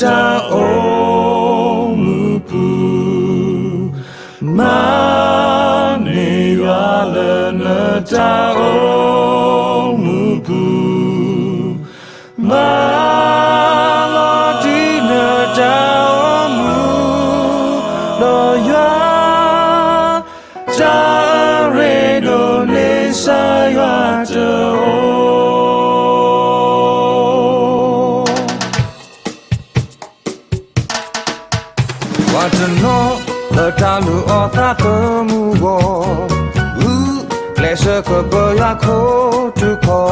တၢ်အိၣ်မူပူၤ, မၤန့ၢ်ယွၤလၢနတၢ်အိၣ်မူပူၤ, မၤလီၤတံၢ်နတၢ်အိၣ်မူ, ဒီးယွၤ တၢ်အရ့ဒိၣ်န့ၣ် ကစၢ်ယွၤတအိၣ်. ပှၤတနီၤလၢတၢ်လုၢ်အီၣ်သးသမူအဂီၢ်, ဂုာ်ကျဲးစၢးကပၢယွၤခိၣ်ထူၣ်ကီၢ်,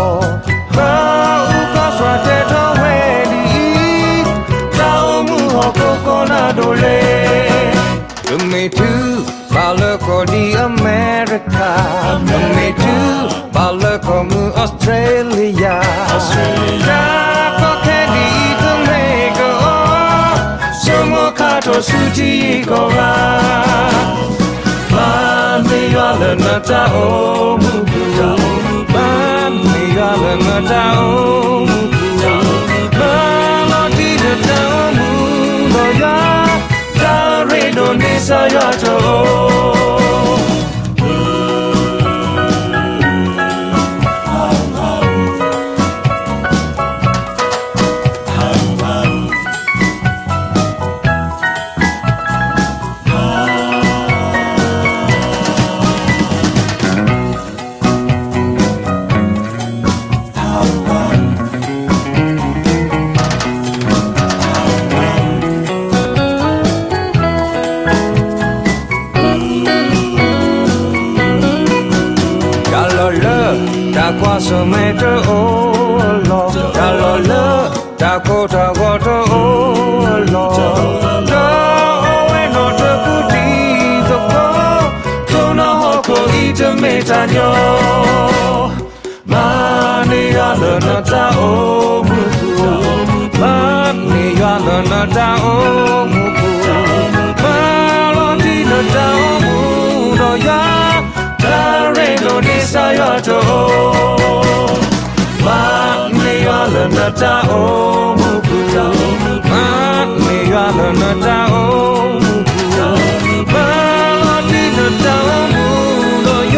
ပအုၣ်ကီၢ်စှၤတဲထီၣ်ဝဲဒ်အံၤ, တၢ်အိၣ်မူဟီၣ်ခိၣ်ကီၢ်နၢ်ဒိၣ်လဲၣ်. ပမ့ၢ်တုၤဘၣ်လၢကီၢ်ဒ်အမဲရကၤ, ပမ့ၢ်တုၤဘၣ်လၢကီၢ်မုၢ်အီစထြ့လယါ, တၢ်ကီခဲဒ်အံၤတမ့ၢ်ကီး, ဆိကမိၣ်ခါထီၣ်ဆူထံဂုၤကီၢ်ဂၤ, မၤန့ၢ်ယွၤလၢနတၢ်အိၣ်မူပူၤ, မၤန့ၢ်ယွၤလၢနတၢ်အိၣ်မူပူၤ, မၤလီၤတံၢ်နတၢ်အိၣ်မူ, ဒီးယွၤ တၢ်အရ့ဒိၣ်န့ၣ် ကစၢ်ယွၤတအိၣ်. တၢ်လီၢ်လၢတၢ်ကွၢ်ဆၢၣ်မဲာ်တအိၣ်အလီၢ်, တၢ်လီၢ်လၢတၢ်ကိၢ်တၢ်ဂီၤတအိၣ်အလီၢ်, ဒီးအိၣ်ဝဲနီၢ်တပူၤတံၤသကိး, ဆိနီၢ်ဟီၣ်ခိၣ်အံၤတမ့ၢ်တၢ်ညီ မၤန့ၢ်ယွၤလၢနတၢ်အိၣ်မူပူၤ, မၤန့ၢ်ယွၤလၢနတၢ်အိၣ်မူပူၤ, မၤလီၤတံၢ်နတၢ်အိၣ်မူ, ဒီးယွၤ တၢ်အရ့ဒိၣ်န့ၣ် ကစၢ်ယွၤတအိၣ်. မၤန့ၢ်ယွၤလၢနတၢ်အိၣ်မူပူၤ, မၤန့ၢ်ယွၤလၢနတၢ်အိၣ်မူပူၤ, မၤလီၤတံၢ်နတၢ်အိၣ်မူ, ဒီးယွၤ တၢ်အရ့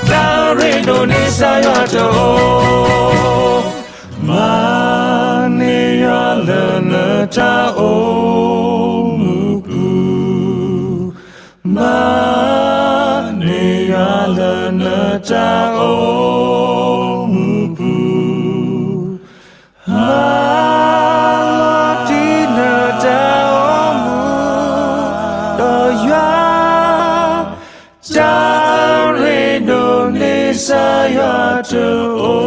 ဒိၣ်န့ၣ် ကစၢ်ယွၤတအိၣ်. မၤန့ၢ်ယွၤလၢနတၢ်အိၣ်မူပူၤ, မၤန့ၢ်ယွၤလၢနတၢ်အိၣ်မူပူၤ, မၤလီၤတံၢ်နတၢ်အိၣ်မူ, ဒီးယွၤ တၢ်အရ့ဒိၣ်န့ၣ် ကစၢ်ယွၤတအိၣ်.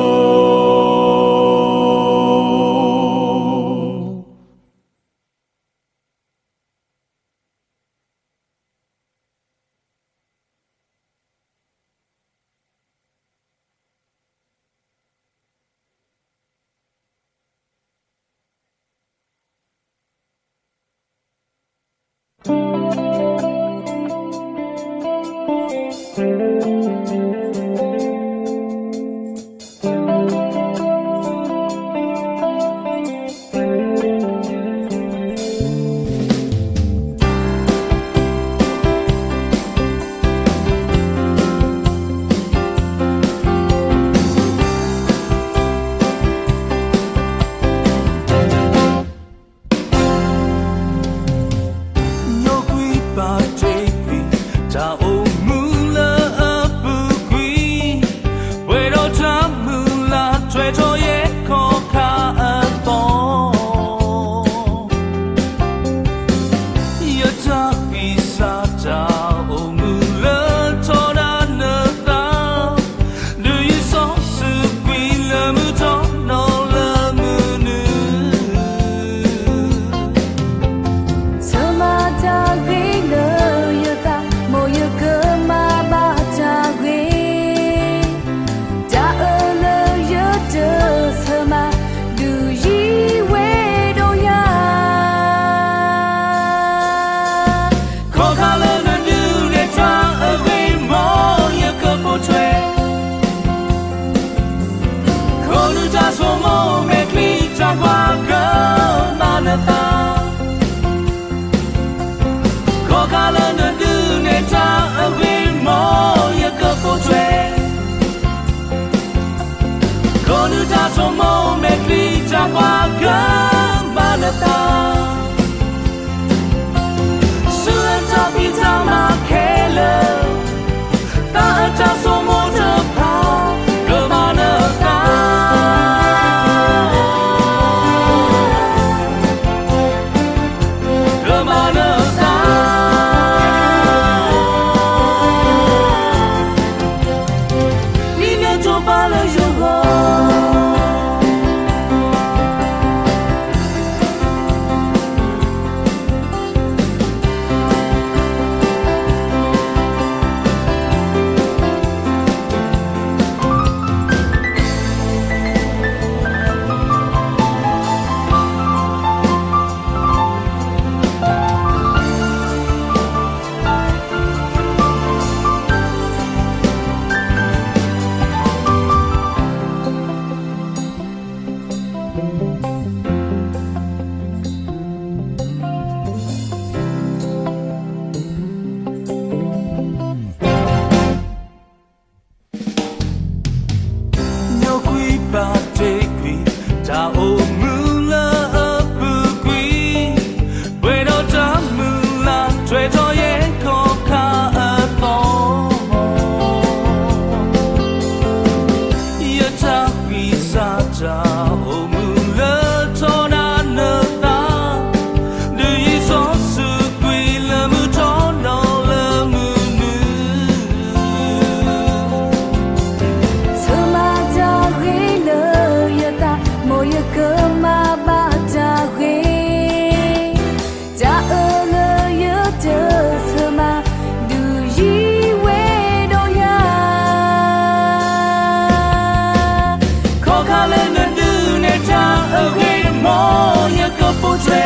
ပိာ်ထွဲ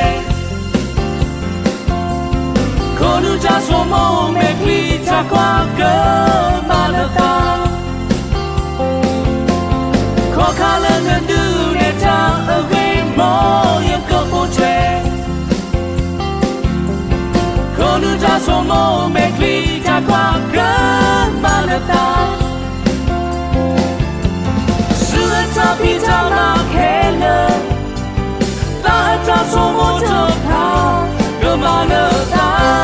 ခိၣ်နူာ်တၢ်ဆိကမိၣ်မဲာ်ချံတၢ်ကွၢ်ကမၤနၢၤသး ခီၣ်ခါလၢနဒုးနဲၣ်တၢ်အဂ့ၢ် မ်ယကပိာ်ထွဲ ခိၣ်နူာ်တၢ်ဆိကမိၣ်မဲာ်ချံတၢ်ကွၢ်ကမၤနၢၤသး ဆူအတၢ်ဖံးတၢ်မၤခဲလၢာ် သးအတၢ်ဆိကမိၣ်တဖၣ် ကမၤနၢၤသး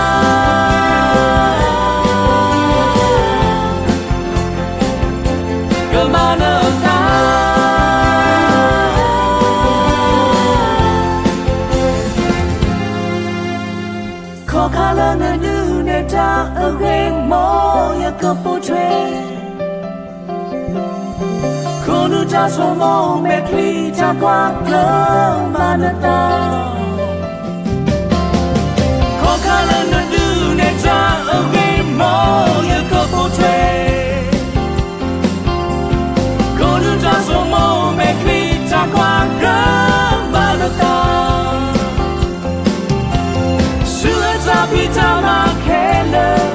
ကမၤနၢၤသး ခီၣ်ခါလၢနဒုးနဲၣ်တၢ်အဂ့ၢ် မ်ယကပိာ်ထွဲ ခိၣ်နူာ်တၢ်ဆိကမိၣ်မဲာ်ချံတၢ်ကွၢ်ကမၤနၢၤသး ခီၣ်ခါလၢနဒုးနဲၣ်တၢ်အဂ့ၢ် မ်ယကပိာ်ထွဲ ခိၣ်နူာ်တၢ်ဆိကမိၣ်မဲာ်ချံတၢ်ကွၢ်ကမၤနၢၤသး ဆူအတၢ်ဖံးတၢ်မၤခဲလၢာ်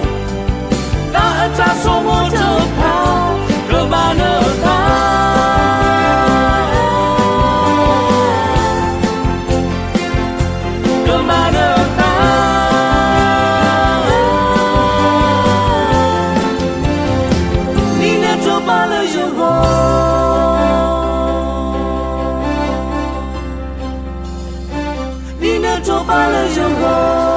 သးအတၢ်ဆိကမိၣ်တဖၣ် ကမၤနၢၤသး ကမၤနၢၤသး ဒ်နတၢ်ပာ်လၢယဂီၢ် ဒ်နတၢ်ပာ်လၢယဂီၢ်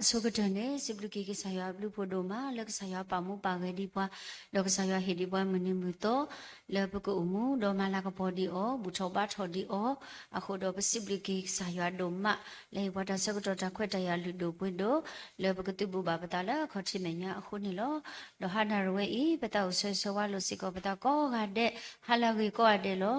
အဆိကတၢၢ်န့ၣ် စံးဘျုးက့ၤကစၢ်ယွၤအဘျုးဖးဒိၣ်မး လၢကစၢ်ယွၤပာ်မူပာ်ဂဲၤဒံးပှၤ, ဒီးကစၢ်ယွၤဟ့ၣ်ဒံးပှၤမုၢ်နံၤမုၢ်သီ လၢပကအိၣ်မူ ဒီးမၤလၤကပီၤဒံးအီၤ ဘူၣ်ထီၣ်ဘါထီၣ်ဒံးအီၤ, အဃိဒီးပစံးဘျုးက့ၤကစၢ်ယွၤဒိၣ်မး လၢဟ့ၣ်ပှၤတၢ်ဆၢကတီၢ်တၢ်ခွဲးတၢ်ယာ်လုၢ်ဒိၣ်ပှ့ၤဒိၣ် လၢပကသုးဘူးဘၣ်ပသးလၢအခီၣ်ထံးမဲာ်ညါအဃိန့ၣ်လီၤ. ဒီးဟါနၣ်ရဝဲအံၤ ပသးအိၣ်ဆၢဂ့ၤဆၢဝါလိာ်စ့ၢ်ကီးပသးကိးဂၤဒဲး ဟါလၢအဂ့ၤကိးဂၤဒဲးလီၤ.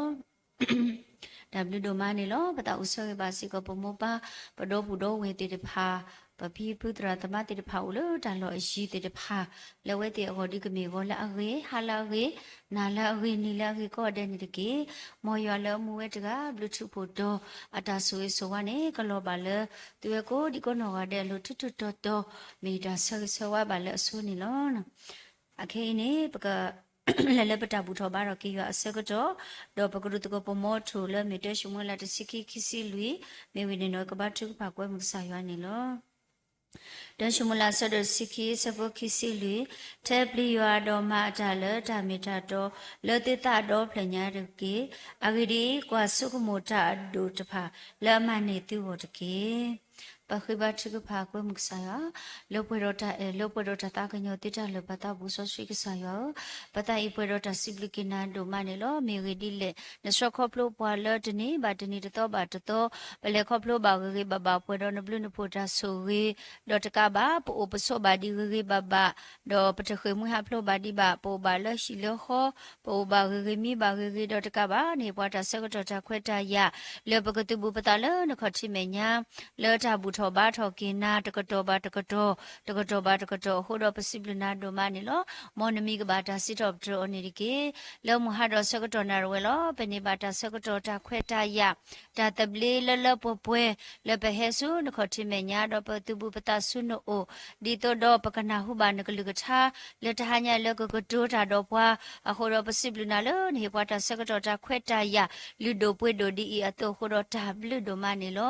တၢ်ဘျုးဒိၣ်မးန့ၣ်လီၤ. ပသးအိၣ်ဆၢဂ့ၤဘၣ်စ့ၢ်ကီးပမိၢ်ပၢ် ပဒီပုၢ်ဒီဝဲၢ်သ့ၣ်တဖၣ်, ပဖံဖုသရၣ်သမါသ့ၣ်တဖၣ်အိၣ်လၢတၢ်လီၢ်အယံၤသ့ၣ်တဖၣ်, လၢအဝဲသ့ၣ်အဂီၢ်ဒ်ကမ့ၢ်ဂီၤလၢအဂ့ၤ, ဟါလၢအဂ့ၤ, နၤလၢအဂ့ၤ, နံၤလၢအဂ့ၤကိးဂၤဒဲးန့ၣ်တက့ၢ်. မ်ယွၤလၢအမူဝဲတဂၤ ဘျုးထူးဖှိၣ်တီၤ အတၢ်ဆိၣ်ဂ့ၤဆိၣ်ဝါန့ၣ် ကလီၤဘၣ်လၢ သုဝဲကိးဒံကိးနီၢ်ဂၤဒဲးအလိၤ ထူးထူးတီၤတီၤ မ့ၢ်တၢ်ဆၢဂ့ၤဆၢဝါဘၣ်လၢအဆိန့ၣ်လီၤ. အခဲအံၤန့ၣ် ပက လဲၤလၢပတၢ်ဘူၣ်ထီၣ်ဘါထီၣ်က့ၤယွၤအဆၢကတီၢ်, ဒီးပကရူၢ်သကိးပမိၢ်ထိၣ်လၢမ့ၢ်တၢၡမူၤအ့လးတဆံခံ ခံဆံလွံၢ်, မ့ၢ်ဝံၤန့ၣ်နီၢ်ကဘါထုကဖၣ်ကွဲမုာ်ကစၢ်ယွၤန့ၣ်လီၤ. တၢၡမူၤအ့လးအဆၢဒိၣ်တဆံခံ အဆၢဖိခံဆံလွံၢ်, ထဲပျံၤယွၤဒီးမၤအတၢ်လၢတၢ်မ့ၢ်တၢ်တီ လၢသုသးဒီဖျၢၣ်ညါတက့ၢ်. အဂ့ၢ်ဒ်အံၤ, ကွၢ်ဆိကမိၣ်တၢ်အဒိၣ်တဖၣ် လၢအမၤန့ၢ်သုဂီၢ်တက့ၢ်. ပဃ့ဘါထုကဖၣ်ကွဲမုာ်ကစၢ်ယွၤ, လၢပှဲၤဒီးတၢ်အဲၣ် လၢပှဲၤဒီးတၢ်သးကညီၤသုတၢ်လၢာ်ပသးပူၤစီဆှံကစၢ်ယွၤဧၢ, ပသးအံၤပှဲၤဒီးတၢ်စံးဘျုးက့ၤနၤဒိၣ်မးန့ၣ်လီၤ. မ့ၢ်ဂ့ၢ်ဒ်လဲၣ်, နဆှၢခီဖျိပှၤလၢတနံၤဘၣ်တနံၤတသီဘၣ်တသီ, ပလဲၤခီဖျိဘၣ်ဂ့ၤဂ့ၤဘၣ်ဘၣ် ပှဲၤဒီးနဘျုးနဖှိၣ်တၢ်ဆိၣ်ဂ့ၤ, ဒီးတကးဘၣ် ပအိၣ်ပဆိးဘၣ်ဒံးဂ့ၤဂ့ၤဘၣ်ဘၣ်, ဒီးပတဃ့ၢ်မှံဟးဖျိးဘၣ်ဒံးဘၣ်, ပအိၣ်ဘၣ်လၢဟံၣ်လၢဃီ, ပအိၣ်ဘၣ်ဂ့ၤဂ့ၤမံဘၣ်ဂ့ၤဂ့ၤဒီးတကးဘၣ်န့ၣ် ပှၤတၢ်ဆၢကတီၢ်တၢ်ခွဲးတၢ်ယာ် လၢပကသုးဘူးပသးလၢနခီၣ်ထံးမဲာ်ညါ လၢတၢ်ဘူၣ်ထီၣ်ဘါထီၣ်က့ၤနၤ တကတီၢ်ဘၣ်တကတီၢ်, တကတီၢ်ဘၣ်တကတီၢ်အဃိဒီး ပစံးဘျုးနၤဒိၣ်မးန့ၣ်လီၤ. မ်နမံၤကဘၣ်တၢ်စံးထီၣ်ပတြၢၤအီၤန့ၣ်တက့ၢ်. လၢမုၢ်ဟါဒီးဆၢကတီၢ်နၣ်ရဝဲလီၤ. ပန့ၢ်ဘၣ်တၢ်ဆၢကတီၢ်တၢ်ခွဲးတၢ်ယာ် တၢ်သဘျ့လၢလၢပှဲၤပှဲၤ လၢပဟဲဆူနခီၣ်ထံးမဲာ်ညါ ဒီးပသုးဘူးပသးဆူနအိၣ်, ဒ်သိးဒီးပကနၢ်ဟူဘၣ်နကလုၢ်ကထါ လၢတဟါညါလၢကကတိၤတၢ်ဒီးပှၤ, အဃိဒီးပစံးဘျုးနၤလၢနဟ့ၣ်ပှၤတၢ်ဆၢကတီၢ်တၢ်ခွဲးတၢ်ယာ် လုၢ်ဒိၣ်ပှ့ၤဒိၣ်ဒ်အံၤအသိးအဃိဒီး တၢ်ဘျုးဒိၣ်မးန့ၣ်လီၤ.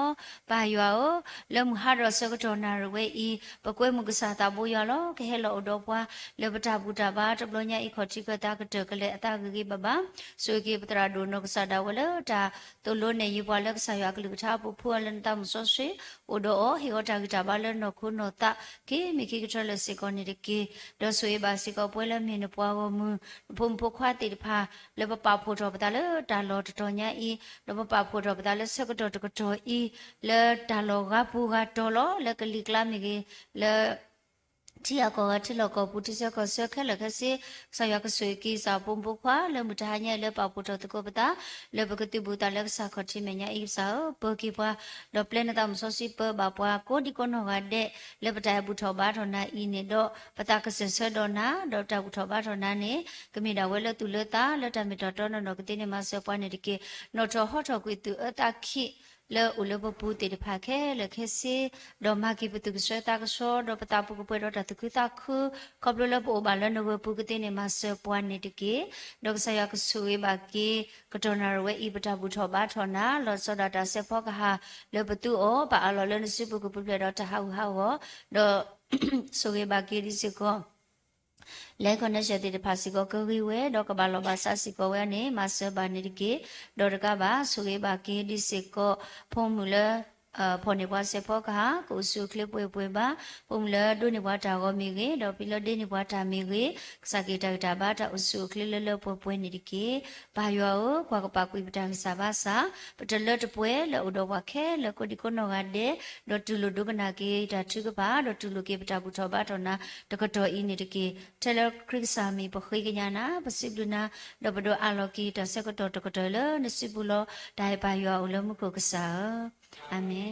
ပၢ်ယွၤဧၢ, လၢမုၢ်ဟါဒီးဆၢကတီၢ်နၣ်ရဝဲအံၤ ပကွဲမုာ်ကစၢ်သးဘိယွၤလီၤ. ကဟဲလီၤအိၣ်ဒီးပှၤ လၢပတၢ်ဘူၣ်တၢ်ဘါတဘျီညါအံၤ ခီၣ်ထံးခၢၣ်သးကတၢၢ်ကလဲာ်အသးဂ့ၤဂ့ၤဘၣ်ဘၣ်, ဆိၣ်ဂ့ၤက့ၤပသရၣ်ဒိၣ်နီၢ်ကစၢ်ဒၣ်ဝဲလၢတၢ်သိၣ်လိနဲၣ်ယုာ်ပှၤလၢကစၢ်ယွၤအကလုၢ်ကထါအပူၤ ဖှူအီၤလၢနသးမုၢ်စီဆှံ, အိၣ်ဒီးအီၤ ဟ့ၣ်အီၤတၢ်ဂံၢ်တၢ်ဘါလၢနီၢ်ခိနီၢ်သး က့ၤမ့ၢ်ခံကထၢလၢာ်စ့ၢ်ကီးန့ၣ်တက့ၢ်. ဒီးဆိၣ်ဂ့ၤဘၣ်စ့ၢ်ကီးပဝဲလၢမ့ၢ်နပှၤဂီၢ်မုၢ် နဖိမုၣ်ဖိခွါသ့ၣ်တဖၣ် လၢပပာ်ဖှိၣ်ထီၣ်ပသးလၢတၢ်လီၢ်တတီၤညါအံၤ, ဒီးပပာ်ဖှိၣ်ထီၣ်ပသးလၢဆၢကတီၢ်တကတီၢ်အံၤ လၢတၢ်လီၢ်ဂၤပူၤဂၤတီၤလီၤ, လၢကလံၤကျါမ့ၢ်ဂ့ၤ, လၢ ထံအကီၢ်ဂၤထံလီၢ်ကီၢ်ပူၤ ထံဆၢကီၢ်ဆၢခဲလၢာ်ခဲဆ့, ကစၢ်ယွၤကဆိၣ်ဂ့ၤက့ၤကစၢ်ဖိမုၣ်ဖိခွါ လၢမုၢ်တဟါညါအံၤလၢပာ်ဖှိၣ်ထီၣ်သကိးပသး လၢပကသုးဘူးသးလၢကစၢ်ခီၣ်ထံးမဲာ်ညါအံၤကစၢ်ဧၢ, ပၢၤက့ၤပှၤ, ဒီးပျဲနသးမုၢ်စီဆှံပၢဘၣ်ပှၤ ကိးဒံကိးနီၢ်ဂၤဒဲး လၢပတၢ်အဲၣ်ဘူၣ်ထီၣ်ဘါထီၣ်နၤအံၤန့ၣ်ဒီး ပသးကစၢၢ်ဆၢဒီးနၤ, ဒီးပတၢ်ဘူၣ်ထီၣ်ဘါထီၣ်နၤန့ၣ် ကမ့ၢ်ဒၣ်ဝဲလၢသူၣ်လၢသး လၢတၢ်မ့ၢ်တၢ်တီနီၢ်နီၢ်ကသ့န့ၣ် မၤစၢၤပှၤန့ၣ်တက့ၢ်. နီၣ်ထီၣ်ဟီထီၣ်ကွံာ်သူၣ်အၢသးခံ လၢအိၣ်လၢပပူၤသ့ၣ်တဖၣ်ခဲလၢာ်ခဲဆ့, ဒီးမၤက့ၤပသူၣ်ကဆှီသးကဆှီ, ဒီးပသးပူၤကပှဲၤဒီးတၢ်သူၣ်ခုသးခု, ခီဖျိလၢပအိၣ်ဘၣ်လၢနဂၢၢ်ပူၤကသ့န့ၣ် မၤစၢၤပှၤန့ၣ်တက့ၢ်. ဒီးကစၢ်ယွၤကဆိၣ်ဂ့ၤဘၣ်က့ၤ ကတီၢ်နၣ်ရဝဲအံၤ ပတၢ်ဘူၣ်ထီၣ်ဘါထီၣ်နၤ, လီၤဆီဒၣ်တၢ်စဲးဖီကဟၣ်လၢပသူအီၤ, ပာ်အးလီၤလၢနစုပူၤကပူၤဖျဲးဒီးတၢ်ဟးဂူာ်ဟးဂီၤ, ဒီး ဆိၣ်ဂ့ၤဘၣ်က့ၤဒ်စ့ၢ်ကီး လဲၤခီၣ်နဲၣ်စၢၣ်သ့ၣ်တဖၣ်စ့ၢ်ကီး ကဂ့ၤဝဲ ဒီးကဘၣ်လီၤဘၣ်စးစ့ၢ်ကီးဝဲန့ၣ် မၤစၢၤဘၣ်န့ၣ်တက့ၢ်. ဒီးတကးဘၣ် ဆိၣ်ဂ့ၤဘၣ်က့ၤဒ်စ့ၢ်ကီး ဖိမုၣ်လၢ ဖီၣ်န့ၢ်ပှၤစဲးဖီကဟၣ် ကအိၣ်ဆူၣ်အိၣ်ချ့ပှဲၤပှဲၤဘၣ်, ဖိမုၣ်လၢဒိးန့ၢ်ပှၤတၢ်ဂီၤမ့ၢ်ဂ့ၤ, ဒီးဖံလၢဒ့န့ၢ်ပှၤတၢ်မ့ၢ်ဂ့ၤ, ကစၢ်က့ၤတၢ်ဂံၢ်တၢ်ဘါတၢ်အိၣ်ဆူၣ်အိၣ်ချ့လၢလၢပှဲၤပှဲၤန့ၣ်တက့ၢ်. ပၢ်ယွၤဧၢ, ကွၢ်ကပာ်ကွံာ်ပတၢ်ဂံၢ်စၢ်ဘါစၢ် ပတလၢတပှဲၤလၢအိၣ်ဒီးပှၤခဲလၢာ်ကိးဒံကိးနီၢ်ဂၤဒဲး, ဒီးတူၢ်လိာ်ဒိကနၣ်က့ၤတၢ်ထုကဖၣ်, ဒီးတူၢ်လိာ်က့ၤပတၢ်ဘူၣ်ထီၣ်ဘါထီၣ်နၤ တကတီၢ်အံၤန့ၣ်တက့ၢ်. ထဲလၢခရံာ်ကစၢ်မံၤပဃ့ကညးနၤ, ပစံးဘျုးနၤ, ဒီးပဒိးအးလီၤက့ၤတၢ်ဆၢကတီၢ်တကတီၢ်လၢနစုပူၤလီၤ. တၢ်ဟ့ၣ်ပၢ်ယွၤအိၣ်လၢမူခိၣ်ကစၢ်ဧၢ, အၤမ့ၣ်.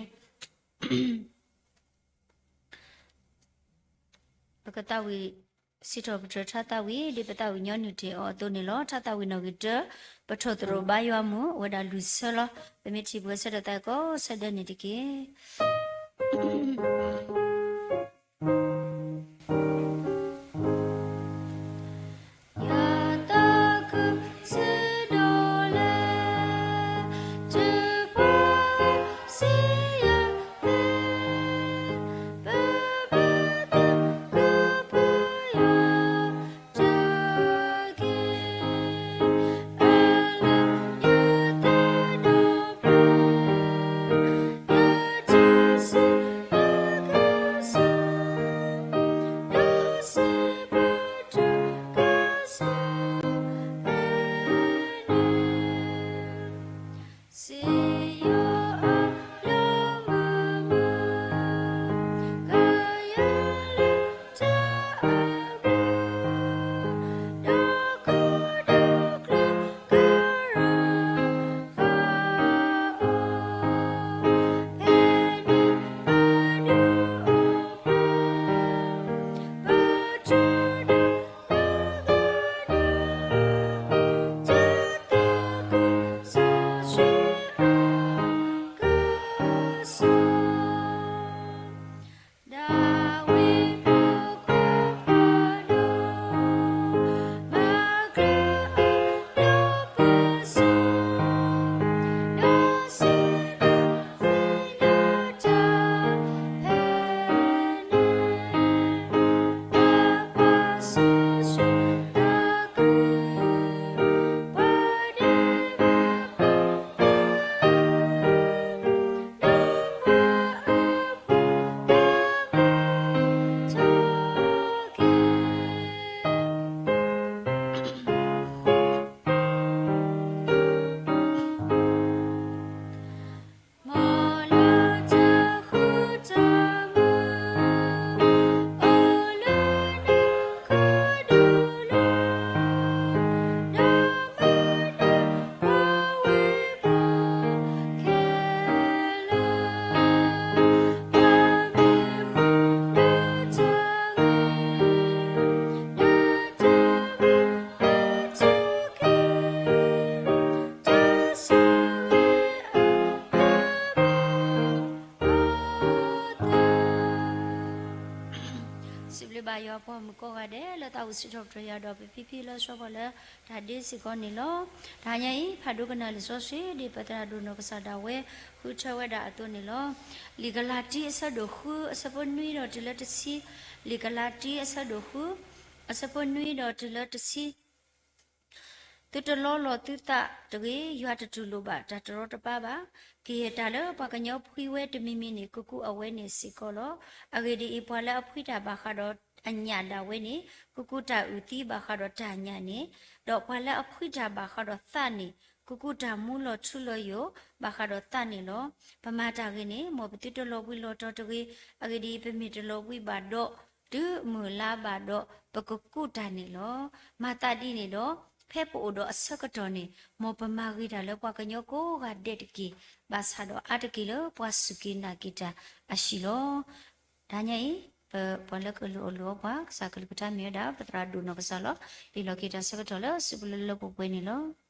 ပကသးဝံၣ်စံးထီၣ်ပတြၢၤထါသးဝံၣ် ဒ်ပသးဝံၣ်ညီနုၢ်တ့ၢ်အီၤအသိးန့ၣ်လီၤ. ထါသးဝံၣ်နီၣ်ဂံၢ်တၢ, ပထိၣ်သရိာ်ဘါယွၤမုၢ် အိၣ်ဝဲဒၣ်လွံၢ်ဆၢလီၤ. ပမ့ၢ်ထံၣ်ပှဲၤဆၢထၢၣ်သးကီးဆၢဒဲးန့ၣ်တက့ၢ်. ပှၤမုၣ်ကိးဂၤဒဲးလၢသးဝံၣ်စံးထီၣ်ပတြၢၤယၤဒီး ပဖံဖံလၢဆှၢပှၤလၢတၢ်ဒ့စ့ၢ်ကီးန့ၣ်လီၤ. တဟါညါအံၤ ဖးဒိကနၣ်လံာ်စီဆှံ ဒ်ပသရၣ်ဒိၣ်နီၢ်ကစၢ်ဒၣ်ဝဲ ဃုထၢဝဲဒၣ်အသိးန့ၣ်လီၤ. လံာ်ကလၤတံအဆၢဒိၣ်ဃု အဆၢဖိနွံဒီးတုၤလၢတဆံ, လံာ်ကလၤတံအဆၢဒိၣ်ဃု အဆၢဖိနွံဒီးတုၤလၢတဆံ သုတလီလီၤသုသးတဂ့ၤ, ယွၤတတူၢ်လိာ်ဘၣ်တၢ်တရီတပါဘၣ်. ကယဲၢ်တၢ်လၢပှၤကညီဖှံဝဲတမံၤမံၤန့ၣ် ကကူးအဝဲန့ၣ်စ့ၢ်ကီးလီၤ. အဂ့ၢ်ဒ်အံၤ, ပှၤလၢအဖှံတၢ်ဘၣ်ဃးဒီးအညၣ်ဒၣ်ဝဲန့ၣ် ကကူးတၢ်အုၣ်သံဘၣ်ဃးဒီးတၢ်ညၣ်န့ၣ်, ဒီးပှၤလၢအဖှံတၢ်ဘၣ်ဃးဒီးသးန့ၣ် ကကူးတၢ်မူလီၤထူလီၤယိာ်ဘၣ်ဃးဒီးသးန့ၣ်လီၤ. ပမၤတၢ်ဂ့ၤန့ၣ် မ်ပသုတလီၤဘှံးလီၤတီၤတဂ့ၤ. အဂ့ၢ်ဒ်အံၤ, ပမ့ၢ်တလီၤဘှံးဘၣ်ဒီး တုၤမုၢ်လါဘၣ်ဒီး ပကကူးတၢ်န့ၣ်လီၤ. မၤသးဒ်န့ၣ်ဒီး ဖဲပအိၣ်ဒီးအဆၢကတီၢ်န့ၣ် မ်ပမၤဂ့ၤတၢ်လၢပှၤကညီကိးဂၤဒဲးတက့ၢ်, ဘၣ်ဆၣ်ဒီးအါတက့ၢ်လၢပှၤစူၢ်က့ၤနာ်က့ၤတၢ်အဟံၣ်လီၤ. တဟါညါအံၤ ပပှၤလၢကလိၣ်အီၣ်လိၣ်အီပှၤ ကစၢ်ကလုၢ်ကထါမ့ၢ်ဝဲဒၣ် ပသရၣ်ဒိၣ်နီၢ်ကစၢ်လီၤ. ပလီၢ်က့ၤတၢ်ဆၢကတီၢ်လၢစုပူၤလၢလၢပှဲၤပှဲၤန့ၣ်လီၤ.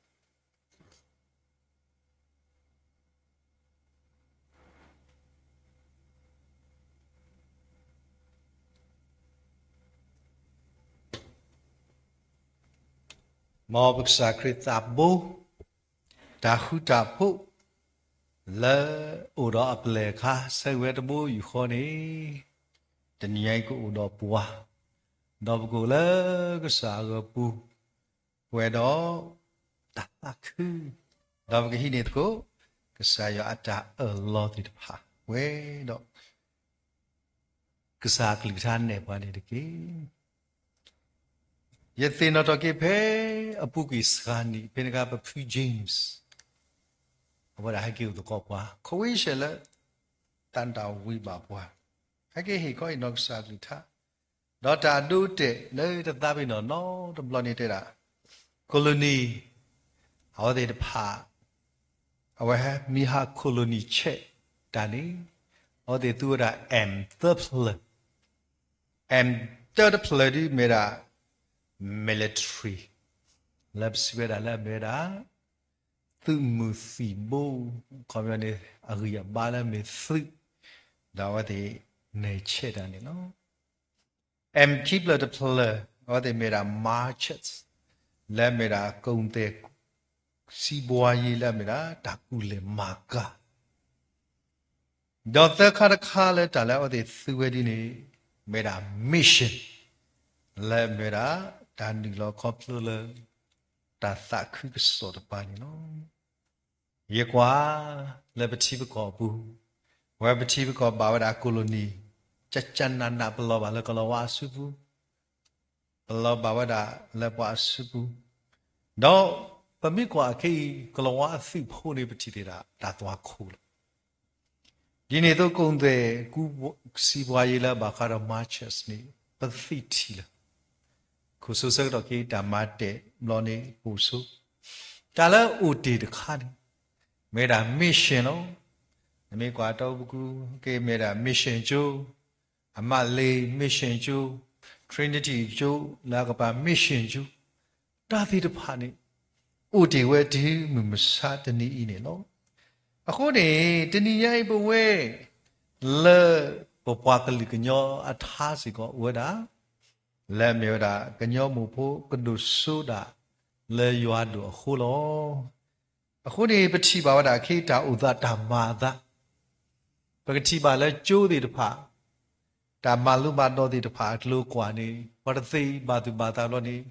မ်ပကစၢ်ခရံာ်သးဘိ တၢ်ဃူတၢ်ဖိး လၢအိၣ်ဒီးအပျဲၢ်အခါ ဆၢဂ့ၤဝဲတဘိယူၢ်ဃီန့ၣ် တနံၤညါအံၤကအိၣ်ဒီးပှၤ, ဒီးပကအိၣ်လၢကစၢ်အဂီၤပူၤ ပှဲၤဒီးတၢ်သးခု, ဒီးပကဟံးန့ၢ်သကိး ကစၢ်ယွၤအတၢ်အၢၣ်လီၤသ့ၣ်တဖၣ် ပှဲၤဒီး ကစၢ်အကလုၢ်ကထါနဲၣ်ပှၤန့ၣ်တက့ၢ်. ယသ့ၣ်နီၣ်ထီၣ်က့ၤဖဲ အပူၤကွံာ်စှၤနံၣ် ဖဲန့ၣ်အခါ ပဖု James အဝဲဒၣ်ဟဲက့ၤအိၣ်သကိးပှၤ ခဝ့ဆဲးလၢ သးတၢ်ဝံဘၣ်ပှၤ, ဟဲက့ၤဟ့ၣ်ခီဟ့ၣ်နီၤကစၢ်အကလုၢ်ကထါ, ဒီးတၢ်ဒိတဲာ်လၢတသးပ့ၤနီၣ်နီတဘျီန့ၣ်တဲဒၣ် colony အဝဲသ့ၣ်တဖၣ် အဝဲမ့ၢ်ဟး colony ဆဲးတၢ်န့ၣ် အဝဲသ့ၣ်သူဝဲဒၣ် M သၢဖျၢၣ်, M တၢတဖျၢၣ်ဒ်မ့ၢ်ဒၣ် military လၢပစံးဝဲဒၣ်လၢအမ့ၢ်ဝဲဒၣ် သုးမုၢ်သံၣ်ဘိ, ခီပညီန့ၣ် အဂံၢ်အဘါလၢအမ့ၢ်သုး, ဒီးအဝဲသ့ၣ်နဲၣ်ဆဲးတၢ်န့ၣ်လီၤ. M ခံဖျၢၣ်တဖျၢၣ် အဝဲသ့ၣ်မ့ၢ်ဒၣ် merchants လၢအမ့ၢ်ဒၣ် ကုန်သည် စီးပွားရေး လၢအမ့ၢ်ဒၣ် တၢ်ကူၣ်လဲၤမၤကၤ ဒီးသၢခါတခါလၢတၢ်လၢအဝဲသ့ၣ်သူဝဲဒ်န့ၣ် မ့ၢ်ဒၣ် mission လၢအမ့ၢ်ဒၣ် တၢ်နုာ်လီၤခီဖျိလၢ တၢ်သးခုကစီၣ်တပၤန့ၣ်လီၤ. ယကွၢ်လၢပထံပကီၢ်အပူၤ, ဝဲပထံပကီၢ်ဘၣ်ဝဲဒၣ် colony ကကနန ပလီၤဘၣ်လၢကလီၤဝါအစုပူၤ, ပလီၤဘၣ်ဝဲဒၣ်လၢပှၤအစုပူၤ, ဒီးပမ့ၢ်ကွၢ်အခဲအံၤ ကလီၤဝါအသုးဖိန့ၣ် ပထံၣ်သ့ဒၣ်တၢ်သွၣ်ခိၣ်လီၤ. ဒ်န့ၣ်အသိး ကုန်သည် ကူး စီးပွားရေး လၢအဘၣ်ဃးဒီး merchants န့ၣ် ပသ့ၣ်ထံၣ်လီၤ. ခိၣ်စိဆၢကတီၢ်ခဲအံၤ တၢ်မၤတဲာ်ဘျီန့ၣ် ကိၣ်စိ, တၢ်လၢအိၣ်တ့ၢ်တခါန့ၣ် မ့ၢ်ဒၣ် mission လီၤ. နမ့ၢ်ကွၢ်တီပကူက့ၤ မ့ၢ်ဒၣ် mission ကၠိ, အမးလ့ၤ mission ကၠိ, Trinity ကၠိ လၢအကပၤ mission ကၠိ, တၢ်သ့ၣ်တဖၣ်န့ၣ် အိၣ်တ့ၢ်ဝဲတုၤမုၢ်မဆါတနံၤအံၤန့ၣ်လီၤ. အဃိန့ၣ် တနံၤညါအံၤပဝဲ လၢပပှၤကလုာ်ကညီအထါစ့ၢ်ကီးအိၣ်ဝဲဒၣ် လၢအမ့ၢ်ဝဲဒၣ် ကညီမိၢ်ဖိကဒိၣ်စိဒၣ်လၢယွၤဒိၣ်အဃိလီၤ. အဃိန့ၣ် ပထံၣ်ဘၣ်ဝဲဒၣ် ခဲအံၤတၢ်အိၣ်သးတၢ်မၤအသး, ပကထံၣ်ဘၣ်လၢကၠိသ့ၣ်တဖၣ် တၢ်မၤလိဘၣ်ဒိးသ့ၣ်တဖၣ်အကျိၤအကွာ်န့ၣ် ပှၤတသ့ဘၣ်သူၣ်ဘၣ်သးဘျီန့ၣ်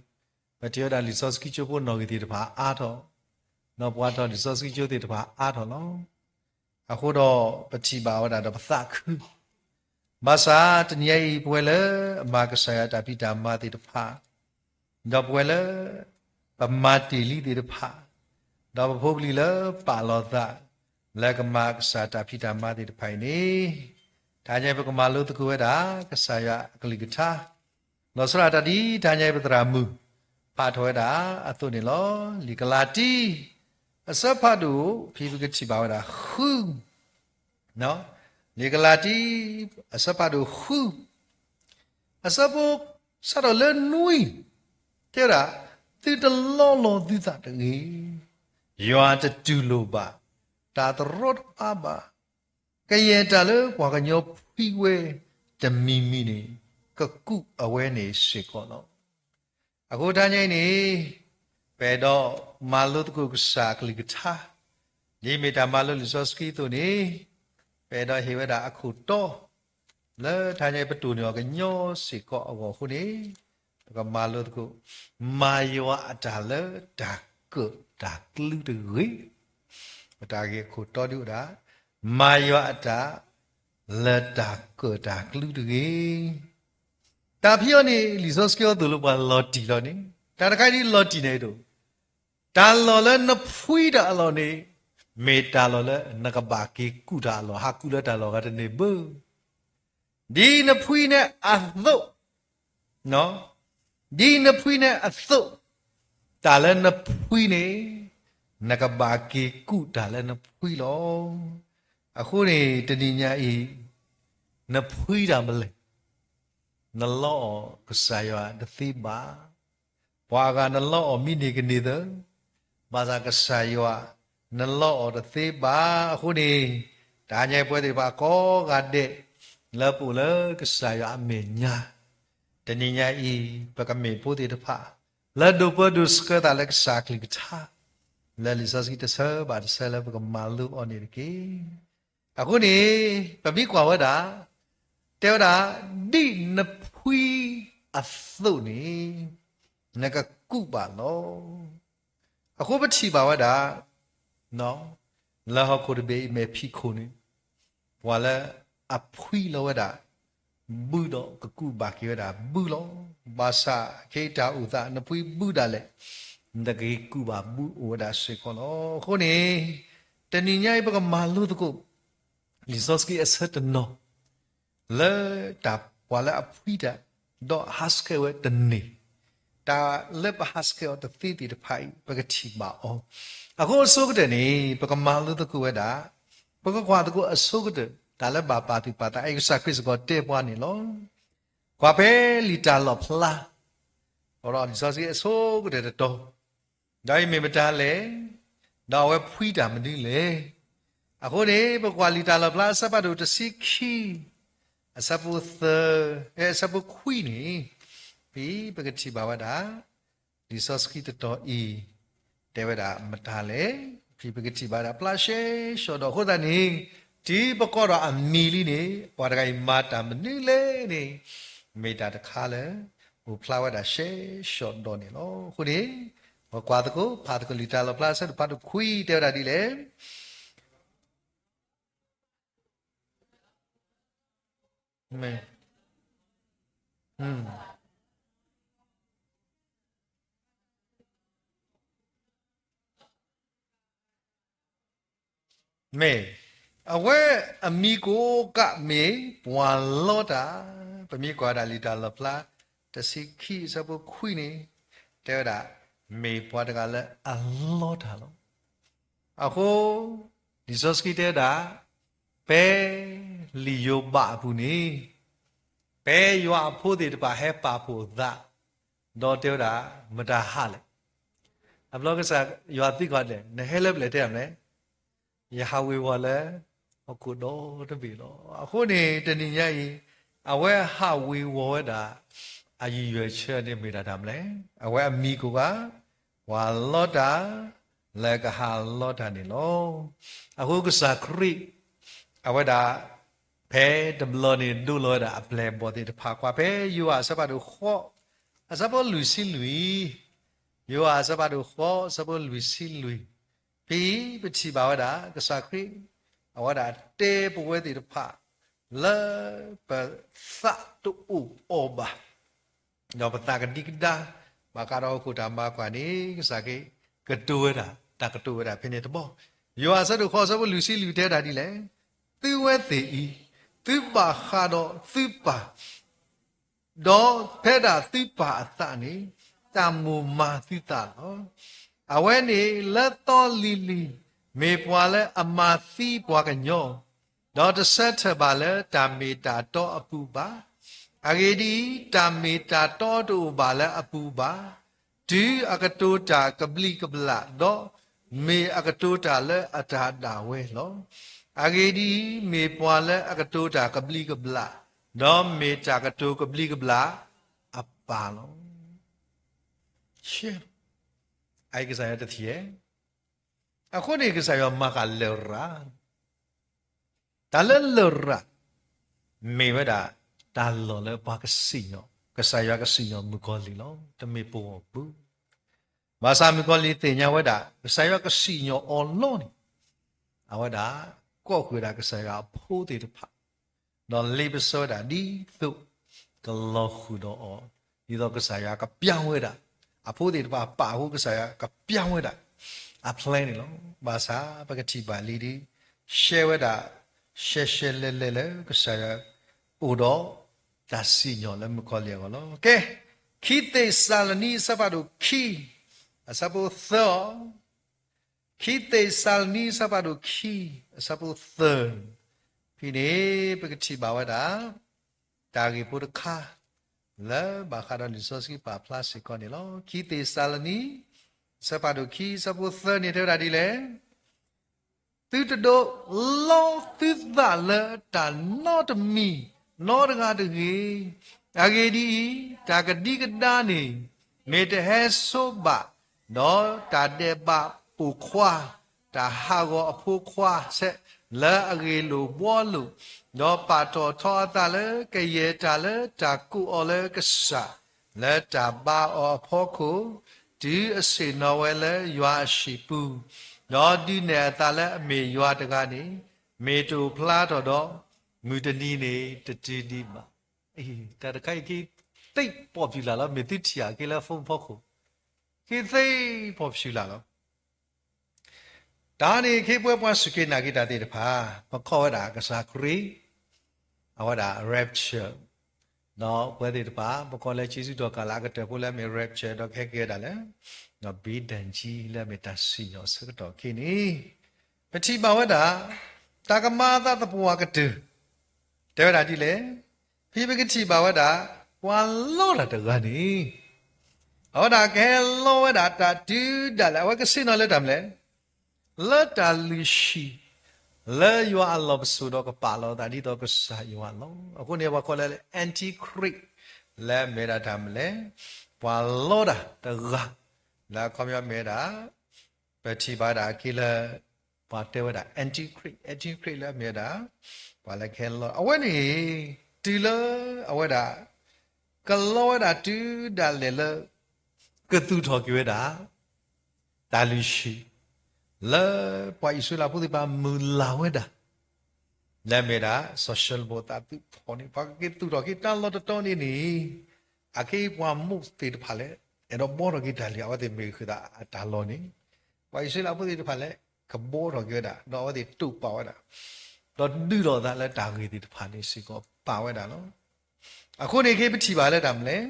ပထံၣ်ဝဲဒၣ်လံာ်စီဆှံကၠိဖိနီၣ်ဂံၢ်သ့ၣ်တဖၣ်အါထီၣ်, ဒီးပှၤထီၣ်လံာ်စီဆှံကၠိသ့ၣ်တဖၣ်အါထီၣ်လီၤ. အဃိဒီးပထံၣ်ဘၣ်ဝဲဒၣ်ဒီးပသးခု ဘၣ်ဆၣ်တနံၤအံၤ ပဝဲလၢအမၤကစၢ်ယွၤတၢ်ဖံးတၢ်မၤသ့ၣ်တဖၣ်, ဒီးပဝဲလၢ ပမၤတ့ၢ်လံသ့ၣ်တဖၣ်, ဒီးပဖိပလံၤလၢပာ်လီၤသး လၢကမၤကစၢ်တၢ်ဖံးတၢ်မၤသ့ၣ်တဖၣ်အံၤန့ၣ်, တဟါညါပကမၤလိသကိးဝဲဒၣ် ကစၢ်ယွၤအကလုၢ်ကထါ, လီၤဆီဒၣ်တၢ်ဒ်တဟါညါပသရၣ်မုၣ် ဖးထီၣ်ဝဲဒၣ်အသိးန့ၣ်လီၤ. လံာ်ကလၤတံ အဆၢဖးဒိၣ် ဖဲပကထံၣ်ဘၣ်ဝဲဒၣ်ဃု လံာ်ကလၤတံ အဆၢဖးဒိၣ်ဃု အဆၢဖိ စးထီၣ်လၢနွံ တဲဝဲဒၣ်, သုတလီလီၤသုသးတဂ့ၤ, ယွၤတတူၢ်လိာ်ဘၣ်, တၢ်တရီတပါဘၣ်, ကယဲၢ်တၢ်လၢပှၤကညီဖှံဝဲတမံၤမံၤန့ၣ် ကကူးအဝဲန့ၣ်စ့ၢ်ကီးလီၤ. အဃိတနံၤအံၤန့ၣ် ပအဲၣ်ဒိးမၤလိသကိးကစၢ်အကလုၢ်ကထါ ဒ်မ့ၢ်တၢ်မၤလိလံာ်စီဆှံအသိးန့ၣ် ပအဲၣ်ဒိးဟ့ၣ်ဝဲဒၣ်အခိၣ်တီ လၢတနံၤအံၤပတိၢ်န့ၢ်အီၤကညီစ့ၢ်ကီးအဂီၢ်အဃိန့ၣ် ပကမၤလိသကိး မၤယွၤအတၢ်လၢတၢ်ကၢၣ်တၢ်ကျူတဂ့ၤ. ပတၢ်ဂ့ၢ်အခိၣ်တီဒုးအိၣ်ဒၣ် မၤယွၤအတၢ် လၢတၢ်ကၢၣ်တၢ်ကျူတဂ့ၤ. တၢ်ဖံးအီၤန့ၣ် လံာ်စီဆှံအသိးလၢပှၤလီၤတံၢ်လီၤန့ၣ် တၢ်တခါဒ်လီၤတံၢ်န့ၣ်ဒိၣ် တၢ်လီၢ်လၢနဖှံတၢ်အလီၢ်န့ၣ် မ့ၢ်တၢ်လီၢ်လၢနကဘၣ်က့ၤကူးတၢ်အလီၢ် ဟးကူးလၢတၢ်လီၢ်ဂၤတန့ၢ်ဘၣ်. ဒ်နဖှံန့ၣ်အသိး ဒ်နဖှံန့ၣ်အသိး တၢ်လၢနဖှံန့ၣ် နကဘၣ်က့ၤကူးတၢ်လၢနဖှံလီၤ. အဃိန့ၣ် တနံၤညါအံၤ နဖှံတၢ်မနုၤလဲၣ်. နလီအီၤကစၢ်ယွၤတသ့ဘၣ်. ပှၤအဂၤနလီအီၤမံန့ၢ်ကန့ၢ်သၢ, ဘၣ်ဆၣ်ကစၢ်ယွၤ နလီအီၤတသ့ဘၣ်အဃိန့ၣ်, တဟါညါပဝဲသ့ၣ်တဖၣ်ကိးဂၤဒဲး လၢပအိၣ်လၢကစၢ်ယွၤအမဲာ်ညါ, တနံၤညါအံၤ ပကမ့ၢ်ဖိသ့ၣ်တဖၣ် လၢဒိးပၢဒိးဆှၢသးလၢကစၢ်အကလုၢ်ကထါ, လၢလံာ်စီဆှံတဆၢဘၣ်တဆၢလၢပကမၤလိအီၤန့ၣ်တက့ၢ်. အဃိန့ၣ် ပမ့ၢ်ကွၢ်ဝဲဒၣ်, တဲဝဲဒၣ်, ဒ်နဖှံအသိးန့ၣ် နကကူးဘၣ်လီၤ. အဃိပထံၣ်ဘၣ်ဝဲဒၣ်, လၢဟီၣ်ခိၣ်တဘ့ၣ်အံၤမဲာ်ဖံးခိၣ်န့ၣ်, ပှၤလၢအဖှံလီၤဝဲဒၣ် ဘုဒီးကကူးဘၣ်က့ၤဝဲဒၣ်ဘုလီၤ. ဘၣ်ဆၣ်ခဲအံၤတၢ်အိၣ်သး နဖှံဘုဒၣ်လဲာ်, နကက့ၤကူးဘၣ်ဘုအိၣ်ဝဲဒၣ်စ့ၢ်ကီးလီၤ. အဃိန့ၣ် တနံၤညါအံၤပကမၤလိသကိး လံာ်စီဆှံအဆၢတနီၤ လၢတၢ်ပှၤလၢအဖှံတၢ် ဒီးဟးဆှဲးဝဲတန့ၢ်, တၢ်လၢပဟးဆှဲးအီၤတသ့သ့ၣ်တဖၣ်အံၤ ပကထံၣ်ဘၣ်အီၤ. အဃိအဆိကတၢၢ်န့ၣ် ပကမၤလိသကိးဝဲဒၣ်, ပကကွၢ်သကိးအဆိကတၢၢ် တၢ်လၢဘၣ်ပာ်သူၣ်ပာ်သး အံၤကစၢ်ခရံာ်စ့ၢ်ကီးတဲပှၤန့ၣ်လီၤ. ကွၢ်ဖဲလံာ်တၢ်လီၣ်ဖျါ ဒီးလံာ်စီဆှံအဆိကတၢၢ်တတီၤ, ဒီးအံၤမ့ၢ်မတၤလဲၣ်, ဒီးအဝဲဖှံတၢ်မနုၤလဲၣ်. အဃိန့ၣ် ပကွၢ်လံာ်တၢ်လီၣ်ဖျါအဆၢဖးဒိၣ်တဆံခံ, အဆၢဖိသၢ, အဆၢဖိခွံန့ၣ်, ဖဲပကထံၣ်ဘၣ်ဝဲဒၣ် လံာ်စီဆှံတတီၤအံၤ တဲဝဲဒၣ်မတၤလဲၣ်. ဖဲပကထံၣ်ဘၣ်ဒၣ် ဖျါရှဲရှိးဒီးအဃိသတးန့ၣ်, တုၤပကိးဒီးအမံၤလံန့ၣ် ပှၤတဂၤအံၤမၤတၢ်မနုၤလဲၣ်န့ၣ်, မ့ၢ်တၢ်တခါလၢ အိၣ်ဖျါဝဲဒၣ်ရှဲရှိးဒီးန့ၣ်လီၤ. အဃိန့ၣ် ပကွၢ်သကိး ဖးသကိးလံာ်တၢ်လီၣ်ဖျါအဆၢဖးဒိၣ်ခွံ တဲဝဲဒၣ်ဒ်လဲၣ်. မ့ၢ်, အဝဲအမံၤကိးကးမ့ၢ်ပှၤလီတၢ်. ပမ့ၢ်ကွၢ်ဒၣ်လံာ်တၢ်လီၣ်ဖျါ တဆံခံအဆၢဖိခွံန့ၣ်, တဲဝဲဒၣ်, မ့ၢ်ပှၤတဂၤလၢအလီတၢ်လီၤ. အဃိ လံာ်စီဆှံတဲဝဲဒၣ်, ဖဲလံာ်ယိၤဘးအပူၤန့ၣ်, ဖဲယွၤအဖိသ့ၣ်တဖၣ်ဟဲပာ်ဖှိၣ်အသး, ဒီးတဲဝဲဒၣ်, မတၤဟးလဲၣ်. အဘျီကစၢ်ယွၤသံကွၢ်ဒဲး, နဟဲလၢပျၢၤတဲမလဲၣ်. ယဟးဝ့ၤဝီၤလၢဟီၣ်ခိၣ်ဒီတဘ့ၣ်လီၤ. အဃိန့ၣ် တနံၤညါအံၤ အဝဲဟးဝ့ၤဝီၤဝဲဒၣ် အရည်ရွယ်ချက်န့ၣ်မ့ၢ်ဒၣ်တၢ်မလဲၣ်. အဝဲအမံၤကိးဂၤ ပှၤလီတၢ် လၢကဟးလီတၢ်န့ၣ်လီၤ. အဃိကစၢ်ခရံာ် အဝဲဒၣ် ဖဲတဘျီန့ၣ် ဒိလီၤဝဲဒၣ်အပျဲၢ်အဘီၣ်သ့ၣ်တဖၣ် ကွၢ်ဖဲယိၤဟၣ်အဆၢဖးဒိၣ်ဃိး အဆၢဖိလွံၢ်ဆံလွံၢ်, ယိၤဟၣ်အဆၢဖးဒိၣ်ဃိး အဆၢဖိလွံၢ်ဆံလွံၢ်, ဖဲပထံၣ်ဘၣ်ဝဲဒၣ် ကစၢ်ခရံာ် အဝဲဒၣ်တဲပဝဲသ့ၣ်တဖၣ် လၢပသးတအိၣ်အီၤဘၣ် ဒီးပသးကဒံကဒါ ဘၣ်ဃးဒီးဟီၣ်ခိၣ်တၢ်မၤကွၢ်န့ၣ် ကစၢ်ခရံာ်ကတိၤဝဲဒၣ် တၢ်ကတိၤဝဲဒၣ်ဖဲန့ၣ်တဘျီ, ယိၤဟၣ်အဆၢဒိၣ်ဃိး အဆၢဖိလွံၢ်ဆံလွံၢ်တဲဒၣ်ဒ်လဲၣ်, သုဝဲသ့ၣ်အံၤ သုဘၣ်ဃးဒီးသုပၢ် ဒီးဖဲဒၣ်သုပၢ်အသးန့ၣ် တၢ်မိၣ်မၤသုသးလီၤ. အဝဲန့ၣ်လၢသီလံၤလံၤ မ့ၢ်ပှၤလၢအမၤသံပှၤကညီ ဒီးတဆၢထၢၣ်ဘၣ်လၢတၢ်မ့ၢ်တၢ်တီအပူၤဘၣ်. အဂ့ၢ်ဒ်အံၤ, တၢ်မ့ၢ်တၢ်တီတအိၣ်ဘၣ်လၢအပူၤဘၣ်, တုၤအကတိၤတၢ်ကဘျံးကဘျၣ်, ဒီးမ့ၢ်အကတိၤတၢ်လၢအတၢ်ဒၣ်ဝဲလီၤ. အဂ့ၢ်ဒ်အံၤ, မ့ၢ်ပှၤလၢအကတိၤတၢ်ကဘျံးကဘျၣ်, ဒီးမ့ၢ်တၢ်ကတိၤကဘျံးကဘျၣ်အပၢ်လီၤ. အအံၤကစၢ်ယွၤတထံၣ်ဧါ. အဃိန့ၣ် ကစၢ်ယွၤမၤဃာ်လရာ်, တၢ်လၢလရာ် မ့ၢ်ဝဲဒၣ် တၢ်လီၢ်လၢပှၤကစံၣ်ညီၣ် ကစၢ်ယွၤကစံၣ်ညီၣ်မုၣ်ကီၤလံၢ်လီၤ. တမ့ၢ်ပဂီၢ်ပူၤ, ဘၣ်ဆၣ်မုၣ်ကီၤလံၢ်သ့ၣ်ညါဝဲဒၣ် ကစၢ်ယွၤကစံၣ်ညီၣ်အီၤလီၤန့ၣ် အဝဲဒၣ် ကိးဃုာ်ဝဲဒၣ်ကစၢ်ယွၤအဖိသ့ၣ်တဖၣ် ဒီးလ့ပစီဝဲဒၣ်ဒ်သိး ကလီၤဃုာ်ဒီးအီၤ, ဒ်သိးကစၢ်ယွၤကပျၢ်ဝဲဒၣ် အဖိသ့ၣ်တဖၣ်ပာ်အဃိ ကစၢ်ယွၤကပျၢ်ဝဲဒၣ် အ plan န့ၣ်လီၤ. ဘၣ်ဆၣ်ပကထံၣ်ဘၣ်လံဒ် ရှဲဝဲဒၣ် ရှဲရှဲလဲလဲလၢကစၢ်ယွၤအိၣ်ဒီး တၢ်စံၣ်ညီၣ်လၢမုၣ်ကီၤလံၢ်အဂီၢ်လီၤ. ကဲ, ခံသ့းစၤလနံ အဆၢဖးဒိၣ်ခံ အဆၢဖိသၢအီၤ ခံသ့းစၤလနံ အဆၢဖးဒိၣ်ခံ အဆၢဖိသၢ, ဖဲန့ၣ် ပကထံၣ်ဘၣ်ဝဲဒၣ် တၢ်ဂ့ၢ်ဖိတခါ လၢဘၣ်ဃးဒီးလံာ်စီဆှံပာ်ဖျါစ့ၢ်ကီးန့ၣ်လီၤ. ခံသ့းစၤလနံ အဆၢဖးဒိၣ်ခံ အဆၢဖိသၢန့ၣ် တဲဝဲဒၣ်ဒ်လဲၣ်, သုတဒိးလီသုသးလၢတၢ်နီတမံၤနီတဂၤတဂ့ၤ. အဂ့ၢ်ဒ်အံၤ, တၢ်ကဒံကဒါန့ၣ် မ့ၢ်တဟဲဆိဘၣ် ဒီးတၢ်ဒဲးဘးပိာ်ခွါ, တၢ်ဟးဂီၤအဖိခွါဆဲးလၢအဂ့ၢ်လိာ်ဘှီလိာ်, ဒီးပာ်ထီၣ်ထီအသးလၢကယဲၢ်တၢ်လၢတၢ်ကိးအီၤလၢကစၢ်, လၢတၢ်ဘါအီၤအဖီခိၣ်, တုၤအဆ့ၣ်နီၤဝဲလၢယွၤအဟံၣ်ပူၤ, ဒီးဒုးနဲၣ်အသးလၢအမ့ၢ်ယွၤတဂၤန့ၣ်, မ့ၢ်တအိၣ်ဖျါထီၣ်ဒီး မုၢ်တနံၤန့ၣ်တတုၤဒံးဘၣ်. တၢ်တခါအံၤကသ့ popular လီၤ, မ့ၢ်သုထံၣ်ဧါ က့ၤလၢဖိဖီခိၣ်, ကသ့ popular လီၤ. တၢ်န့ၣ် ခ့ပဝဲပှၤစူၢ်က့ၤနာ်က့ၤတၢ်သ့ၣ်တဖၣ် ပခိးဝဲဒၣ်ကစၢ်ခရံာ် အဝဲဒၣ် rapture, ဒီးပဝဲသ့ၣ်တဖၣ် ပခိးလၢ ကျေးဇူးတော်ကာလ အကတၢၢ်ဖိလၢအမ့ၢ် rapture ဒီးကဟဲက့ၤဝဲဒၣ်လၢ ဒီး ဘံဒၣ်ကံ လၢအမ့ၢ်တၢ်စံၣ်ညီၣ်အဆၢကတီၢ်ခံန့ၣ်, ပထံၣ်ဘၣ်ဝဲဒၣ် တၢ်ကမၤအသးသပှၢ်ကတၢၢ် တဲဝဲဒၣ်ဒ်လဲၣ်, ဖဲပကထံၣ်ဘၣ်ဝဲဒၣ် ပှၤလီတၢ်တဂၤန့ၣ် အဝဲဒၣ်ကဟဲလီဝဲဒၣ်တၢ်တုၤဒၣ်လဲာ် အဝဲကဆ့ၣ်နီၤလၢတၢ်မနုၤလဲၣ်, လၢတၢ်လုၢ်ဟံၣ် လၢယွၤအလီၢ်ပစိာ်ဒီးကပာ်လီၤအသးဒ်သိးကစၢ်ယွၤလီၤ. အဃိန့ၣ် ပှၤကိးလၢ antichrist လၢမ့ၢ်ဒၣ်တၢ်မနုၤလဲၣ်, ပှၤလီတၢ်တဂၤ လၢအခီပညီမ့ၢ်ဝဲဒၣ် ပထံၣ်ဘၣ်ဒၣ်အခံလၢ ပှၤတဲဝဲဒၣ် antichrist, antichrist လၢအမ့ၢ်ဝဲဒၣ် ပှၤလၢကဟဲလီ အဝဲန့ၣ် တုၤလၢအဝဲဒၣ် ကလီဝဲဒၣ်တုၤဒၣ်လဲာ်လၢ ကသူၣ်ထီၣ်က့ၤဝဲဒၣ် တၢ်လုၢ်ဟံၣ် လၢပှၤအံၣ်စရ့လးဖိသ့ၣ်တဖၣ်မုၢ်လၢ်ဝဲဒၣ် လၢအမ့ၢ်ဒၣ် စီၤၡလိၣ်မိၣ် သးသုးဖီၣ်န့ၣ် ပှၤကက့ၤသူၣ်ထီၣ်က့ၤတၢ်လီၢ်တတီၤန့ၣ်န့ၣ်, အခဲအံၤပှၤမိၢ်သ့ၣ်တဖၣ်လၢ အဲၣ်ဒိးဘှီထီၣ်က့ၤတၢ်လုၢ်ဟံၣ် အဝဲသ့ၣ်မ့ၢ်ဃုာ်သးအတၢ်လီၢ်န့ၣ်, ပှၤအံၣ်စရ့လးဖိသ့ၣ်တဖၣ်လၢ ကဘှီထီၣ်က့ၤဝဲဒၣ် ဒီးအဝဲသ့ၣ်တိာ်ပာ်ဝဲဒၣ်, ဒီးဒုးထီၣ်သးလၢတၢ်ဂ့ၢ်သ့ၣ်တဖၣ်န့ၣ်စ့ၢ်ကီးပာ်ဝဲဒၣ်လီၤ. အဃိန့ၣ် ခဲအံၤပထံၣ်ဘၣ်လၢတၢ်မနုၤလဲၣ်,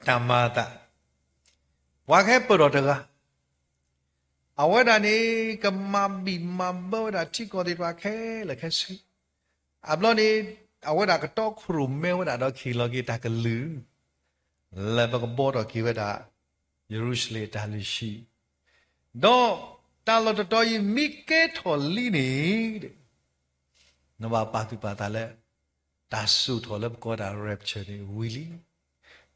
တၢ်မၤအသး ပှၤကဟဲပၢၢ်ထီၣ်တဂၤ, အဝဲဒၣ်န့ၣ် ကမၤဘံၣ်မၤဘၢဝဲဒၣ်ထံကီၢ်သ့ၣ်တဖၣ်ခဲလၢာ်ခဲဆ့, အဘျီန့ၣ် အဝဲဒၣ်ကတီခိၣ်ရိၣ်မဲဝဲဒၣ်ဒီးကဟ့ၣ်လီၤက့ၤတၢ်ကလုၢ် လၢပကဘှီထီၣ်က့ၤဝဲဒၣ် ယရူၤၡလ့ၣ်တၢ်လုၢ်ဟံၣ်, ဒီးတၢ်လီၢ်တတီၤအံၤမ့ၢ်ကဲထီၣ်လံန့ၣ် နဘၣ်ပာ်သူၣ်ပာ်သးလၢ တၢ်စိာ်ထီၣ်လၢပကိးဝဲဒၣ် rapture န့ၣ်ဝံၤလံ.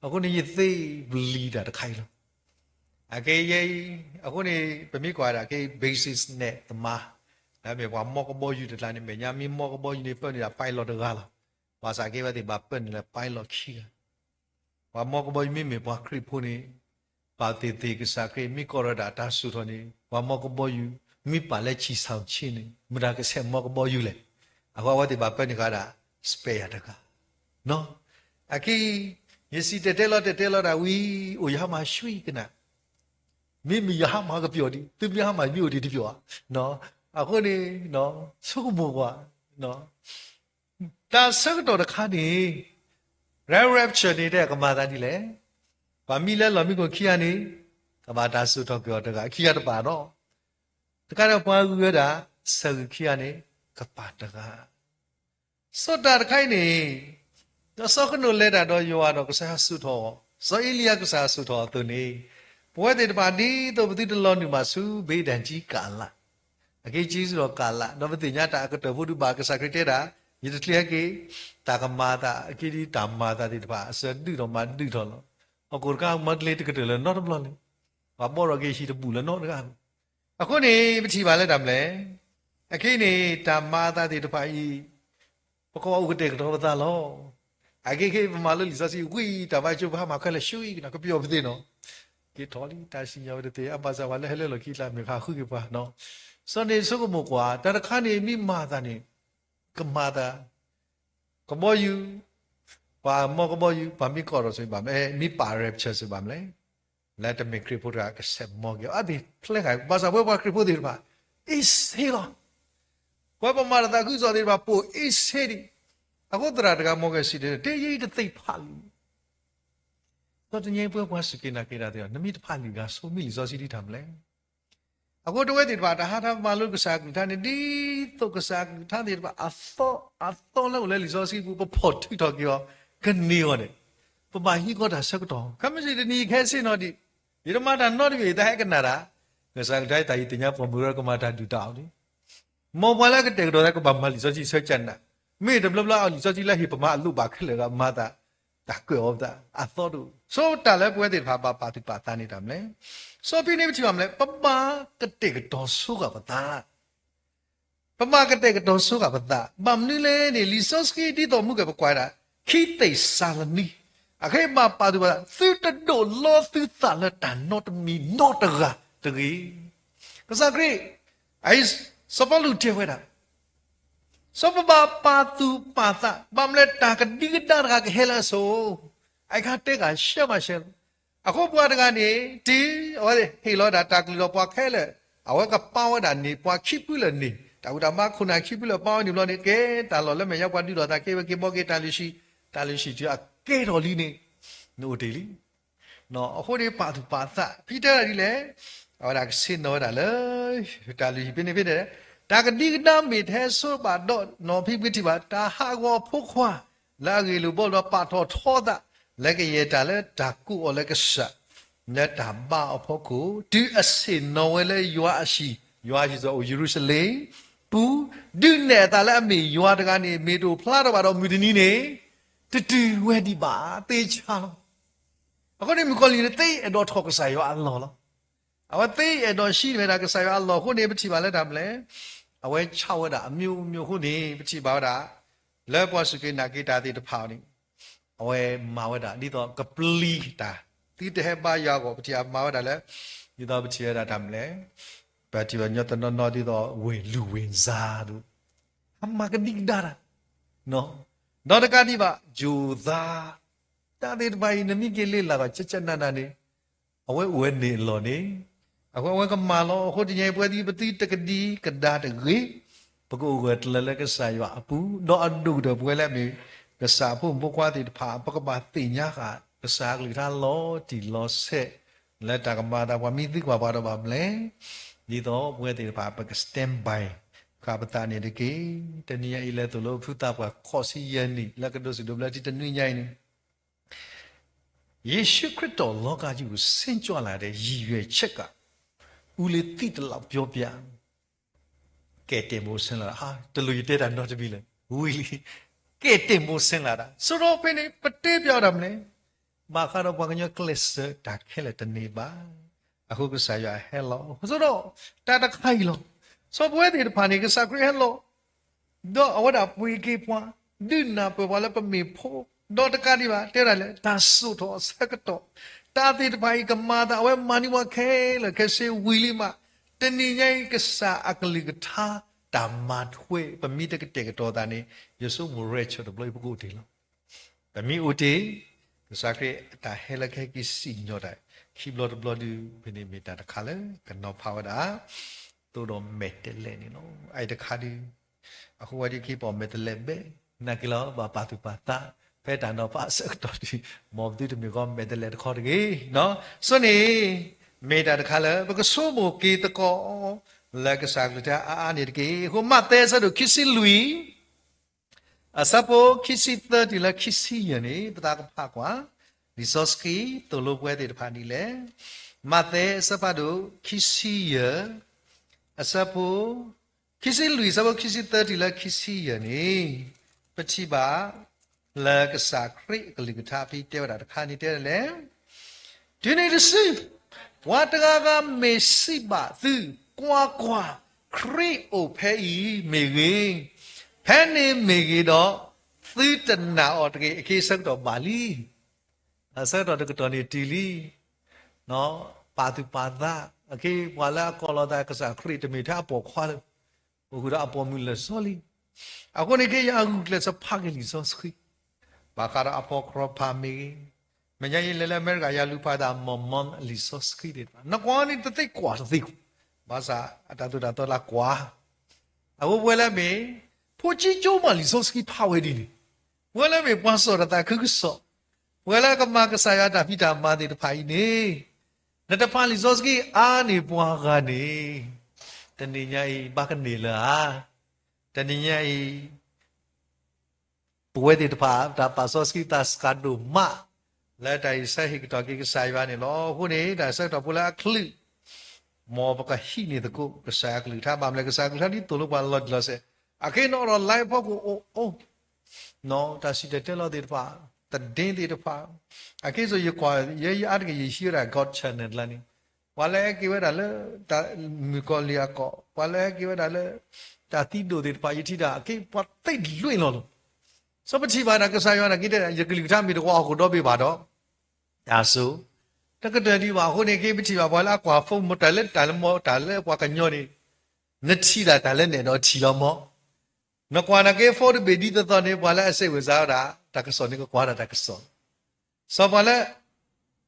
အဃိန့ၣ် ယသ့ၣ်ပျံၤတၢ်တခါအံၤလီၤ. အခဲအံၤ အဃိန့ၣ် ပမ့ၢ်ကွၢ်ဒၣ်က့ businessman သမား လၢအမ့ၢ်ပှၤမီကဘီယူၤတကျါန့ၣ် မဲာ်ညါမ့ၢ်မီကဘီယူၤန့ၣ် ပၢနုာ်ဒၣ် pilot တဂၤလီၤ. ဘၣ်ဆၣ်က့ အဝဲသ့ၣ်ဘၣ်ပၢနုာ်လၢ pilot ခံဂၤ ပှၤမီကဘီယူၤမ့မ့ၢ်ပှၤခရံာ်ဖိန့ၣ် ပာ်သ့ၣ်သ့ၣ်ကစၢ်ခရံာ် မ့ၢ်ကီၢ်ရၢဒၣ်တၢ်စိာ်ထီၣ်န့ၣ် ပှၤမီကဘီယူၤ မ့ၢ်ပာ်လၢဆံဆံဆ့န့ၣ် မတၤကဆဲးမီကဘီယူၤလဲၣ်. အဃိအဝဲသ့ၣ်ဘၣ်ပၢနုာ်ဃာ်ဒၣ် spare တဂၤ အခဲအံၤ ယစံၣ်တဲၤတဲလီၤတဲၤတဲလီၤတၢ်ဝံၤ အိၣ်ယဟါမၢ်ဆှံကနၣ်, မ့မ့ၢ်ယဟါမၢ်ကပျီၣ်ဒံး သုမ့ၢ်ဟါမၢ်မ့ၢ်အိၣ်ဒံးတပျီၣ်ဧါ. အဃိန့ၣ် ဆိကမိၣ်ကွၢ် တၢ်ဆၢကတီၢ်တခါန့ၣ် rapture န့ၣ် တဲကမၤသးဒ်လဲၣ်. ပှၤမံလၢလီၢ်မံခိၣ်ခံဂၤန့ၣ် ကဘၣ်တၢ်စိာ်ထီၣ်ကွံာ်အီၤတဂၤ ခံဂၤတဘၣ်ဒီး တခါဒီးပှၤဂုၤဝဲဒၣ် ဆၢဂုၤခံဂၤန့ၣ် ကပၤတဂၤ စီၤတၢ်တခါအံၤန့ၣ် ဒီးစီၤဃနိၣ်လဲၤတၢ်ဒီးယွၤဒီးကစၢ်ယွၤစိာ်ထီၣ်အီၤ, စီၤအ့လံယၤကစၢ်ယွၤစိာ်ထီၣ်အီၤအသိးန့ၣ် ပဝဲသ့ၣ်တဖၣ်ဒ်သိးပသုတလီၤနုာ်ဘၣ်ဆူ ဘ့ဒၣ်ကံကလး, အက့ ကျေးဇူးတော်ကာလ ဒီးပသ့ၣ်ညါတၢ်အကတၢၢ်ဖိဒုးဘၣ်ကစၢ်ခရံာ်တဲဒၣ် ယတချံးဟဲက့ၤ, တၢ်ကမၤအသးအက့ဒ်တၢ်မၤအသးသ့ၣ်တဖၣ် အစၢၤဒုၣ်ထီၣ်မၤဒုၣ်ထီၣ်လီၤ. ဟီၣ်ခိၣ်တခါ မၤတလ့ၤတကတၢၢ်လၢၤနီတဘျီလံ. ပှၤဘီထီၣ်က့ၤဟံၣ်တဘူၣ်လၢၤနီတဂၤလံ. အဃိန့ၣ် ပထံၣ်ဘၣ်လၢတၢ်မနုၤလဲၣ်. အခဲအံၤန့ၣ် တၢ်မၤအသးသ့ၣ်တဖၣ်အံၤ ပကအိၣ်ကတဲာ်ကတီၤပသးလီၤ. အခဲအံၤပမၤလိလံာ်စီဆှံဝံၤ တၢ်ဘၣ်ကၠိပဟါမၢ်ခဲလၢာ်ဆူအံၤကနီၤ ကပျီၣ်ပသ့ၣ်နီၤ. က့ၤထီၣ်လံ တၢ်စံၣ်ညီၣ်ဝဲတသ့ အဘၣ်ဆၣ်ပှၤလၢဟဲလၢလီၢ်ခံကျါ မ့ၢ်ဃုက့ၤပှၤနီၤ. စီၤန့ၣ်ဆိကမိၣ်ကွၢ် တၢ်တခါန့ၣ် မ့ၢ်မၤအသးန့ၣ် ကမၤအသး ကဘီယူၤ, ပှၤမ်ကဘီယူၤ ပှၤမ့ၢ်ကီၢ်ဒီးစ့ၢ်ဘၣ်မလဲၣ်, မ့ၢ်ပာ် rapture စ့ၢ်ဘၣ်မလဲၣ်. လၢတမ့ၢ်ခရံာ်ဖိတဂၤကဆဲးမ်က့ၤအီၤ အဘၣ်ဖျါဃာ် ဘၣ်ဆၣ်ပဝဲပှၤခရံာ်ဖိသ့ၣ်တဖၣ် အ့ၣ်ဆ့လီၤ. ပဝဲပမၤတၢ်သးခုကစီၣ်သ့ၣ်တဖၣ် ပိာ်အ့ၣ်ဆ့ဒံး. အဃိသရၣ်တဂၤမ်က့ၤစံးတဲ တယံာ်တသ့ၣ်ဖးလံာ် ဒီးတနံၤအံၤပဝဲပှၤစူၢ်က့ၤနာ်က့ၤတၢ်သ့ၣ်တဖၣ် နမ့ၢ်တဖးလံာ်ဂၤဆိ မ့ၢ်လံာ်စီဆှံဒ်တၢ်မနုၤလဲၣ်. အဃိတဝဲသ့ၣ်တဖၣ် တၢ်ဟးထီၣ်မၤလိကစၢ်အကလုၢ်ကထါန့ၣ် ဒ်သိးကစၢ်အကလုၢ်ကထါသ့ၣ်တဖၣ် အသီအသီလၢအိၣ်လၢလံာ်စီဆှံပူၤ ပဖီၣ်ထုးထီၣ်က့ၤအီၤ ကန့ၢ်အီၤန့ၣ် ပဘၣ်ဟံးဃီတၢ်ဆၢကတီၢ်. ခဲမုၢ်ဆ့ၣ်တနံၤခဲဆ့နီၤဒံး ယတမၤတၢ်နီတမံၤ ယတၢ်ဟဲကနၣ်တၢ် ကစၢ်အကလုၢ်ကထါအံၤ တၢ်အံၤသ့ၣ်ညါပှၤမုၢ်ဂၤကမၤတၢ်ဒုၣ်တၢ်အီၣ်န့ၣ် မ်ပှၤလၢအကတဲာ်ကတီၤသး ကဘၣ်မၤလံာ်စီဆှံဆၢကၢနၢ်, မ့ၢ်တဘျီဘျီအီၤလံာ်စီဆှံလၢဟ့ၣ်ပမၤအလိၣ်ဘၣ်ခဲလၢာ်ဒီး မၤသးတၢ်ကွဲးအီၤပသး အသီတအိၣ်. ဆိတၢ်လၢပဝဲသ့ၣ်တဖၣ်ဘၣ်ပာ်သူၣ်ပာ်သးန့ၣ်တၢ်မနုၤလဲၣ်. စီဖံန့ၣ်ပထံၣ်ဘၣ်မနုၤလဲၣ်, ပဘၣ်ကတဲာ်ကတီၤဆိဃာ်ပသး ပဘၣ်ကတဲာ်ကတီၤဆိဃာ်ပသး ဘၣ်မနုၤလဲၣ်န့ၣ် လံာ်စီဆှံဒ်သိးမုၢ်ကဲၣ်ပကွၢ်ဒၣ် ခံသ့းစၤလနံ အခဲအံၤဘၣ်ပာ်သူၣ်ပာ်သး သုတဒိးလီသုသးလၢတၢ်နီတမံၤနီတဂၤတဂ့ၤ. ကစၢ်ခရံာ် အအံၤ စီၤပီလူးတဲဝဲဒၣ် စီၤပဘၣ်ပာ်သူၣ်ပာ်သး ဘၣ်မနုၤလဲၣ် တၢ်ကဒံကဒါတဂၤကဟဲလၢအစိၤ, အအံၤခါတဲဂၤရှဲမးရှဲလီၤ. အဃိပှၤတဂၤန့ၣ် တုၤအဝဲဟ့ၣ်လီၤဒၣ်တၢ်ကလုၢ်ဒီးပှၤခဲလၢာ် အဝဲကပာ်ဝဲဒၣ်န့ၢ်ပှၤခံဖုလၢာ်န့ၣ် တၢ်အုၣ်တၢ်မၤခိၣ်နၢ်ခံဖုလၢာ်ပာ်ဝဲန့ၣ်ဘျီန့ၣ် ကဲ တၢ်လီၢ်လၢမဲာ်ညါပှၤဒုးထီၣ်သးကဲဝဲက့ၤဘီက့ၤတၢ်လုၢ်ဟံၣ်, တၢ်လုၢ်ဟံၣ်တုၤအကဲထီၣ်လံန့ၣ် နအိၣ်တ့ၢ်လံ. အဃိန့ၣ်ပာ်သူၣ်ပာ်သး ဖဲတဲဒၣ်ဒ်လဲၣ်, အဝဲဒၣ်ကဆ့ၣ်နီၤဝဲဒၣ်လၢ တၢ်လုၢ်ဟံၣ်ဖဲန့ၣ်ဖဲန့ၣ် တၢ်ကဒံကဒါမ့ၢ်တဟဲဆိဘၣ်ဒီးနီၢ်ဖံပှ့ၤထံၣ်ဘၣ် တၢ်ဟးဂီၤအဖိခွါ လၢအဂ့ၢ်လိာ်ဘှီလိာ်ဒီးပာ်ထီၣ်ထီအသး လၢကယဲၢ်တၢ်လၢတၢ်ကိးအီၤလၢကစၢ် လၢတၢ်ဘါအဖီခိၣ် တုၤအဆ့ၣ်နီၤဝဲလၢယွၤအဟံၣ်, ယွၤဟံၣ်စ့ၢ်အိၣ်ယရူၤၡလ့ၣ်ပူၤ, ဒုးနဲၣ်အသးလၢအမ့ၢ်ယွၤတဂၤန့ၣ် မ့ၢ်တအိၣ်ဖျါထီၣ်ဘၣ်ဒီးမုၢ်တနံၤန့ၣ် တတုၤဝဲဒံးဘၣ် သ့ဆါလီၤ. အဃိန့ၣ်မုၣ်ကီၤလံၢ်န့ၣ် သ့အဲၣ်ဒိးထီၣ်ကစၢ်ယွၤအလီၢ်လီၤ. အဝဲသ့အဲၣ်ဒိးဟံးန့ၢ်ဝဲဒၣ်ကစၢ်ယွၤအလီၢ်အဃိန့ၣ် ပထံၣ်ဘၣ်လၢတၢ်မနုၤလဲၣ်, အဝဲဆါဝဲဒၣ်အမျိုးမျိုးအဃိန့ၣ် ပထံၣ်ဘၣ်ဝဲဒၣ် လၢပှၤစူၢ်က့ၤနာ်က့ၤတၢ်သ့ၣ်တဖၣ်န့ၣ် အဝဲမၤဝဲဒၣ်ဒ်သိးကပျံၤတၢ် သုတဟဲဘါယွၤအဂီၢ် ပထံၣ်အမၤဝဲဒၣ်လၢ ဒ်သိးပထံၣ်ဝဲဒၣ်တၢ်မနုၤလဲၣ်, ပထံၣ်ဝဲညီတနီၤနီၤဒ်သိးဝ့ၢ်လုၢ်ဝ့ၢ်စါဒိၣ် အမၤကဒံကဒါတၢ် ဒီးတကးဒံးဘၣ် ယိၤသး တၢ်သ့ၣ်တဖၣ်အံၤ နမ့ၢ်က့ၤလ့ၢ်လၢ်ဘၣ် ကကနၣ်နၣ်န့ၣ် အဝဲအိၣ်ဝဲန့ၣ်အလီၢ်န့ၣ် အဃိအဝဲကမၤလီၤ. အဃိတနံၤအံၤ ပဝဲသ့ၣ်ပသုတကဒံကဒါတဂ့ၤ, ပကအိၣ်ဂၢၢ်ကျၢၤလၢကစၢ်ယွၤအပူၤ, ဒီးအဒိၣ်ကတၢၢ်ပဝဲလၢအမ့ၢ် ကစၢ်အဖိမုၣ်ဖိခွါသ့ၣ်တဖၣ် ပကဘၣ်သ့ၣ်ညါဃာ် ကစၢ်အကလုၢ်ကထါလီၤတံၢ်လီၤဆဲး လၢတၢ်ကမၤအသး ပှၤမ့ၢ်သံကွၢ်ပှၤဒီးဘၣ်မနုၤလဲၣ်, ဒ်သိးပဝဲသ့ၣ်တဖၣ် ပက stand by ဃာ်ပသးန့ၣ်တက့ၢ်. တနံၤအံၤလဲၤသိၣ်လိဖုသးပှၢ် ဃိးဆံယဲၢ်နံၣ် လၢကဒိးစံးဒိးဘျၢထံတနွံညါအံၤန့ၣ် ယ့ၣ်ၡူးခရံာ်တီၢ်လီၤကၢ်ယုၢ်စ့ၢ်ကီး အူလ့သံတလးပျီပျၢ် ကဲတဲမိၣ်ဆဲးလၢ်ဒၣ် တလိၣ်ယတဲတၢ်နီတမံၤလၢၤ ဝံၤလံ ကဲတဲမိၣ်ဆဲးလၢ်ဒၣ် ဆိဒီးဖဲန့ၣ် ပတဲပျီတၢ်မနုၤလဲၣ်, ဘၣ်ဃးဒီးပှၤကညီကျဲးစၢးတၢ်ခဲလၢာ်တန့ၢ်ဘၣ်. အဃိကစၢ်ယွၤဟဲလီၤ ဆိဒီး တၢ်တခါအံၤလီၤ. စီၤပဝဲသ့ၣ်တဖၣ်န့ၣ် ကစၢ်ခရံာ်ဟဲလီၤ ဒီးအဝဲဒၣ်ပှ့ၤက့ၤပှၤ ဒုးနၢ်ပၢၢ်ပှၤလၢပမ့ၢ်ဖိ, ဒီးတကးဒံးဘၣ် တဲဒၣ်လဲၣ် တၢ်စိာ်ထီၣ်အဆၢကတီၢ်, တၢ်သ့ၣ်တဖၣ်အံၤကမၤအသး အဝဲမၤန့ၢ်ပှၤခဲလၢာ်ခဲဆ့ဝံၤလံမး, တနံၤညါအံၤ ကစၢ်အကလုၢ်ကထါ တၢ်မၤထွဲ ပမ့ၢ်တကတဲာ်ကတီၤသးန့ၣ် ယဆိကမိၣ် rapture တဘျီအံၤ ပကအိၣ်တ့ၢ်လီၤ. ပမ့ၢ်အိၣ်တ့ၢ် ကစၢ်ခရံာ်အတၢ်ဟဲလၢကဟဲက့ၤစံၣ်ညီၣ်တၢ် ခံဘျီတဘျီဒုး ဖဲန့ၣ်မ့ၢ်တၢ်တခါလၢ ကနီၤဖးဝဲဒၣ် သိးဒီးမဲာ်တဲးလဲးန့ၣ်လီၤ. အအံၤတခါဒုး အဃိဝဲဒၣ်ခံပီၣ်မဲာ်တဲးလဲးဘဲ နာ်က့ၤလီၤ ဘၣ်ပာ်သူၣ်ပာ်သး ဖဲတၢ်နီၤဖးအဆၢကတီၢ်ဒုး မ်ပသုတမ့ၢ်ဃီမဲာ်တဲးလဲးတခီတဂ့ၤ. ဆိန့ၣ် မ့ၢ်တၢ်တခါလၢ ပကဆိကမိၣ်က့ၤသကိး လၢကစၢ်ကလုၢ်ကထါအါအါန့ၣ်တက့ၢ်. အဃိမးသဲအဆၢဒိၣ်ခံဆံလွံၢ် အဆၢဖိခံဆံသၢတုၤလၢခံဆံယဲၢ်န့ၣ် ပသးကဖးကွၢ် လံာ်စီဆှံသိၣ်လိပဝဲသ့ၣ်တဖၣ်ဒ်လဲၣ်. မးသဲအဆၢဖးဒိၣ်ခံဆံယဲၢ် အဆၢဖိ ခံဆံလွံၢ် အဆၢဖိခံဆံသၢတုၤလၢခံဆံယဲၢ်န့ၣ် ပထံၣ်ဘၣ် လၢကစၢ်ခရံာ်အကလုၢ်ကထါဖဲတဲဝဲဒၣ်တခါန့ၣ်တဲလဲၣ်, တုၤနုၤတစု ပှၤတဂၤဂၤမ့ၢ်စံးဘၣ်သု, ကွၢ်ကွၢ်, ခရံာ်အိၣ်ဖဲအံၤမ့ၢ်ဂ့ၤ, ဖဲန့ၣ်မ့ၢ်ဂ့ၤဒီး, သုတနာ်အီၤတဂ့ၤ, အက့အဆၢကတီၢ်ဘၣ်လံ. အဆၢကတီၢ်တကတီၢ်န့ၣ်တုၤလံ. ပာ်သူၣ်ပာ်သး, အက့ပှၤလၢအကိးလီၤသးကစၢ်ခရံာ်တမ့ၢ်ထဲအပိာ်ခွါလၢ အိၣ်ဃုာ်ဒီးအပိာ်မုၣ်လၢာ်စီလံ. အဃိန့ၣ်က့ ယအဂုာ်ကျဲးစၢးဖးက့ၤလံာ်စီဆှံ, ဘၣ်ဃးဒီးအဖီခီဖးမ့ၢ်ဂ့ၤ, မဲာ်ညါယလဲၤလၢအမဲရကၤ ယလူၤဖးဒၣ် Mormon လံာ်စီဆှံသ့ၣ်တဖၣ်, နကွၢ်န့ၣ်တသ့ကွၢ်တသ့ကွၢ်, ဘၣ်ဆၣ်အတၢ်သိၣ်တၢ်သီလၢကွၢ်. အဃိပဝဲလၢမ့ၢ် ဖိကၠိကၠိမးလံာ်စီဆှံဖးဝဲဒ်န့ၣ်, ပဝဲလၢမ့ၢ်ပှၤစိာ်တၢ်သးခုကစီၣ်, ပဝဲလၢကမၤကစၢ်ယွၤတၢ်ဖံးတၢ်မၤသ့ၣ်တဖၣ်အံၤန့ၣ်, နတဖးလံာ်စီဆှံအါန့ၢ်ပှၤဂၤန့ၣ်, တနံၤညါအံၤဘၣ်ကန့ၢ်လၢၤဧါ. တနံၤညါအံၤ ပဝဲသ့ၣ်တဖၣ် တၢ်ပာ်စီဆှံသးစှၤဒိၣ်မး လၢတၢ်အံၤဆၢဟ့ၣ်ကတီၢ်က့ၤကစၢ်ယွၤန့ၣ်လီၤ. အဃိန့ၣ် တၢ်ဆၢကတီၢ်ဖိလၢအချုး, မ်ပကဟံးန့ၢ်သကိး ကစၢ်ယွၤကလုၢ်ကထါ, ဘၣ်မနုၤလဲၣ် ကစၢ်ယွၤကလုၢ်ကထါဒ်သိးလိာ်ပှၤလီၤတံၢ်လီၤဆဲး, အဃိန့ၣ်အိၣ်ဒီး live ဖီခိၣ်အိၣ်အိၣ်, တၢ်စံၣ်တဲၤတဲလီၤသ့ၣ်တဖၣ်, သဒ့သ့ၣ်တဖၣ်, အဃိယကွၢ် ယဲယအါတက့ၢ်ယဟံးဝဲဒၣ် God Channel တကျါန့ၣ်, ပှၤလၢဟဲက့ၤဝဲဒၣ်လၢ တၢ်မုၣ်ကီၤလံၢ်အကီၢ်, ပှၤလၢဟဲက့ၤဝဲဒၣ်လၢ တၢ်သံဒိၣ်သ့ၣ်တဖၣ် ယထံၣ်ဒၣ် အက့ပှၤသ့လွံၢ်လီၤလီၤ. စီၤပထံၣ်ဘၣ်တၢ်ကစၢ်ယွၤန့ၣ်က့, ယကလုၢ်ကထါမ့ၢ်တဝီဟီၣ်ခိၣ်ဒီဘ့ၣ်ဘၣ်ဒီး, တၢ်စိ, တကတၢၢ်ဒံးဘၣ်အဃိန့ၣ် က့ပထံၣ်ဘၣ်ပှၤလၢအကွၢ်ဖိမ့ၢ်တၢ်လၢ တၢ်လၢမ့ၢ်တၢ်လၢပှၤကညီန့ၣ်, နထံၣ်ဒၣ်တၢ်လၢနအဲၣ်ဒိးထံၣ်လီၤမး. နကွၢ်န့ၣ်က့ ဖိတဘ့ၣ်ဒ်သိးသိးန့ၣ် ပှၤလၢအစဲးဝဲစါဝဲဒၣ် တၢ်ကစီၣ်န့ၣ်ကကွၢ်ဒၣ်တၢ်ကစီၣ်, စီၤပှၤလၢ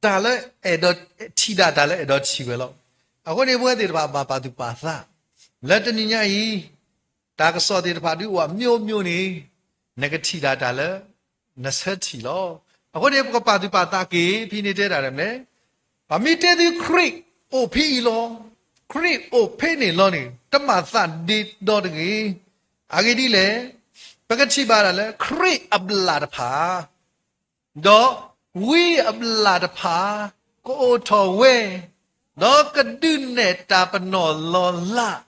တၢ်လၢအဲၣ်ဒိးထံၣ်ဒၣ်တၢ်လၢအဲၣ်ဒိးထံၣ်ဝဲလီၤ. အဃိန့ၣ် ပဝဲသ့ၣ်တဖၣ်ဘၣ်ပာ်သူၣ်ပာ်သး, လၢတနံၤညါအံၤ တၢ်ကစီၣ်သ့ၣ်တဖၣ်ဒုးအိၣ်အမျိုးမျိုးန့ၣ်, နကထံၣ်ဒၣ်တၢ်လၢ နဆၢထံၣ်လီၤ. အဃိန့ၣ် ပကပာ်သူၣ်ပာ်သးက့ၤ ဖဲန့ၣ်တဲဒၣ်လဲၣ်, ပမ့ၢ်တဲသုခရံာ်အိၣ်ဖဲအံၤလီၤ, ခရံာ်အိၣ်ဖဲန့ၣ်လီၤန့ၣ် တမၤသးဒ့ဒီတဂ့ၤ. အဂ့ၢ်ဒ်လဲၣ်, ပကထံၣ်ဘၣ်ဒၣ်လၢ ခရံာ်အဘျၣ်တဖၣ် ဒီးဝံအဘျၣ်တဖၣ် ကအိၣ်ထီၣ်ဝဲ, ဒီးကဒုးနဲၣ်တၢ်ပနီၣ်လီၤလး,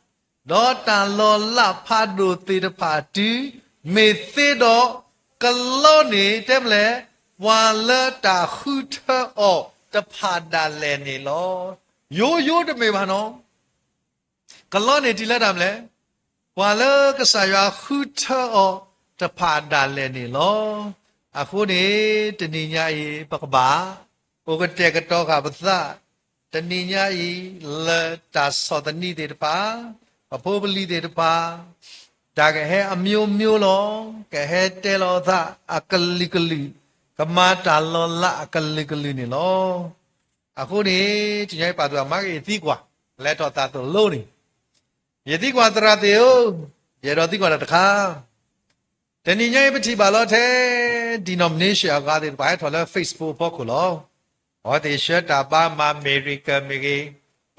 ဒီးတၢ်လီၤလးဖးဒိၣ်သ့ၣ်တဖၣ်တုၤ မ့ၢ်သ့ဒီး ကလီန့ၣ်တဲမလဲၣ်, ပှၤလၢတၢ်ဃုထၢအီၤတဖၣ်ဒၣ်လဲာ်န့ၣ်လီၤ. ယိယိတမ့ၢ်ဘၣ်နီၤ ကလီန့ၣ်တုၤလၢတၢ်မလဲၣ်, ပှၤလၢကစၢ်ယွၤဃုထၢအီၤတဖၣ်ဒၣ်လဲာ်န့ၣ်လီၤ. အဃိန့ၣ် တနံၤညါအံၤ ပကဘၣ် အိၣ်ကတဲာ်ကတီၤဃာ်ပသး, တနံၤညါအံၤ လၢတၢ်ဆီၣ်သနံးသ့ၣ်တဖၣ်, ပဖိပလံၤသ့ၣ်တဖၣ်, တၢ်ကဟဲအမျိုးမျိုးလီၤ, ကဟဲတဲလီၤအသးအကလုာ်ကလုာ်, ကမၤတၢ်လီၤလးအကလုာ်ကလုာ်န့ၣ်လီၤ. အဃိန့ၣ် တနံၤညါအံၤပာ်သူၣ်ပာ်သးက့ၤ ယသံကွၢ်, လဲၤထီၣ်သးသိၣ်လိန့ၣ်, ယသံကွၢ်သရၣ်သ့ၣ်ဧၢ, ယအဲၣ်ဒိးသံကွၢ်တၢ်တခါ, တနံၤညါအံၤပထံၣ်ဘၣ်လီၤထဲ denomination အဂၤသ့ၣ်တဖၣ်ဟဲထီၣ်လၢ Facebook အဖီခိၣ်လီၤ. အဝဲသ့ၣ်ဆှၢတၢ်ဘါမၤ miracle မ့ၢ်ဂ့ၤ,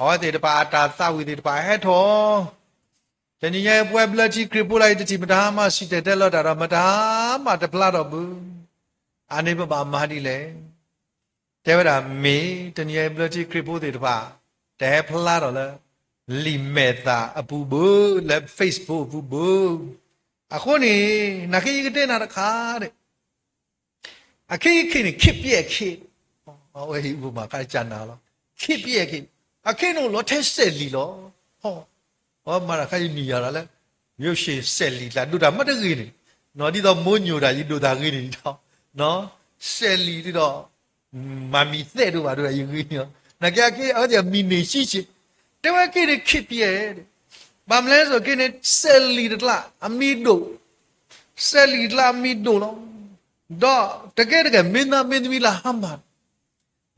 အဝဲသ့ၣ်တဖၣ်အတၢ်သးဝံၣ်သ့ၣ်တဖၣ်ဟဲထီၣ် တနံၤညါအံၤ ပဝဲဘျၢထံခရံာ်ဖိလၢအံၤ တထံၣ်မတၤမးစံၣ်တဲၤတဲလီၤတၢ်ဒီး မတၤမးတဖျါထီၣ်ဘၣ်. အန့ၣ်ပဘၣ်မၤဒ်လဲၣ်. တဲဝဲဒၣ်မ့ၢ် တနံၤညါအံၤ ဘျၢထံခရံာ်ဖိသ့ၣ်တဖၣ် တဟဲဖျါထီၣ်လၢ လံာ်မဲာ်သၣ်အပူၤဘၣ်, လၢ Facebook အပူၤဘၣ်. အဃိန့ၣ် နာ်က့ယကတဲနၤတခါဒီး အခဲအံၤခဲန့ၣ် ခေတ်ပျက်ခေတ်, အဝဲဟ့ၣ်ဥပမာခါကနၤလီၤ. ခေတ်ပျက်ခေတ်, အခဲန့ၣ်အိၣ်လီၤထဲစဲးလံာ်လီၤ. ဟီ, အဝဲမၤတၢ်ခါအံၤနံၣ်ယၤလီၤလၢ ယိၤၡ့စဲးလံာ်တကျါ ဒိၣ်တၢ်မ့ၢ်တဂ့ၤန့ၣ်, ဒ်သိးမိၢ်ညိၣ်တၢ်ယဒိၣ်တၢ်ဂ့ၤန့ၣ်ဒီး, စဲးလံာ်ဒ်သိး မၤမံၤသဲးဒိၣ်ဘၣ်ဒိၣ်တၢ်ယဂ့ၤန့ၣ်လီၤ. နာ်က့အခဲအံၤ အဝဲသ့ၣ်အမံၤန့ၢ်ဆံးဆံး, တဲဝဲခဲန့ၣ် ခေတ်ပျက်, ဘၣ်မနုၤလဲၣ်ခဲန့ၣ် စဲးလံာ်တကျါ အမံၤဒိၣ်, စဲးလံာ်တကျါအမံၤဒိၣ်လီၤ. ဒီးတကဲတကဲ မင်းသားမင်းသမီးလၢဟါမၢ်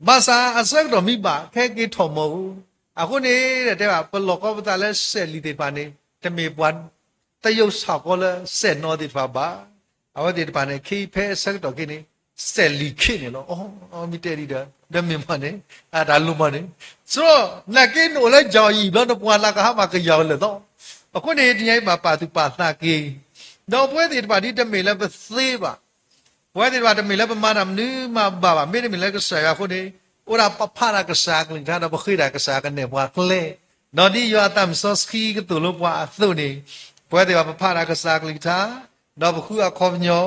ဘၣ်ဆၣ်အဆၢကတီၢ်မံဘၣ် ခဲက့ၤထီၣ်မီၤဧိၤ, အဃိန့ၣ် တဲဘၣ် ပလီၢ်ကီပသးလၢစဲးလံာ်သ့ၣ်တဖၣ်န့ၣ် တမ့ၢ်ပှၤသယုၢ်ဆၣ်ကီလၢစဲးနီၤသ့ၣ်တဖၣ်ဘၣ်. အဝဲသ့ၣ်တဖၣ်န့ၣ် ခဲအံၤဖဲအဆၢကတီၢ်ခဲန့ၣ် စဲးလံာ်ခေတ်န့ၣ်လီၤ. အမ့ၢ်တဲဒ်ဒီး ဒီးမ့ၢ်မးန့ၣ် အတၢ်လိၣ်မးန့ၣ်, ဆိ နာ်က့နအိၣ်လၢယီၤအံၤဘျီ နပှၤလၢကဟါမၢ်ကယၤဝဲလၢာ်သီ. အဃိန့ၣ် တနံၤညါအံၤဘၣ်ပာ်သူၣ်ပာ်သးက့ၤ, ဒီးပဝဲသ့ၣ်တဖၣ်ဒ်တမ့ၢ်လၢပသ့ဘၣ် ပဝဲသ့ၣ်တဖၣ်တမ့ၢ်လၢပမၤတၢ်မနုၤမးဘၣ်ဘၣ်, မ့တမ့ၢ်လၢကစၢ်ယွၤအဃိန့ၣ်, အိၣ်ဒၣ်ပဖးတၢ်ကစၢ်ကလုၢ်ကထါ ဒီးပဃ့တၢ်ကစၢ်ကနဲၣ်ပှၤကျဲ, ဒီးဒ်ယွၤအသးမုၣ်စီဆှံကသိၣ်လိပှၤအသိးန့ၣ်, ပဝဲသ့ၣ်တဖၣ်ပဖးတၢ်ကစၢ်ကလုၢ်ကထါ, ဒီးပဃုအခီပညီ,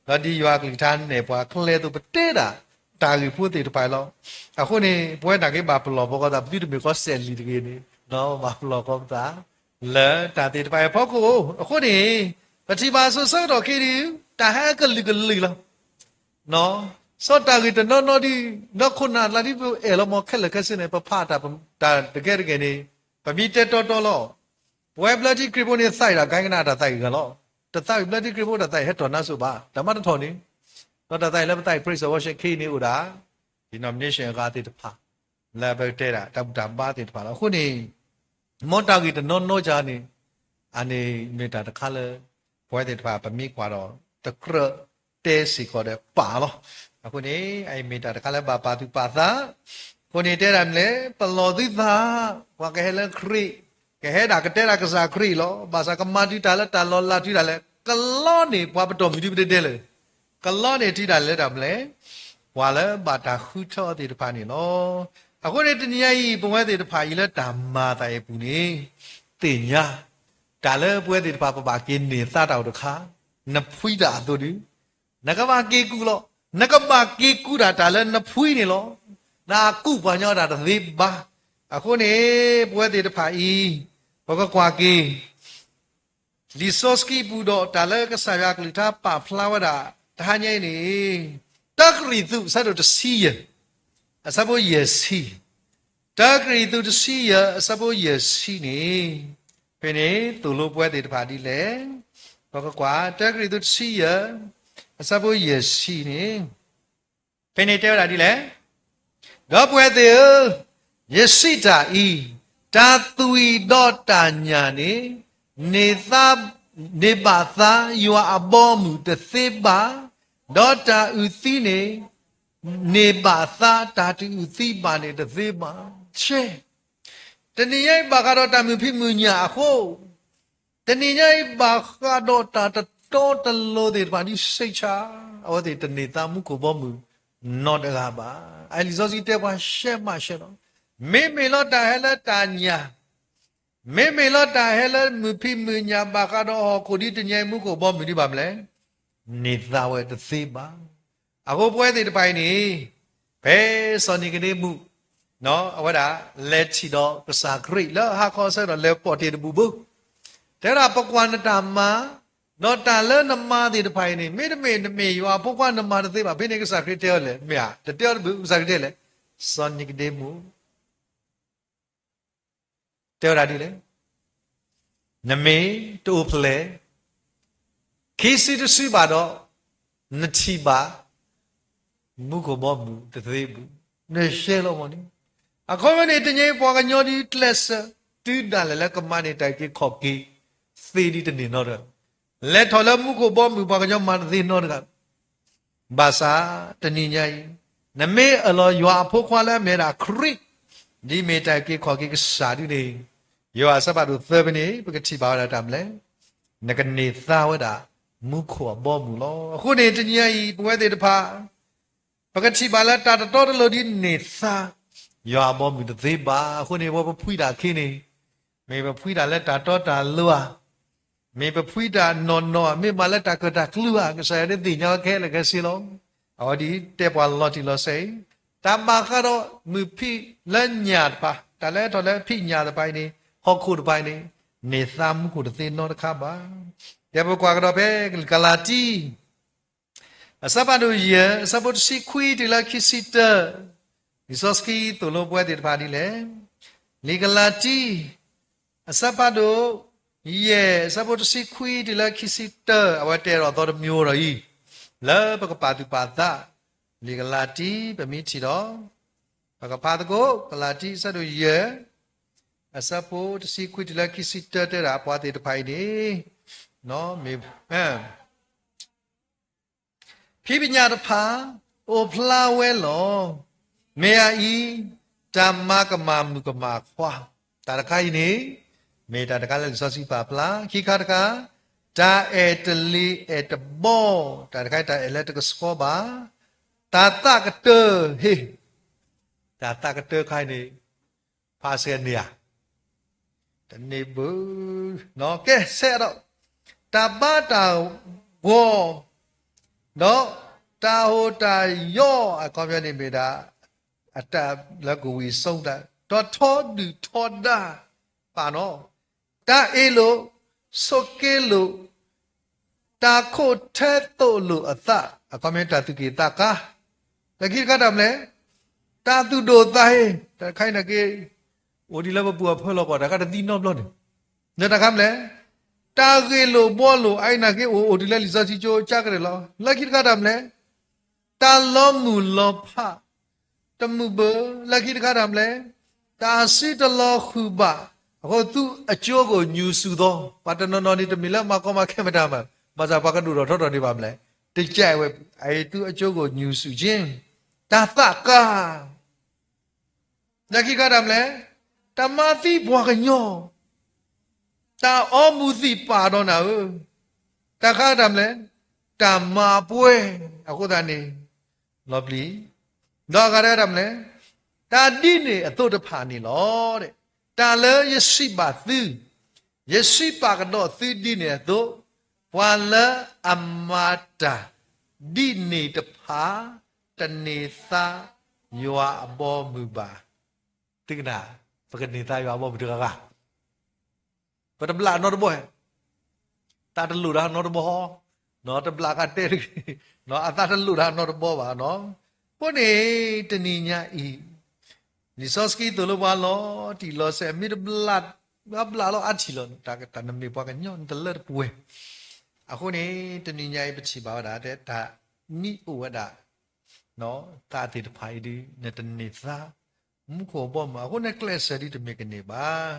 ဒီးဒ်ယွၤအကလုၢ်ကထါနဲၣ်ပှၤကျဲအသိး ပတဲဒၣ်တၢ်ဂ့ၢ်ဖိသ့ၣ်တဖၣ်အံၤလီၤ. အဃိန့ၣ် ပဝဲနာ်က့ဘၣ်ပလီၢ်ဘၣ်ကီသး ပသုတမ့ၢ်ဃီစဲးလံာ်တဂ့ၤန့ၣ်, ဘၣ်ပလီၢ်ဘၣ်ကီသး လၢတၢ်သ့ၣ်တဖၣ်အံၤအဖီခိၣ်, အဃိန့ၣ် ပထံၣ်ဘၣ်အစိၤဆၢကတီၢ်ခဲအံၤဒုး တၢ်ဟဲအကလုာ်ကလုာ်လီၤ. စီၤတၢ်ဂ့ၢ်တနီၤနီၤဒုး ဒီးခိၣ်နၢ်လၢဒ်ပအဲၣ်လီၤမ့ၢ်ခဲလၢာ်ခဲဆ့န့ၣ် ပဖးတၢ်တကဲတဂ့ၤန့ၣ် ပမ့ၢ်တဲတီတီလီၤ. ပဝဲဘျၢထံခရံာ်ဖိန့ၣ် သးအံၤဒၣ်ကဲကနၣ်တၢ်သးအံၤဂၤလီၤ. တသးအံၤဘျၢထံခရံာ်ဖိတၢ်သးအံၤဟဲထီၣ်နါစိၤဘၣ်, တၢ်မၤတထီၣ်န့ၣ်, ဒီးတၢ်သးအံၤလၢပသးအံၤ praise and worship ခဲအံၤန့ၣ်အိၣ်ဒၣ် denomination အဂၤသ့ၣ်တဖၣ် လၢပကတဲဒၣ်တၢ်ဘူၣ်တၢ်ဘါသ့ၣ်တဖၣ်လီၤ. အဃိန့ၣ် မ်တၢ်ဂ့ၢ်တနီၤနီၤယၤန့ၣ် အန့ၣ်မ့ၢ်တၢ်တခါလၢ ပဝဲသ့ၣ်တဖၣ်ပမ့ၢ်ကွၢ်ဒီး တကြၢးတဲစ့ၢ်ကီးဒီးပာ်လီၤ. အဃိန့ၣ် အအံၤမ့ၢ်တၢ်တခါလၢဘၣ်ပာ်သူၣ်ပာ်သး, အဃိန့ၣ်တဲဒၣ်မ့ၢ်လဲၣ် ပလီၢ်သုသး, ပှၤကဟဲလၢခရံာ်, ကဟဲဒၣ်ကတဲဒၣ်ကစၢ်ခရံာ်လီၤ. ဘၣ်ဆၣ်ကမၤတုၤတၢ်လၢတၢ်လီၤလးတုၤဒၣ်လဲာ် ကလီန့ၢ်ပှၤပတီၢ်မုၢ်ဒံးပတဲဒဲလၢ ကလီန့ၢ်တုၤဒၣ်လဲာ်လၢတၢ်မနုၤလဲၣ်, ပှၤလၢဘၣ်တၢ်ဃုထၢအီၤသ့ၣ်တဖၣ်န့ၣ်လီၤ. အဃိန့ၣ် တနံၤညါအံၤ ပဝဲသ့ၣ်တဖၣ်အံၤလၢတၢ်မၤသးအံၤအပူၤန့ၣ် သ့ၣ်ညါ တၢ်လၢပဝဲသ့ၣ်တဖၣ်ပဘၣ်က့ၤန့ၢ်သါတၢ်အိၣ်တခါ, နဖှံတၢ်အသိးဒုး နကဘၣ်က့ၤကူၣ်လီၤ. နကဘၣ်က့ၤကူၣ်တၢ်တၢ်လၢနဖှံန့ၣ်လီၤ. နကူၣ်ပှၤညီတၢ်တသ့ဘၣ်. အဃိန့ၣ် ပဝဲသ့ၣ်တဖၣ်အံၤ ပကကွၢ်က့ၤ လံာ်စီဆှံပူၤဒီးတၢ်လၢကစၢ်ယွၤအကလုၢ်ကထါပာ်ဖျါဝဲဒၣ် တဟါညါအံၤန့ၣ် တၢကရံၣ်သူး အဆၢဒိၣ်တဆံယဲၢ် အဆၢဖိယဲၢ်ဆံ, တၢကရံၣ်သူးတဆံယဲၢ် အဆၢဖိယဲၢ်ဆံန့ၣ် ဖဲန့ၣ်သိၣ်လိပဝဲသ့ၣ်တဖၣ်ဒ်လဲၣ်. ပကကွၢ် တၢကရံၣ်သူးတဆံယဲၢ် အဆၢဖိယဲၢ်ဆံန့ၣ် ဖဲန့ၣ်တဲဝဲဒၣ်ဒ်လဲၣ်. ဒီပုၢ်ဝဲၢ်သ့ၣ်ဧၢ, ယစံးတၢ်အံၤ, တၢ်သွံၣ်ဒီးတၢ်ညၣ်န့ၣ် န့ၢ်သါ, န့ၢ်ဘၣ်သါယွၤအဘီအမုၢ်တသ့ဘၣ်, ဒီးတၢ်အုၣ်သံန့ၣ် န့ၢ်ဘၣ်သါတၢ်တအုၣ်သံဘၣ်န့ၣ်တသ့ဘၣ်. ဆဲး, တနံၤညါအံၤဘၣ်ဃးဒီးတၢ်မုာ်ဖံးမုာ်ညၣ်အဃိ တနံၤညါအံၤဘၣ်ဃးဒီးတၢ်တတီတလိၤသ့ၣ်တဖၣ်ဒ်စ့ၢ်ကီး အဝဲသ့ၣ်တန့ၢ်သါမူခိၣ်ဘီမုၢ်နီတဂၤဘၣ်. အလံာ်စီဆှံတဲပှၤရှဲမးရှဲလီၤ. မ့မ့ၢ်လီၤတၢ်ဟဲလၢတၢ်ညၣ်, မ့မ့ၢ်လီၤတၢ်ဟဲလၢမုာ်ဖံးမုာ်ညၣ်ဘၣ်ဃးဒီးဟီၣ်ခိၣ်ဒ်တနံၤအံၤမူခိၣ်ဘီမုၢ်ဒံးဘၣ်မနုၤလဲၣ်, န့ၢ်သါဝဲတသ့ဘၣ်. အဃိပဝဲသ့ၣ်တဖၣ်အံၤန့ၣ် ဖဲစီၤနံၤကဒ့မူး အဝဲဒၣ်လဲၤထံၣ်ဒီးကစၢ်ခရံာ်လၢဟါခီအဆၢကတီၢ် လဲၤပိာ်တ့ၢ်တဘူၣ်ဘၣ်, တဲဝဲဒၣ်ပကွၢ်နတၢ်မၤ, ဒီးတၢ်လၢနမၤသ့ၣ်တဖၣ်အံၤန့ၣ် မ့တမ့ၢ်နမ့ၢ်ယွၤအဖိခွါနမၤတသ့ဘၣ်. ဖဲန့ၣ်ကစၢ်ခရံာ်တဲအီၤလဲၣ်, မ့ၢ်ဧါ, တတဲအီၤတဘၣ်, ကစၢ်ခရံာ်တဲလဲၣ်, စီၤနံၤကဒ့မူး တဲဝဲဒၣ်ဒ်လဲၣ်, နမ့ၢ်တအိၣ်ဖျဲၣ် ခံစုတစုဘၣ်ဒီး နထံၣ်ဘၣ် မူခိၣ်ဘီမုၢ်တသ့ဘၣ်. နရှဲလီၤမးန့ၣ်. အခီပညီန့ၣ် တနံၤအံၤပှၤကညီဒ်ကျဲးစၢးတုၤဒၣ်လဲာ်လၢကမၤန့ၢ်တၢ်အုၣ်က့ၤခီၣ်က့ၤသ့ဒ်တန့ၢ်နီတဂၤ, လဲၤထီၣ်လၢမူခိၣ်ဘီမုၢ်ပှၤကညီမၤတသ့နီတဂၤ ဘၣ်ဆၣ်တနံၤညါအံၤ နမ့ၢ်အၢၣ်လီၤယွၤအဖိခွါလၢအမ့ၢ်ဝဲဒၣ်ခရံာ် ဒ်မ့ၢ်တၢ်အုၣ်က့ၤခီၣ်က့ၤကစၢ်ဒ်န့ၣ်, ယိၤဟၣ်အဆၢဖးဒိၣ်သၢဖဲန့ၣ် ပကထံၣ်ဘၣ်ဝဲဒၣ်တၢ်မနုၤလဲၣ်, နကန့ၢ်သါဝဲဒၣ်မူခိၣ်အဘီအမုၢ်လီၤ. အဃိန့ၣ် တနံၤညါအံၤ ပဝဲသ့ၣ်တဖၣ် ပကထံၣ်ဘၣ်လၢတၢ်တတီတလိၤဒ်န့ၢ်သါ ယွၤအဘီအမုၢ်တသ့ဘၣ်. အဃိန့ၣ် ပဝဲပဖှံတၢ်ခံန့ၣ် မ့ၢ်ပဖှံတၢ်လၢတၢ်တီတၢ်လိၤဧါ, မ့ၢ်ပဖှံတၢ်နီၢ်နီၢ်ဧါ, မ့ၢ်မၤလၢတၢ်ကၢၣ်တၢ်ကျူဧါ, ကစၢ်ယွၤဒ်သ့ၣ်ညါဝဲခဲလၢာ်ခဲဆ့လီၤ. အဝဲဒ်တဲပှၤလီၤတံၢ်လီၤဆဲးအံၤ, တၢ်ဘၣ်ဃးဒီးမုၢ်ဖံးလၢညၣ်တဖၣ်, တၢ်လၢထီၣ်လၢဖံးညၣ်တဖၣ်အံၤန့ၣ်, ဟီၣ်ခိၣ်တဖၣ်အံၤန့ၣ်, န့ၢ်သါမူခိၣ်တသ့နီတခါဘၣ်. ဒီးပကွၢ်ကဒီးဖဲကလံးကလၤတံ အဆၢဖးဒိၣ်ယဲၢ် အဆၢဖိတဆံခွံတုၤလၢခံဆံတၢ, လံာ်စီဆှံသိၣ်လိပဝဲသ့ၣ်တဖၣ်ဒ်လဲၣ်. လံာ်ကလၤတံ အဆၢဖးဒိၣ်ယဲၢ် အဆၢဖိတဆံခွံတုၤလၢခံဆံတၢ, အဝဲတဲဒီးသီတမံၤဒီးအံၤ, လၢပကပာ်သူၣ်ပာ်သး, လံာ်ကလၤတံ ပမ့ၢ်ထံၣ်ဒီး, ပကဖးသကိး ကလၤတံ အဆၢဒိၣ်ယဲၢ် အဆၢဖိတဆံခွံတုၤလၢခံဆံတၢ တဲဒၣ်ပှၤသ့ၣ်တဖၣ်အံၤန့ၣ်, မ့ၢ် ဖံးပညၣ်တဖၣ် အိၣ်ဖျါဝဲလီၤ. မ့ၢ်အအံၤ, တၢ်မၤကမၣ်မုၣ်ကမၣ်ခွါ, တၢ်တခါအံၤန့ၣ်, မ့ၢ်တၢ်တခါလၢလံာ်စီဆှံပာ်ဖျါ, ခံခါတခါ, တၢ်အဲၣ်တလ့ၤအဲၣ်တဘီ, တၢ်တခါအံၤတၢ်အဲၣ်လၢတကဆှီဘၣ်, တၢ်သးကတၢၢ်ဟ့ၣ်, တၢ်သးကတၢၢ်ခါအံၤန့ၣ်, ဖးစဲန့ၣ်ဧါ တန့ၢ်ဘၣ်, ကဲဆဲးဒီး, တၢ်ဘါတၢ် ပှီၤ, ဒီးတၢ်ဟိးတၢ်ယီၣ်အခီပညီန့ၣ်မ့ၢ်ဒၣ် အတၢ်လၢကဝံၤစိသး ဒီးထီဒုၣ်ထီဒါပာ်နီၣ်, တၢ်အ့ၣ်လိာ်ဆိးက့လိာ် တၢ်ခိးထဲသိးလိာ်အသး အခီပညီတၢ်သူၣ်က့ၣ်သးကါ, လၢခံတခါတၢ်မနုၤလဲၣ်, တၢ်သူၣ်ဒိၣ်သးဟ့, တၢ်တခါအံၤနာ်က့ အိၣ်ဒ်လၢပပူၤအဖၢလီၤကီး တၢ်ကတသံနီတဘျီန့ၣ်, လၢတၢ်ခါမနုၤလဲၣ်, တၢ်ဂ့ၢ်လိာ်ဘှီလိာ် အအံၤနာ်က့ အိၣ်အိၣ်တုၤလၢလံာ်စီဆှံကၠိကၢကရဲၣ်လီၤ. လၢခံတခါတၢ်မနုၤလဲၣ်, တၢ်လီၤမုၢ်လီၤဖး တမုာ်ဘၣ်. လၢခံတခါတၢ်မနုၤလဲၣ်, တၢ်စုတလီၤဃုာ်ဘၣ်. အဃိသုအကၠိကအိၣ်ညူးဆူၣ်သီ, ပှၤတနီၤနီၤန့ၣ် တမ့ၢ်လၢမၤကီမၤခဲမတၤမး, ဘၣ်ဆၣ်ပှၤကဒိၣ်ထီၣ်ထီထီၣ်ဒံးဘၣ်မနုၤလဲၣ်, တကဲဝဲ အအံၤသုအကၠိကအိၣ်ညူးဆူၣ်က့ၤ, တၢ်သးကါ လၢခံတခါတၢ်မနုၤလဲၣ်, တၢ်မၤသံပှၤကညီ, တၢ်အီမူၤသံၣ်ပာ်ဒီးနၤဧၢ, တၢ်ခါတၢ်မနုၤလဲၣ်, တၢ်မၤပှဲၤ, အဃိသတးန့ၣ် လီၤပျံၤ, ဒီးအဂၤတခါတၢ်မနုၤလဲၣ်, တၢ်ဒ်န့ၣ်အသိးတဖၣ်န့ၣ်လီၤ. တၢ်လၢယစံးဘၣ်သု, ယစံးပာ်ကဒီးသုဒ်န့ၣ်အသိး, ပှၤလၢအမၤတၢ်ဒ်န့ၣ်တဖၣ် တန့ၢ်သါယွၤအဘီအမုၢ်ဘၣ်. သုကနၣ်, ပကန့ၢ်သါယွၤအဘီအမုၢ်တဂၤဂၤ, ပတဘျးနီတဘီ, သးတလိၣ်တၢ်နီတဘီ, တဘျးကတဲတဂ့ၤ, အသးတလိၣ်တၢ်နီတဘီဘၣ်နီၤ. အဃိန့ၣ် တနံၤညါအံၤ လံာ်စီဆှံသိၣ်လိပှၤလီၤတံၢ်လီၤဆဲး မ့ၢ်တဘျး, ဘျးလီၤအါထံၣ်လီၤ, တၢ်နမ့ၢ်ပှၤကညီနတလၢတပှဲၤ. အဃိန့ၣ် တနံၤညါအံၤပထံၣ်ဘၣ်ဝဲဒၣ် တဲတၢ်မံအိၣ်ဝဲဒၣ် သးသ့ၣ်တဖၣ်အံၤဒုး နတန့ၢ်သါ မူခိၣ်အဘီအမုၢ်, အဃိန့ၣ်ကျဲးစၢးဒုးတမ့ၢ်ကန့ၢ်ဘၣ်.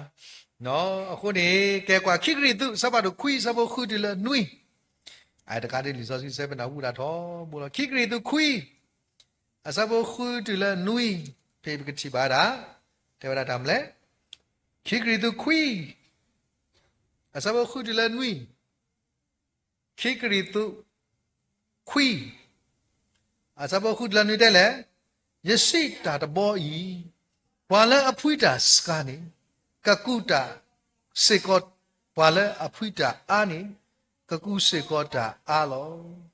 အဃိန့ၣ် ကဲကွၢ်ခံကရံၣ်သူး အဆၢဖးဒိၣ်ခွံ အဆၢဖိဃုတုၤလၢနွံ, အတခါဒ်လံာ်စီဆှံဆၢဖဲနၢ်ဟူဒၣ်ထီဘိလီၤ. ခံကရံၣ်သူးခွံ အဆၢဖိဃုတုၤလၢနွံ, ဖဲပကထံၣ်ဘၣ်ဝဲဒၣ်, တဲဝဲဒၣ်တၢ်မနုၤလဲၣ်, ခံကရံၣ်သူးခွံ အဆၢဖိဃုတုၤလၢနွံ, ခံကရံၣ်သူး ခွံ, အဆၢဖိဃုတုၤလၢနွံတဲလဲၣ်, ယစံးတၢ်တဘီအံၤ, ပှၤလၢအဖှံတၢ်ဆှါန့ၣ် ကကူးတၢ်စ့ၢ်ကီး, ပှၤလၢအဖှံတၢ်အါန့ၣ် ကကူးစ့ၢ်ကီးတၢ်အါလီၤ.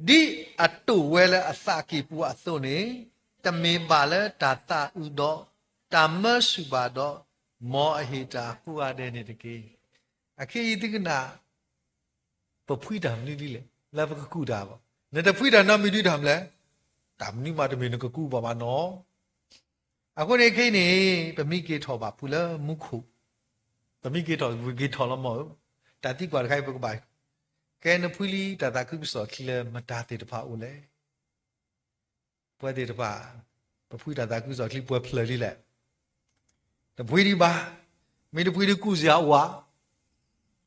ဒ်အတိာ်ဝဲလၢအသးကံၢ်ပူၤအသိးန့ၣ်, တမ့ၢ်ဘၣ်လၢတၢ်သးအုးဒီး တၢ်မၢဆူၣ်ဘၣ်ဒီး မ်အဟ့ၣ်တၢ်ကိးဂၤဒဲးန့ၣ်တက့ၢ်. အခဲအံၤသုကနၣ်, ပဖှံတၢ်မနုၤဒ်လဲၣ် လၢပကကူးတၢ်ဘၣ်. နတဖှံတၢ်နီတမံၤဒုးတၢ်မနုၤလဲၣ်, တၢ်မနုၤမးတမ့ၢ်နကကူးဘၣ်ဘၣ်နီၤ. အဃိန့ၣ်ခဲအံၤန့ၣ် ပမ့ၢ်က့ၤထီၣ်ဘၣ်ဖုလၢမူခိၣ်, ပမ့ၢ်က့ၤထီၣ် ပက့ၤထီၣ်လီၤမၢ်ဧၢ, တၢ်သံကွၢ်တခါအံၤပကဘၣ်, ကဲနဖှံလံတၢ်သးခုကစီၣ်ချံလၢမတၤသ့ၣ်တဖၣ်အအိၣ်လဲၣ်. ပဝဲသ့ၣ်တဖၣ် ပဖှံတၢ်သးခုကစီၣ်ချံပှဲၤဖျၢၣ်လံလဲၣ်. တဖှံဒံးဘၣ်, မ့ၢ်တဖှံဒုးကူးစ့ၢ်အအိၣ်ဧါ,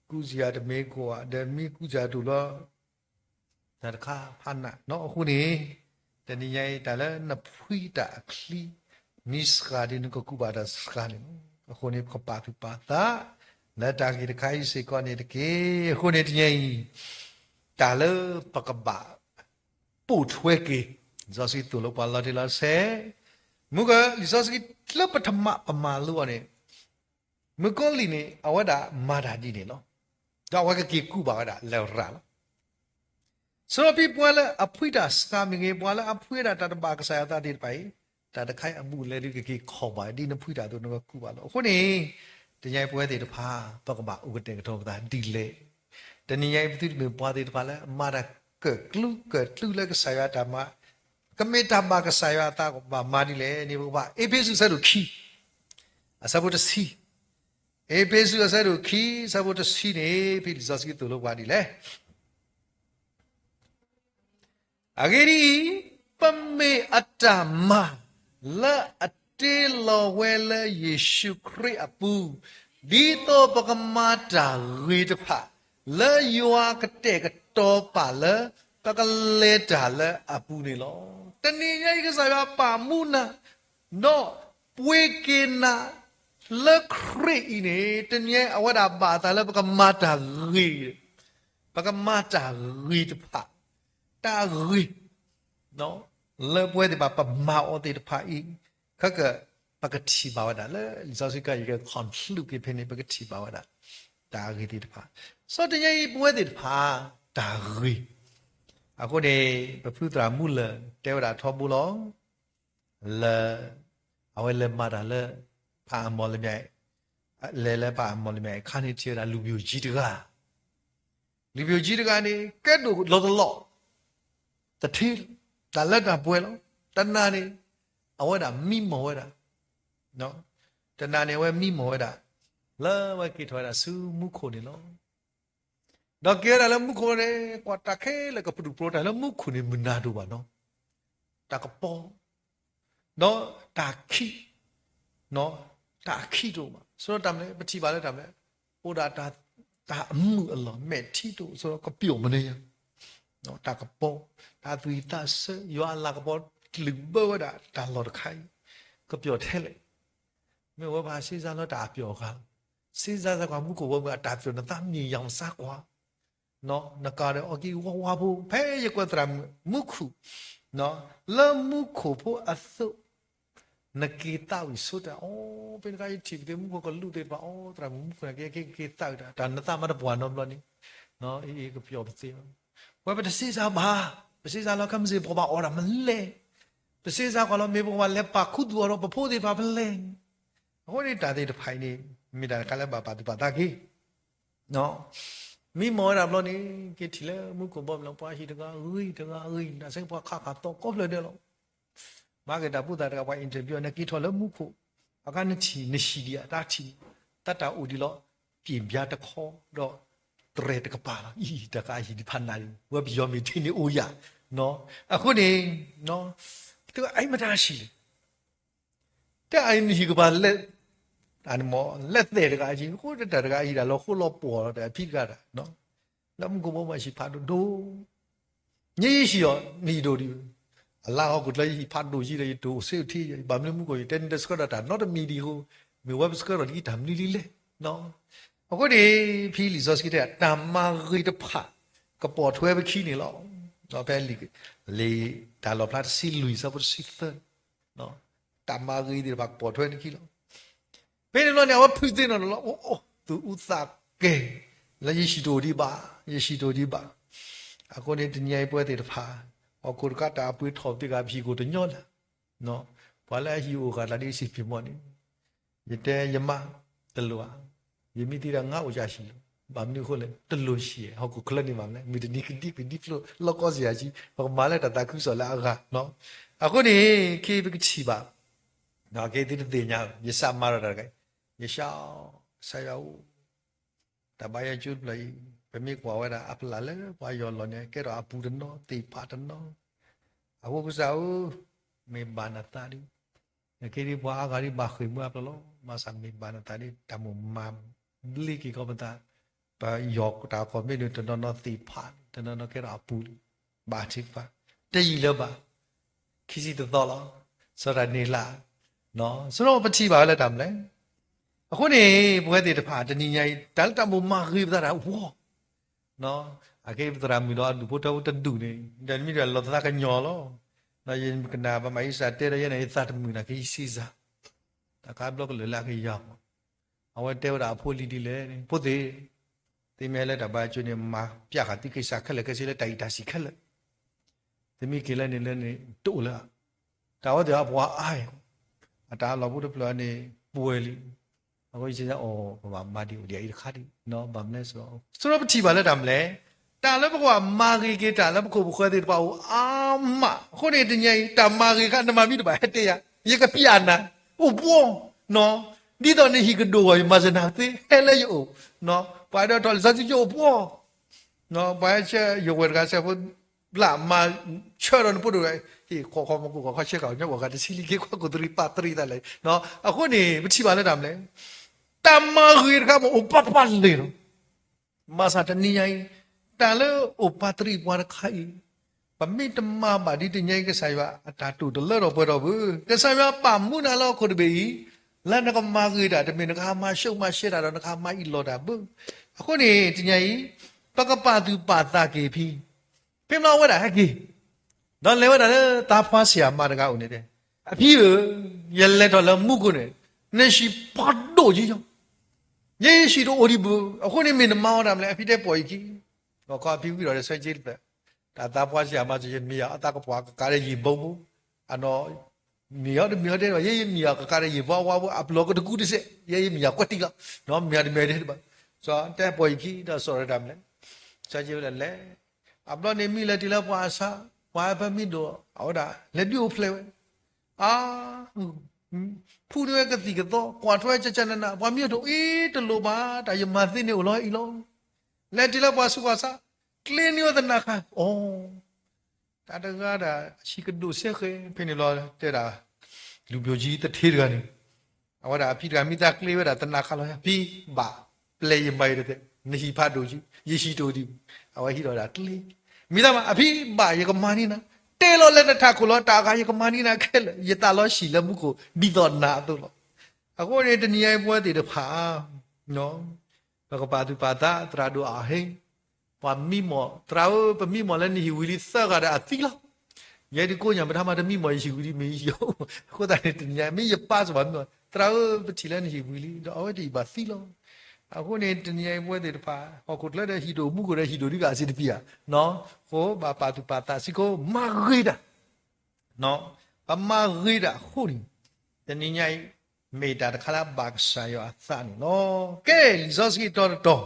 ကူးစ့ၢ်တမ့ၢ်ကီးဧါ, ဒီးမ့ၢ်ကူးစ့ၢ်တအိၣ်လီၤ တၢ်တခါဖးနးနီၤ. အဃိန့ၣ် တနံၤညါအံၤ တၢ်လၢနဖှံတၢ်အချံ မ့ၢ်စှၤဒီးနကကူးဘၣ်တၢ်စှၤန့ၣ်လီၤ. အဃိန့ၣ် ပကပာ်သူၣ်ပာ်သး လၢတၢ်ဂ့ၢ်တခါအံၤစ့ၢ်ကီးန့ၣ်တက့ၢ်. အဃိန့ၣ်တနံၤညါအံၤ တၢ်လၢပကဘၣ်ပိာ်ထွဲက့ၤ လံာ်စီဆှံသိၣ်လိပှၤလီၤတံၢ်လီၤဆဲး, မုၢ်က လံာ်စီဆှံလၢပထမၣ်ပမၤလိအီၤန့ၣ် မုၣ်ကီၤလံၢ်န့ၣ် အဝဲဒၣ်မၤတၢ်ဒ်န့ၣ်လီၤ. ဒီးအဝဲကက့ၤကူးဘၣ်ဝဲဒၣ်လရာ်လီၤ. ဆၢပှၤပှၤလၢအဖှံတၢ်စှၤမ့ၢ်ဂ့ၤ, ပှၤလၢအဖှံဒၣ်တၢ်တဘၣ်ကစၢ်ယွၤအသးသ့ၣ်တဖၣ်အံၤ, တၢ်တခါအံၤအဘူးအလဲဒုးကက့ၤခီၣ်ဘၣ်ဒ်နဖှံတၢ်အသိးနကကူးဘၣ်လီၤ. အဃိန့ၣ် တနံၤညါအံၤပဝဲသ့ၣ်တဖၣ် ပကဘၣ်အိၣ်ကတဲာ်ကတီၤပသးဒ်လဲၣ်. တနံၤညါအံၤပသုတမ့ၢ်ပှၤသ့ၣ်တဖၣ်လၢအမၤတၢ်ကၢၣ်ကျူကၢၣ်ကျူလၢကစၢ်ယွၤအတၢ်မၤ, ကမ့ၢ်တၢ်ဘၣ်ကစၢ်ယွၤအသးကဘၣ်မၤဒ်လဲၣ်န့ၣ် ပကဘၣ် အ့းဖ့းစူးအဆၢဒိၣ်ခံ အဆၢဖိတဆံ, အ့းဖ့းစူးအဆၢဒိၣ်ခံ အဆၢဖိတဆံန့ၣ် ဖဲလံာ်စီဆှံသိၣ်လိပှၤဒ်လဲၣ်. အဂ့ၢ်ဒ်အံၤ, ပမ့ၢ်အတၢ်မၤလၢအတ့လီၤဝဲလၢယ့ၣ်ၡူးခရံာ်အပူၤ, ဒ်သိးပကမၤတၢ်ဂ့ၤတဖၣ် လၢယွၤကတဲာ်ကတီၤပာ်လၢ ပကလဲၤတၢ်လၢအပူၤန့ၣ်လီၤ. တနံၤညါအံၤကစၢ်ယွၤပာ်မူနၤ ဒီးပှ့ၤက့ၤနၤ လၢခရံာ်အံၤန့ၣ် တနံၤညါအံၤအဝဲဒၣ်ဘၣ်အသးလၢပကမၤတၢ်ဂ့ၤ, ပကမၤတၢ်ဂ့ၤတဖၣ်, တၢ်ဂ့ၤ လၢပဝဲသ့ၣ်တဖၣ်ပမၤအီၤသ့ၣ်တဖၣ်အံၤ, ခဲက ပကထံၣ်ဘၣ်ဝဲဒၣ်လၢ လံာ်စီဆှံခါအံၤက conclude က့ၤဖဲန့ၣ် ပကထံၣ်ဘၣ်ဝဲဒၣ် တၢ်အဂ့ၤသ့ၣ်တဖၣ်, စီၤတနံၤညါအံၤ ပဝဲသ့ၣ်တဖၣ် တၢ်ဂ့ၤ, အဃိန့ၣ် ပဖုသရၣ်မူလၢၢ်တဲဝဲဒၣ်ထီဘိလီၤ, လၢ အဝဲလဲၤမၤတၢ်လၢ ဖးအမီၢ်လမၠဲၣ်, လဲၤလၢဖးအမီၢ်လမၠဲၣ်အခါန့ၣ် ထံၣ်ဝဲဒၣ်လူၤပယိၣ်ကၠံတဂၤ, လူၤပယိၣ်ကၠံတဂၤန့ၣ် ကဲဒိၣ်လီၤတလီၢ်, တထ့လီၤ, တၢ်လၢတၢ်ပှဲၤလီၤ, တနၤန့ၣ် အဝဲဒၣ်မံမီၢ်ဝဲဒၣ်, တနၤန့ၣ် အဝဲမံမီၢ်ဝဲဒၣ်, လၢအဝဲက့ၤထီၣ်ဝဲဒၣ်ဆူမူခိၣ်န့ၣ်လီၤ. ဒီးက့ၤဝဲဒၣ်လၢမူခိၣ်န့ၣ် ကွၢ်တၢ်ခဲလၢာ်ကပြုၢ်ပြိးတၢ်လၢမူခိၣ်န့ၣ် မုၢ်နၤဒိၣ်ဘၣ်နီၤ, တၢ်ကပီၤ, ဒီးတၢ်ခံး, တၢ်ခံးတအိၣ်ဘၣ်, ဆိဒီးတၢ်မနုၤလဲၣ် ပထံၣ်ဘၣ်လၢတၢ်မနုၤလဲၣ်, အိၣ်ဒၣ်တၢ်အမုာ်အလီၢ် မဲာ်ထံတအိၣ် ဆိဒီးကပျီၣ်မနုၤညါ တၢ်ကပီၤ, တၢ်သွံၣ်သးဆၢ ယွၤအလၤကပီၤကလုၢ်ဘၢဝဲဒၣ်တၢ်လီၢ်တခါအံၤ, ကပျီၣ်ထဲလဲၣ်, မ့ၢ်ဝဲပှၤစ့စါလၢတၢ်အပျီၣ်အဂၤလီၤ. စ့စါစၢ်ကွၢ်မူခိၣ်ဝဲမုၢ်အတၢ်ပျီၣ် နသးမံယံၤစါကွၢ်, နကၤဒီးအီၣ်ကံဝါဝါဖိ ဖဲယကွဲးသရၣ်မုၣ်မူခိၣ်, လၢမူခိၣ်ဖိအသိး နက့ၤသးဝံၣ်ဆိတၢ်အီၤ, ဖဲန့ၣ်အခါယထံၣ်ပသ့ၣ်မူခိၣ်ကလူးသ့ၣ်တဖၣ်အီၤ သရၣ်မုၣ်မူခိၣ်န့ၣ် က့ၤက့ၤသးဝံၣ်တၢ် တၢ်နသးမၤတပှၢ်နီတဘျီန့ၣ်, အံၤကပျီၣ်ပသ့လီၤ. ဝဲပတစ့စါဘၣ်, ပစ့စါလီၤခဲမုၢ်ဆ့ၣ် ပကဘၣ်အီၣ်တၢ်မနုၤလဲၣ်, ပစ့စါကွၢ်လီၤ မ့ၢ်ပကဘၣ်လဲၤပာ်ခူသူၣ်အီၤဒီးပဖိသ့ၣ်တဖၣ်ဖဲလဲၣ်န့ၣ်, အဃိန့ၣ်တၢ်သ့ၣ်တဖၣ်အံၤန့ၣ် မ့ၢ်တၢ်တခါလၢဘၣ်ပာ်သူၣ်ပာ်သးက့ၤ မံမီၢ်ဝဲဒၣ်ဘျီန့ၣ် က့ၤထံၣ်လၢမူခိၣ်ဘီမုၢ်လီၤ ပှၤဟံၣ်တဂၤဂ့ၤ တဂၤဂ့ၤ တၢ်ဆၢက့ၤပှၤခးခးသီကိးဖျၢၣ်ဒဲးလီၤ. မၤက့ၤတၢ်ဘူၣ်သးတဂၤ ပှၤ interview နက့ၤထီၣ်လၢမူခိၣ်, အခါနထံၣ်နဟံၣ်ဒံးဧါ တၢ်ထံၣ်, တၢ်တၢ်အိၣ်ဒံးလီၤ, ပျံၤဘျါတခီ ဒီးတရဲၣ်တကပၤလီၤ. အံၤတၢ်ကါဟံၣ်ဒံးဖးနးဒံး ဝဲပယီၤမ့ၢ်ထံၣ်န့ၣ်အိၣ်ယၤ, အဃိန့ၣ် သုအံၤမတၤဟံၣ်လဲၣ် တၢ်အံၤနဟံၣ်ကပၤလဲၣ်, အမ့ၢ်လဲၣ်သဲးတဂၤအံၤ ဃိတၢ်တဂၤအံၤဒၣ်လီၤဃိလီၤပှီၢ်လီၤ တၢ်ဖံးတဂၤဒၣ်, လၢမူခိၣ်ဘီမုၢ်အဟံၣ်ဖးဒိၣ်ဒိၣ်, ညါယဟံၣ်အီၤ နဟံၣ်ဒိၣ်ဒံး, အလါဟီၣ်ခိၣ်ချၢယဟံၣ်ဖးဒိၣ်ယံၤဒီး ယတိၢ်စ့ၢ်ကီးထံ ဘၣ်မနုၤမူခိၣ်ယတဲန့ၣ်တဆှၢဒီးတၢ်နီတမံၤဒံးအဃိ, မ့ၢ်ဝဲပဆှၢဒီးလံတၢ်မနုၤလံလဲၣ်. အဃိန့ၣ် ဖဲလံာ်စီဆှံတဲ တၢ်မၤဂ့ၤတဖၣ် ကပိာ်ထွဲပခံန့ၣ်လီၤ. ဖဲလံာ် လံာ်တၢ်လီၣ်ဖျါတဆံလွံၢ် ဆၢဖိတဆံသၢ, တၢ်မၤဂ့ၤသ့ၣ်တဖၣ်ကပိာ်ထွဲနခံလီၤ. ဖဲန့ၣ်ဘျီန့ၣ် အဝဲဖုးသ့ၣ်နီၣ်နီၣ်လီၤ, အိၣ်အိၣ် သူၣ်အူသးကဲၤ, လၢယဟံၣ်တအိၣ်ဒံးဘၣ်, ယဟံၣ်တအိၣ်ဒံးဘၣ်. အဃိန့ၣ် တနံၤအံၤပဝဲသ့ၣ်တဖၣ် ဟီၣ်ခိၣ်တကးတၢ်အပှ့ၤထီၣ်သ့ၣ်ဂၤ ပဟံၣ်ကအိၣ်တညီလၢ် ပှၤလၢအဟံၣ်အိၣ်အဂၤသးဒ်အံၤစံးဖံးမီၢ်န့ၣ်, ယတဲယမါ တလိၣ်ဧါ, ယမ့ၢ်သံဒီးငါအိၣ်ယၤဟံၣ်လီၤ. ဘၣ်မနုၤအဃိလဲၣ်, တလိၣ်ဟံၣ်, ဟီၣ်ခိၣ်ချၢန့ၣ်ဘၣ်မလဲၣ်, မုၢ်တနံၤကဒံကဒံဖျိ လီၢ်ကီၢ်စ့ၢ်ကီး, ပကမၤလၢတၢ်သးခုကစီၣ်လၢအဂၤ. အဃိန့ၣ် ခဲအံၤပကထံၣ်ဘၣ်, ခဲအံၤသုတသ့ၣ်ညါ, ယစးမၤဒီးတၢ်တဂၤ, ယစး ကစၢ်ယွၤဧၢ တၢ်ဘါယွၤကၠိတဖျၢၣ်အံၤ ပမ့ၢ်ကွၢ်ဝဲဒၣ်အပျၢ်လၢပှၤယီၢ်လီၤန့ၣ် ကဲထီၣ်အပူၤတနီၤ သ့ၣ်ဖးတနီၤ, အဃိကစၢ်ဧၢ, မ့ၢ်ဘၣ်နသးဒံး, နက့ဒ်ပှၤအါဂၤဒ်ဘၣ်ဃ့ၢ်မှံဟးဖျိးလီၤ. မၤစၢ်မ့ၢ်ဘၣ်နသးဒံး တၢ်မိၣ်မၤဘျ့က့ၤကီးပသး, ပယီၢ်တၢ်ခီၣ်မ့ၢ်ဒ်တနီၤနီၤသ့ၣ်ဖး, တနီၤနီၤကဲထီၣ်အပူၤလံ, ဘၣ်ထုကဖၣ်, တယံာ်လၢၤဘၣ် ခံဆံတသီလီၤ. စီၤတၢ်န့ၣ်လၢ်, စီၤပထံၣ်ဘၣ်ဝဲလၢတၢ်မနုၤလဲၣ်. အဃိန့ၣ် ပဝဲသ့ၣ်တဖၣ် တနံၤညါအံၤ တၢ်လၢတၢ်မိၣ်မၤဂ့ၤပသးတၢ်ဝီ, အကဲပသရၣ်မုၣ်ဒီးအဒူၣ်ဖိထၢဖိတဒူၣ်န့ၣ် ဒီးနမ့ၢ်ဒၣ်လီၤသးကညီၤလီၤ. ယကနၣ်ပမၤအံစၢ်တဲဒီးယဲန့ၣ် ယသးတမုာ်နၤက့ယစ့စၢ်, တၢ်ခါဘျီကလၢာ်လၢအကယၤမး, အဝဲတဲဝဲဒၣ်အဖိလံၤဒ်လဲၣ်န့ၣ် ဖိသ့ၣ်, သုမ့ၢ်ဟဲလၢတၢ်ဘါယွၤကၠိန့ၣ် မၤပျၢ်ဃာ်သုကစၢ်ခဲလၢာ်ခဲဆ့လၢတၢ်အံၤတၢ်စံၣ်ခဲလၢာ်, သုမ့ၢ်က့ၤလၢန့ၣ်လၢန့ၣ် တအိၣ်လၢၤ, တၢ်ဝဲသ့ၣ်အပှၤအါအံၤ, အတၢ်လီၢ်ဖိတဖျၢၣ်န့ၣ် ပှဲၤလံ, အဃိယစ့စၢ်အီၤ ပဘၣ်မၤဒံးအိၣ်ဒံးအံၤတခါဒံး, ဘၣ်မနုၤလဲၣ်, စီၤပထံၣ်ဘၣ်လၢတၢ်မနုၤလဲၣ်, တၢ်လၢပကဘၣ်မၤဂ့ၤက့ၤတၢ်လၢပခိၣ်ပဃၢၤသ့ၣ်တဖၣ်အိၣ်အါမး, အဃိန့ၣ်တနံၤအံၤ တၢ်မၤဂ့ၤခါ နမၤမ့ၢ်တဘၣ်ဟဲတဲယၤ, ယကပျၢ်နၤ, အိၣ်ဘှီ, ဒ်သိးနဟံၣ်ကဒိၣ်ဂီၢ် ယမၤစၢၤနၤသ့ ဟဲလၢယအိၣ်, ပှၤဒီးထီၣ်လံာ်စီဆှံကၠိအိၣ်ဘှီ ပှၤဆၢယဝဲၢ်တဂၤစဲးဖိ ဘျးမၤဆၢဒီးနဖိဒိၣ်, ဟ့ၣ်ခီခီမီၤကိၢ်ခီခီဆဲးကီး ညီကိးဂၤတဆံလံက့ ကွၢ်ကိးတရံးပာ်တရံးသးလဲၣ်, အဃိန့ၣ် ပထံၣ်ဘၣ်လၢတၢ်မနုၤလဲၣ်, တၢ်မၤဂ့ၤတခါမ့ၢ်အိၣ်ပာ်ပာ်လၢာ်လီၤ. မၤစၢ်တနံၤညါအံၤ, တၢ်လၢအိၣ်ပာ်တရံးပှၤတခါအံၤ, ပမ့ၢ်တမၤဘၣ်ဒ်တနံၤအံၤ ကစၢ်ယွၤအတၢ်တိာ်တလၢထီၣ်ပှဲၤထီၣ်ဘၣ်, ကစၢ်ယွၤပာ်မူနၤလၢဟီၣ်ခိၣ်တဘ့ၣ်အံၤ, လၢနကမၤဂ့ၤတၢ် တမ့ၢ်နကဟးမၤဆှိးမၤဆှဲးတၢ်ဒီး နကဟးမၤအံၣ်လီၤတၢ်ဘၣ်. အဃိန့ၣ် တနံၤညါအံၤ, ပကပာ်သူၣ်ပာ်သးက့ၤဖဲ ဖဲမ့ၢ်ဝဲဒၣ်ဟဲက့ၤ, ဒီးလဲၤဝဲဒၣ်လၢသးဖှါဆံးအမါတဂၤအိၣ်န့ၣ်တဲ, အဖံဧၢ, ယလဲၤထီၣ်လၢမူခိၣ်န့ၣ်, နဟံၣ်ဖးဒိၣ်ယံယီၤ, ယဲယဟံၣ်တအိၣ်ဒံးဘၣ်, အဃိန့ၣ်မ့ၢ်နမၤအီၤတၢ်မနုၤလဲၣ်, အဖံတဲပိာ်ယခံ, ဒီးခီအဖံဝံၤဒီးဆၢက့ၤတဖျၢၣ်, တၢ်သးပှၢ်စံးအမါစံး ယမ့ၢ်ယၤအသးကပှၢ်ကကးဒီးယံာ်ဘိဘိ, အနီၢ်, မ့ၢ်အီၤတမ့ၢ်အီၤတဲဘၣ်, ယဲယမ့ၢ်ယၤကကးဒီးယံာ်ဘိဝါဘိ အပျီၢ်ကတကူတစဲး, ယဲယမ့ၢ်ယၤကွဲးတံၢ်လီၤ, မ့ၢ်ယၤတမ့ၢ်အီၤတဲဘၣ်, တဲပိာ်ယခံဒီးစီၤရဲၣ်တၢ်မနုၤလဲၣ်, ဆၢက့ၤဝဲဒၣ်လဲၣ် အဘျီန့ၣ်မံလဲၤတုၤလၢပှၤအဆါ, ပှၤအဖၢမံဒိၣ်, အဝဲဒၣ်လဲၤဒုးအိၣ်ဖျဲၣ်ဝဲ, အါ, ဖူန့ၢ်ဝဲကသံၣ်ကသီ, ကွၢ်ထွဲကကနန, ပှၤမံအိၣ်တအိၣ်အ့ တလိၣ်ဘၣ်, တၢ်ယမၤသ့န့ၣ်အိၣ်လီၤအံၤလီၤ. လဲၤတုၤလၢပှၤဆူးပှၤဆါ, ကျ့န့ၢ်ဝဲသနၢ်ခါ, အိ, တၢ်တဂၤဒၣ် ဟံၣ်ကဒိၣ်စဲဃဲ, ဖဲန့ၣ်ဘျီတဲဒၣ် လူမျိုးကြီးသူဌေးတဂၤန့ၣ်, အဝဲဒၣ်အဖံတဂၤမံသးကျ့ဝဲဒၣ်သနၢ်ခါလီၤ, ဖံဘၣ်ပျဲယမၤအံၤတသ့, နဟံၣ်ဖးဒိၣ်ကံ, ယဟံၣ်တအိၣ်ဒံး, အဝဲဟံးဒီးဒၣ်ကျ့, မံသးမး အဖံဘၣ်ယကမၤန့ၢ်နၤ, တဲလီၤလၢနထးခိၣ်လီၤ, တၢ်အဂၤယကမၤန့ၢ်နၤခဲလၢာ်, ယသးလီၤဆံးလၢမူခိၣ်ဒ်သိးနၤအသိးလီၤ. အဃိန့ၣ်တနံၤညါအံၤပဝဲသ့ၣ်တဖၣ် ပကပာ်သူၣ်ပာ်သး သရၣ်ဒိၣ်အဟ့ၣ်, ပှၤမံမီၢ်, သရၣ်ဧၢ ပမံမီၢ်လၢနဟံၣ်ဝံၤလံသၢဂၤဒီးအသံလီၤ. ယဲဒုးကိးညါ ပတၢ်မၤတမံမီၢ်ယဟံၣ်ဝံၤလံ မ့ၢ်ယအိၣ်, အဃိသတးန့ၣ်တနံၤညါ မ့ၢ်ယပၢ်စ့ၢ်ဘၣ်မံမီၢ် သရၣ်ဧၢ ပထံၣ်လၢနဟံၣ်ဝံၤလံ ဒီးအဝဲတယံာ်ဘၣ်သံလီၤ. အဃိန့ၣ်တနံၤညါအံၤပဝဲသ့ၣ်တဖၣ် ဟီၣ်ခိၣ်ချၢဒီးဟံၣ်ဒိၣ်မူခိၣ်ဒီးဟံၣ်ဒိၣ်ဒုးဂၤအစ့တပံၤဧါ, အဃိဘၣ်ပာ်သူၣ်ပာ်သးစ့ၢ်ကီး မၤဂ့ၤတၢ် ပမၤဂ့ၤတၢ်အဃိန့ၣ် တနံၤညါအံၤ မ့ၢ်တၢ်တခါလၢအဘၣ်ကစၢ်ယွၤအသးန့ၣ်လီၤ. ကဲ လံာ်စီဆှံအတီတတီၤ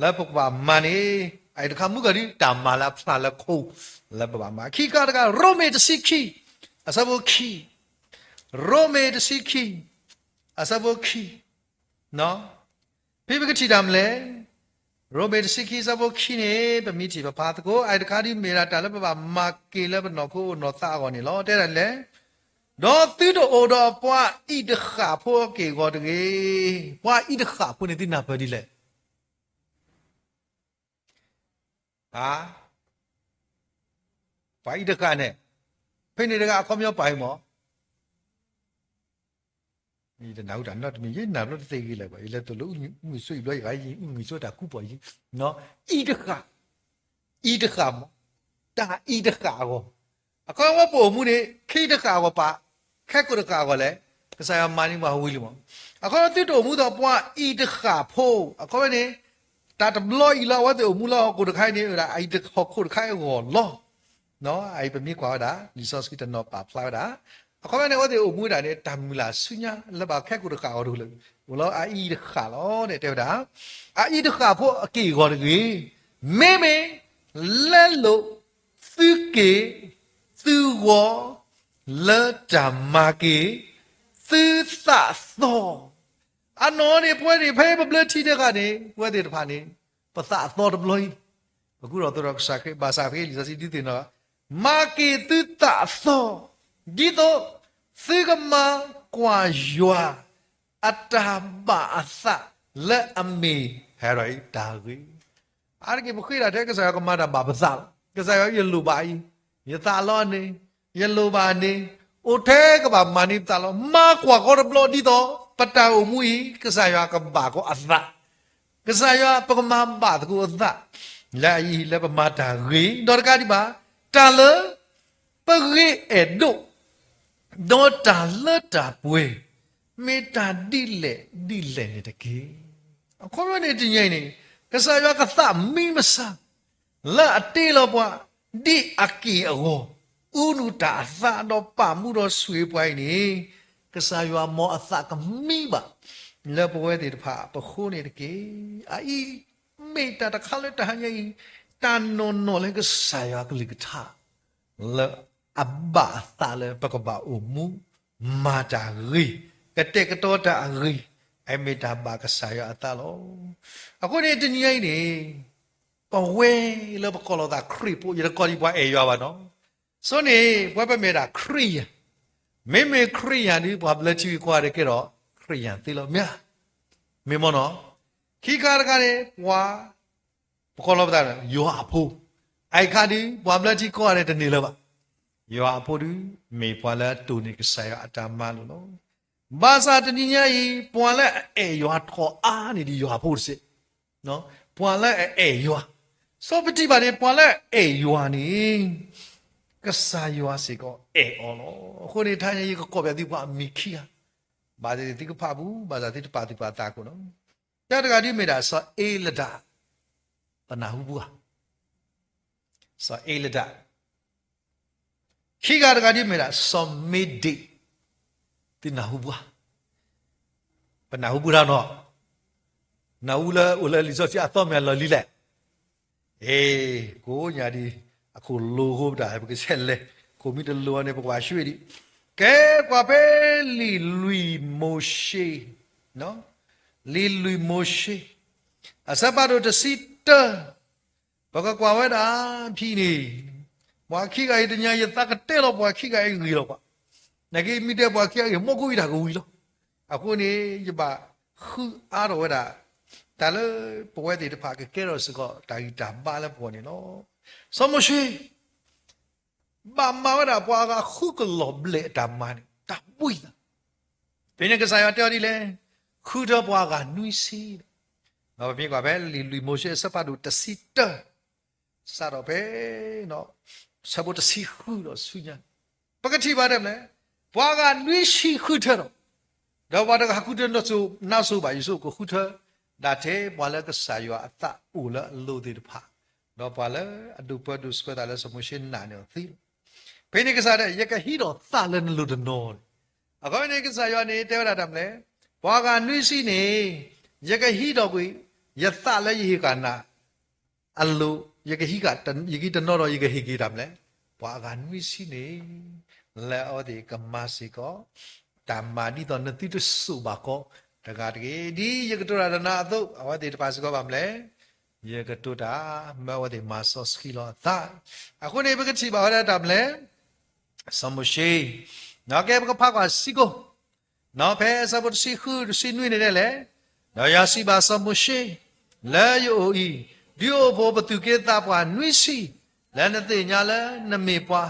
လၢပကဘၣ်မၤန့ၣ် အအံၤတခါမုၢ်ကီၢ်ဒ်တၢ်မၤလၢအဖျါလၢခိ လၢပဘၣ်မၤ ခံခါတခါ ရိမ့ၤတဆံခံ အဆၢဖိခံ, ရိမ့ၤတဆံခံ အဆၢဖိခံ ဖဲပကထံၣ်တၢ်မနုၤလဲၣ်, ရိမ့ၤတဆံခံ အဆၢဖိခံန့ၣ် ပမ့ၢ်ထံၣ်ပဖးသကိး အအံၤတခါဒ်မ့ၢ်ဒၣ်တၢ်လၢပဘၣ်မၤက့ၤလၢပနီၢ်ခိနီၢ်သးအဂီၢ်န့ၣ်လီၤ. တဲဒၣ်လဲၣ်, ဒီးသုတအိၣ်ဒီးပှၤအံၤတဃၣ်ဖိအက့ၢ်အဂီၤတဂ့ၤ. ပှၤအံၤတဃၣ်ဖိန့ၣ်သုနၢ်ပၢၢ်ဒ်လဲၣ် ပှၤအံၤတဃၣ်န့ၣ် ဖဲန့ၣ်တဂၤအခီပညီပာ်အံၤမး ယတနၢ်ဟူတၢ်နီတမံၤ ယနၢ်ဘျီတသ့ဂ့ၤလၢၤဘၣ် ယလဲၤသိၣ်လိအုၣ်မံၤဆိအံၤဘျီ ယဂၤအံၤအုၣ်မံၤဆိတၢ်ကူပီၢ်ယံၤ, အံၤတဃၣ်, အံၤတဃၣ်မး, တၢ်အံၤတဃၣ်အဂီၢ်, အခီပညီပအိၣ်မူန့ၣ် ခံတဃၣ်အဂီၢ်ပာ်, ခဲကိာ်တဃၣ်အဂီၢ်လဲၣ်, ကစၢ်ယွၤမၤန့ၢ်ပှၤဝံၤလံမး, အခီပညီသုတအိၣ်မူဒီးပှၤအံၤတဃၣ်ဖိ, အခီပညီန့ၣ် တၢ်တဘျီအံၤလၢအဝဲသ့ၣ်အိၣ်မူလၢဟီၣ်ခိၣ်တခါအံၤန့ၣ် ဝဲဒၣ်အံၤတဟီၣ်ခိၣ်တခါအဂီၢ်လီၤ. အအံၤပမ့ၢ်ကွၢ်ဝဲဒၣ် လံာ်စီဆှံတနီၤပာ်ဖျါဝဲဒၣ်, အခီပညီန့ၣ် အဝဲသ့ၣ်အိၣ်မူဝဲဒၣ်န့ၣ် တၢ်မုၢ်လၢ်ဆူညါလၢဘၣ်ခဲကိာ်တဃၣ်အဂီၢ်တအိၣ်လၢၤ, အိၣ်လီၤအအံၤတဃၣ်လီၤန့ၣ် တဲဝဲဒၣ်, အအံၤတဃၣ်ဖိအက့ၢ်အဂီၤတဂ့ၤ, မ့မ့ၢ်လဲလိာ်သုက့ၢ်သုဂီၤ လၢတၢ်မၤက့ၤသုသးသီ အနီၢ်န့ၣ် ပဝဲန့ၣ် ဖဲပဘျၢထံတဂၤန့ၣ် ပဝဲသ့ၣ်တဖၣ်န့ၣ် ပသးအသီတဘျီအံၤ, ပကူဒီးသိးဒီးကစၢ်ခရံာ် ဘၣ်ဆၣ်ဖဲလံာ်စီဆှံဒုးသ့ၣ်နီၣ်, မၤက့ၤသုသးအသီ, ဒ်သိးသုကမၤကွၢ်ယွၤအတၢ်ဘၣ်အသးလၢအမ့ၢ်ဟဲဒီးအံၤတၢ်ဂ့ၤ အါတက့ၢ် ပဃ့ဒၣ်ထဲကစၢ်ယွၤကမၤတၢ်ဘၣ်ပသးလီၤ. ကစၢ်ယွၤ ယလိၣ်ဘၣ်အံၤ, ယသးလီန့ၣ်, ယလိၣ်ဘၣ်န့ၣ်, အိၣ်ထဲကဘၣ်မၤန့ၢ်ပသးလီၤ. မၤကွၢ်ကီတဘျီဒ်သိး ပတၢ်အိၣ်မူအံၤ ကစၢ်ယွၤကဘၣ်ကီအသး, ကစၢ်ယွၤပကမၤဘၣ်သကိးအသး, လၢအအံၤလၢပမၤတၢ်ဂ့ၤ ဒီးတကးဒံးဘၣ်, တၢ်လၢပဂ့ၤအဲၣ်ဒိး ဒီးတၢ်လၢတၢ်ပှဲၤ မ့ၢ်တၢ်ဒ်လဲၣ်ဒ်လဲၣ်န့ၣ်တက့ၢ်. အခီပညီန့ၣ်တနံၤအံၤန့ၣ် ကစၢ်ယွၤကသးမံမဆါ လၢအတ့လီၤပှၤ ဒ်အက့ၢ်အဂီၤ အူနုာ်တၢ်အသးဒီးပာ်မူဒီးဆိၣ်ဂ့ၤပှၤအံၤန့ၣ် ကစၢ်ယွၤမ်အသးကမံဘၣ် လၢပဝဲသ့ၣ်တဖၣ်ပဃိန့ၣ်တက့ၢ်. အအံၤ မ့ၢ်တၢ်တခါလၢတဟါညါအံၤ တၢ်နီၢ်နီၢ်လၢကစၢ်ယွၤကလုၢ်ကထါ လၢအဘၣ်အသးလၢပကဘၣ်အိၣ်မူ မၤတၢ်ဂ့ၤ, ကတဲာ်ကတီၤတၢ်အဂ့ၤ, အမ့ၢ်တၢ်ဘၣ်ကစၢ်ယွၤအသးလီၤ. အဃိန့ၣ်တနံၤအံၤန့ၣ် ပဝဲလၢပကိးလီၤသးခရံာ်ဖိ ယတကိးဒံးပှၤအဲၣ်ယွၤဘၣ်နီၤ, ဆိန့ၣ် ပဝဲပမ့ၢ်ဒၣ်ခရံာ်ယၤ, မ့မ့ၢ်ခရံာ်ယၤဒုး ပှၤဘျၢထံဂ့ၤကိးဂၤဒဲးကဲဒီး ခရံာ်ယၤသ့လီၤ မ့ၢ်ဧါ. မ့ၢ်မ့ၢ်နီၤ, ခံခါတခါန့ၣ် ပှၤ ပကိးလီၤပသး ယွၤအဖိ, အအံၤခါဒုး ပှၤဘျၢထံကိးဂၤဒဲးတန့ၢ်လၢၤဘၣ်. ယွၤအဖိဒုး မ့ၢ်ပှၤလၢအတိၢ်န့ၢ်ကစၢ်ယွၤအတၢ်မၤလိာ်လီၤ. ဘၣ်ဆၣ်တနံၤညါအံၤ ပှၤလၢအအဲၣ်ယွၤထီၣ်အါန့ၢ်ဒံးယွၤအဖိတစဲး, ပှၤလၢအအဲၣ်ယွၤ, ဆိပထံၣ်ဘၣ်န့ၣ် ပှၤလၢအအဲၣ်ယွၤန့ၣ် ကစၢ်ယွၤစ့ၢ်ကီးအဲၣ်အီၤလီၤ. အဃိန့ၣ် တဟါညါယကကိးပၠးသုပှၤအမံၤခံဂၤ, ဘၣ်သ့ၣ်သ့ၣ်သုကဖးပူၤ, ဘၣ်ဆၣ်သုတပာ်သူၣ်ပာ်သးအဃိလီၤ. တၢတဂၤဒ်မ့ၢ်ဒၣ် စီၤအ့လဒၣ်, ပနၢ်ဟူဘၣ်ဧါ, စီၤအ့လဒၣ်. ခံဂၤတဂၤဒ်မ့ၢ်ဒၣ် စီၤမ့ဒ့း, သုနၢ်ဟူဘၣ်ဧါ, ပနၢ်ဟူဘၣ်တၢ်နီၤ, နၢ်ဟူလၢအိၣ်လၢလံာ်စီဆှံအသီမ့ၢ်အလီၢ်လံလဲၣ်. အ့, ကိးညါဒံး, အခိၣ်လိၤဃိပတၢ် ပကဆဲးလဲၤ, ခိၣ်မ့ၢ်တလိၤန့ၣ် ပကွၢ်ဆှံဒံး. ကဲကွၢ်ဖဲလံာ်လွံၢ်မိၤၡ့, လံာ်လွံၢ်မိၤၡ့, အဆၢဖးဒိၣ်တဆံတၢ, ပကကွၢ်ဝဲဒၣ်ဖဲန့ၣ်, ပှၤခံဂၤအံၤတညါ ယသးကတဲလီၤပှၤခံဂၤအံၤဂ့ၤလီၤပှၤ, နာ်က့မ့ၢ်တဲပှၤခံဂၤအံၤ မ့ၢ်ကိးအံၤတၢ်ကဝံၤလီၤ. အဃိန့ၣ် ယဘၣ်ဃုအါထီၣ်ဝဲဒၣ် တၢ်လၢပဝဲသ့ၣ်တဖၣ်ကကဲထီၣ်စ့ၢ်ကီးတၢ်ဂံၢ်တၢ်ဘါလၢပဂီၢ်န့ၣ်လီၤ. စီၤမိၤၡ့ ဘၣ်မၤဝဲဒၣ်ပှၤအဂၤဃုကလီၤဘျဲၣ်အတၢ်မၤန့ၣ် တၢ်ဘှံးသး, ဖဲန့ၣ်ကစၢ်ယွၤတဲအီၤဒ်လဲၣ်, ဃုထၢပှၤအဂၤနွံဆံ, ဒီးပမ့ၢ်ကွၢ်ဖဲလံာ်လွံၢ်မိၤၡ့အဆၢဖးဒိၣ်တဆံတၢ စးထီၣ်ဖဲ ဆၢဖိတဆံဃုဒီးဆူညါ, ပကထံၣ်ဘၣ်ဒ်လဲၣ်, ပှၤအဂၤနွံဆံဃုထၢဒီး, ဒီးပှၤတဂၤဃုထၢနါစိၤဘၣ်, ယဆိကမိၣ်ကဃုထၢဒၣ်ထဲပှၤလၢကစၢ်ယွၤအသးအိၣ်လၢအလိၤသ့ၣ်တဖၣ်, ဒီးပှၤလၢအဒိၣ်ပၢဒိၣ်ဆှၢသးလၢစီၤမိၤၡ့နာ်န့ၢ်အီၤသ့လီၤ. ဖဲန့ၣ်ကစၢ်ဒၣ် ယကဟံးထီၣ်သးလၢနလိၤတနီၤန့ၣ်, အဃိန့ၣ်ကစၢ်ယွၤန့ၣ်တဲဝဲဒၣ်တၢ်မနုၤလဲၣ်, ပှၤအဂၤနွံဆံန့ၣ် ယကဟံးထီၣ်ကွံာ် ယသးလၢယဟ့ၣ်ဃာ်နၤ အလိၤ, ယကဟံး, ယကဟံးတနီၤဒီး ယကဟ့ၣ်က့ၤတၢ်မနုၤလဲၣ်, ပှၤအဂၤနွံဆံန့ၣ် လၢအဝဲသ့ၣ်ကမၤစ့ၢ်ကီး တၢ်မၤဒ်သိးနသုတစိာ်ဘၣ်ကီးတဂၤတဂ့ၤ, ဒ်ယကတိၤတၢ်ဒီးနၤအသိး, အဝဲသ့ၣ်တဖၣ်စ့ၢ်ကီးဘၣ်မနုၤလဲၣ်, ယကတိၤတၢ်မၢအဝဲသ့ၣ်မၤစီဆှံလီၤအသး. အဃိန့ၣ် ပကထံၣ်ဘၣ်ဝဲဒၣ်တၢ်မနုၤလဲၣ်, စီၤမိၤၡ့, ကဲပကဖးကွၢ်စ့ၢ်ကီး ဖဲအဆၢဖိတဆံဃု တဆံနွံန့ၣ်ဒ်လဲၣ်, ဒီးယွၤစံးဘၣ်စီၤမိၤၡ့, လၢယအိၣ်အံၤ, ဒုးအိၣ်ဖှိၣ်ပသူၣ်က့သးပှၢ်နွံဆံ, လၢနသ့ၣ်ညါလၢနမ့ၢ်ပှၤ,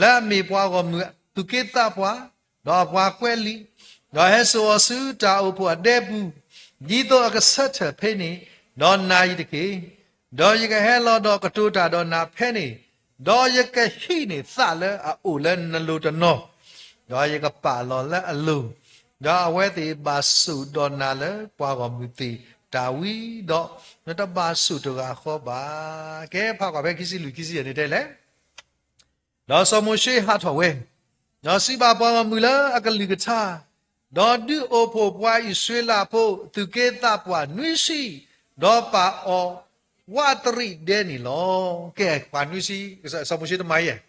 လၢအမ့ၢ်ပှၤဂီၢ်မုၢ်သူၣ်က့သးပှၢ်, ဒီးအပှၤကွဲးလံာ်, ဒီးဟဲစိာ်အီၤဆူတၢ်အိၣ်ဖှိၣ်အဒဲပူၤ, ဒ်သိးအကဆၢထၢၣ်ဖဲန့ၣ်, ဒီးနာ်အံၤတက့ၢ်. ဒီးယကဟဲလီၤဒီးကတိၤတၢ်ဒီးနၤဖဲန့ၣ်, ဒီးယကဟံးန့ၢ်သးလၢအအိၣ်လၢနလိၤတနီၤ, ဒီးယကပာ်လီၤလၢအလိၤ, ဒီးအဝဲသ့ၣ်ဘၣ်စိာ်ဒီးနၤလၢပှၤဂီၢ်မုၢ်သ့ၣ်တၢ်ဝံၤဒီး, နတဘၣ်စိာ်တဂၤဃီဘၣ်. ကဲဖးကွၢ်ဖဲခံဆံလွံၢ် ခံဆံယဲၢ်န့ၣ်တဲလဲၣ် ဒီးစီၤမိၤၡ့ဟးထီၣ်ဝဲ, ဒီးစံးဘၣ်ပှၤဂီၢ်မုၢ်လၢအကလုၢ်ကထါ, ဒီးဒုးအိၣ်ဖှိၣ်ပှၤအံၣ်စရ့လးဖိသူၣ်က့သးပှၢ်နွံဆံ, ဒီးပာ်အီၤဝးတရံးဒဲန့ၣ်လီၤ. ကဲပှၤနွံဆံ, စီၤမိၤၡ့တမၤယဲၢ်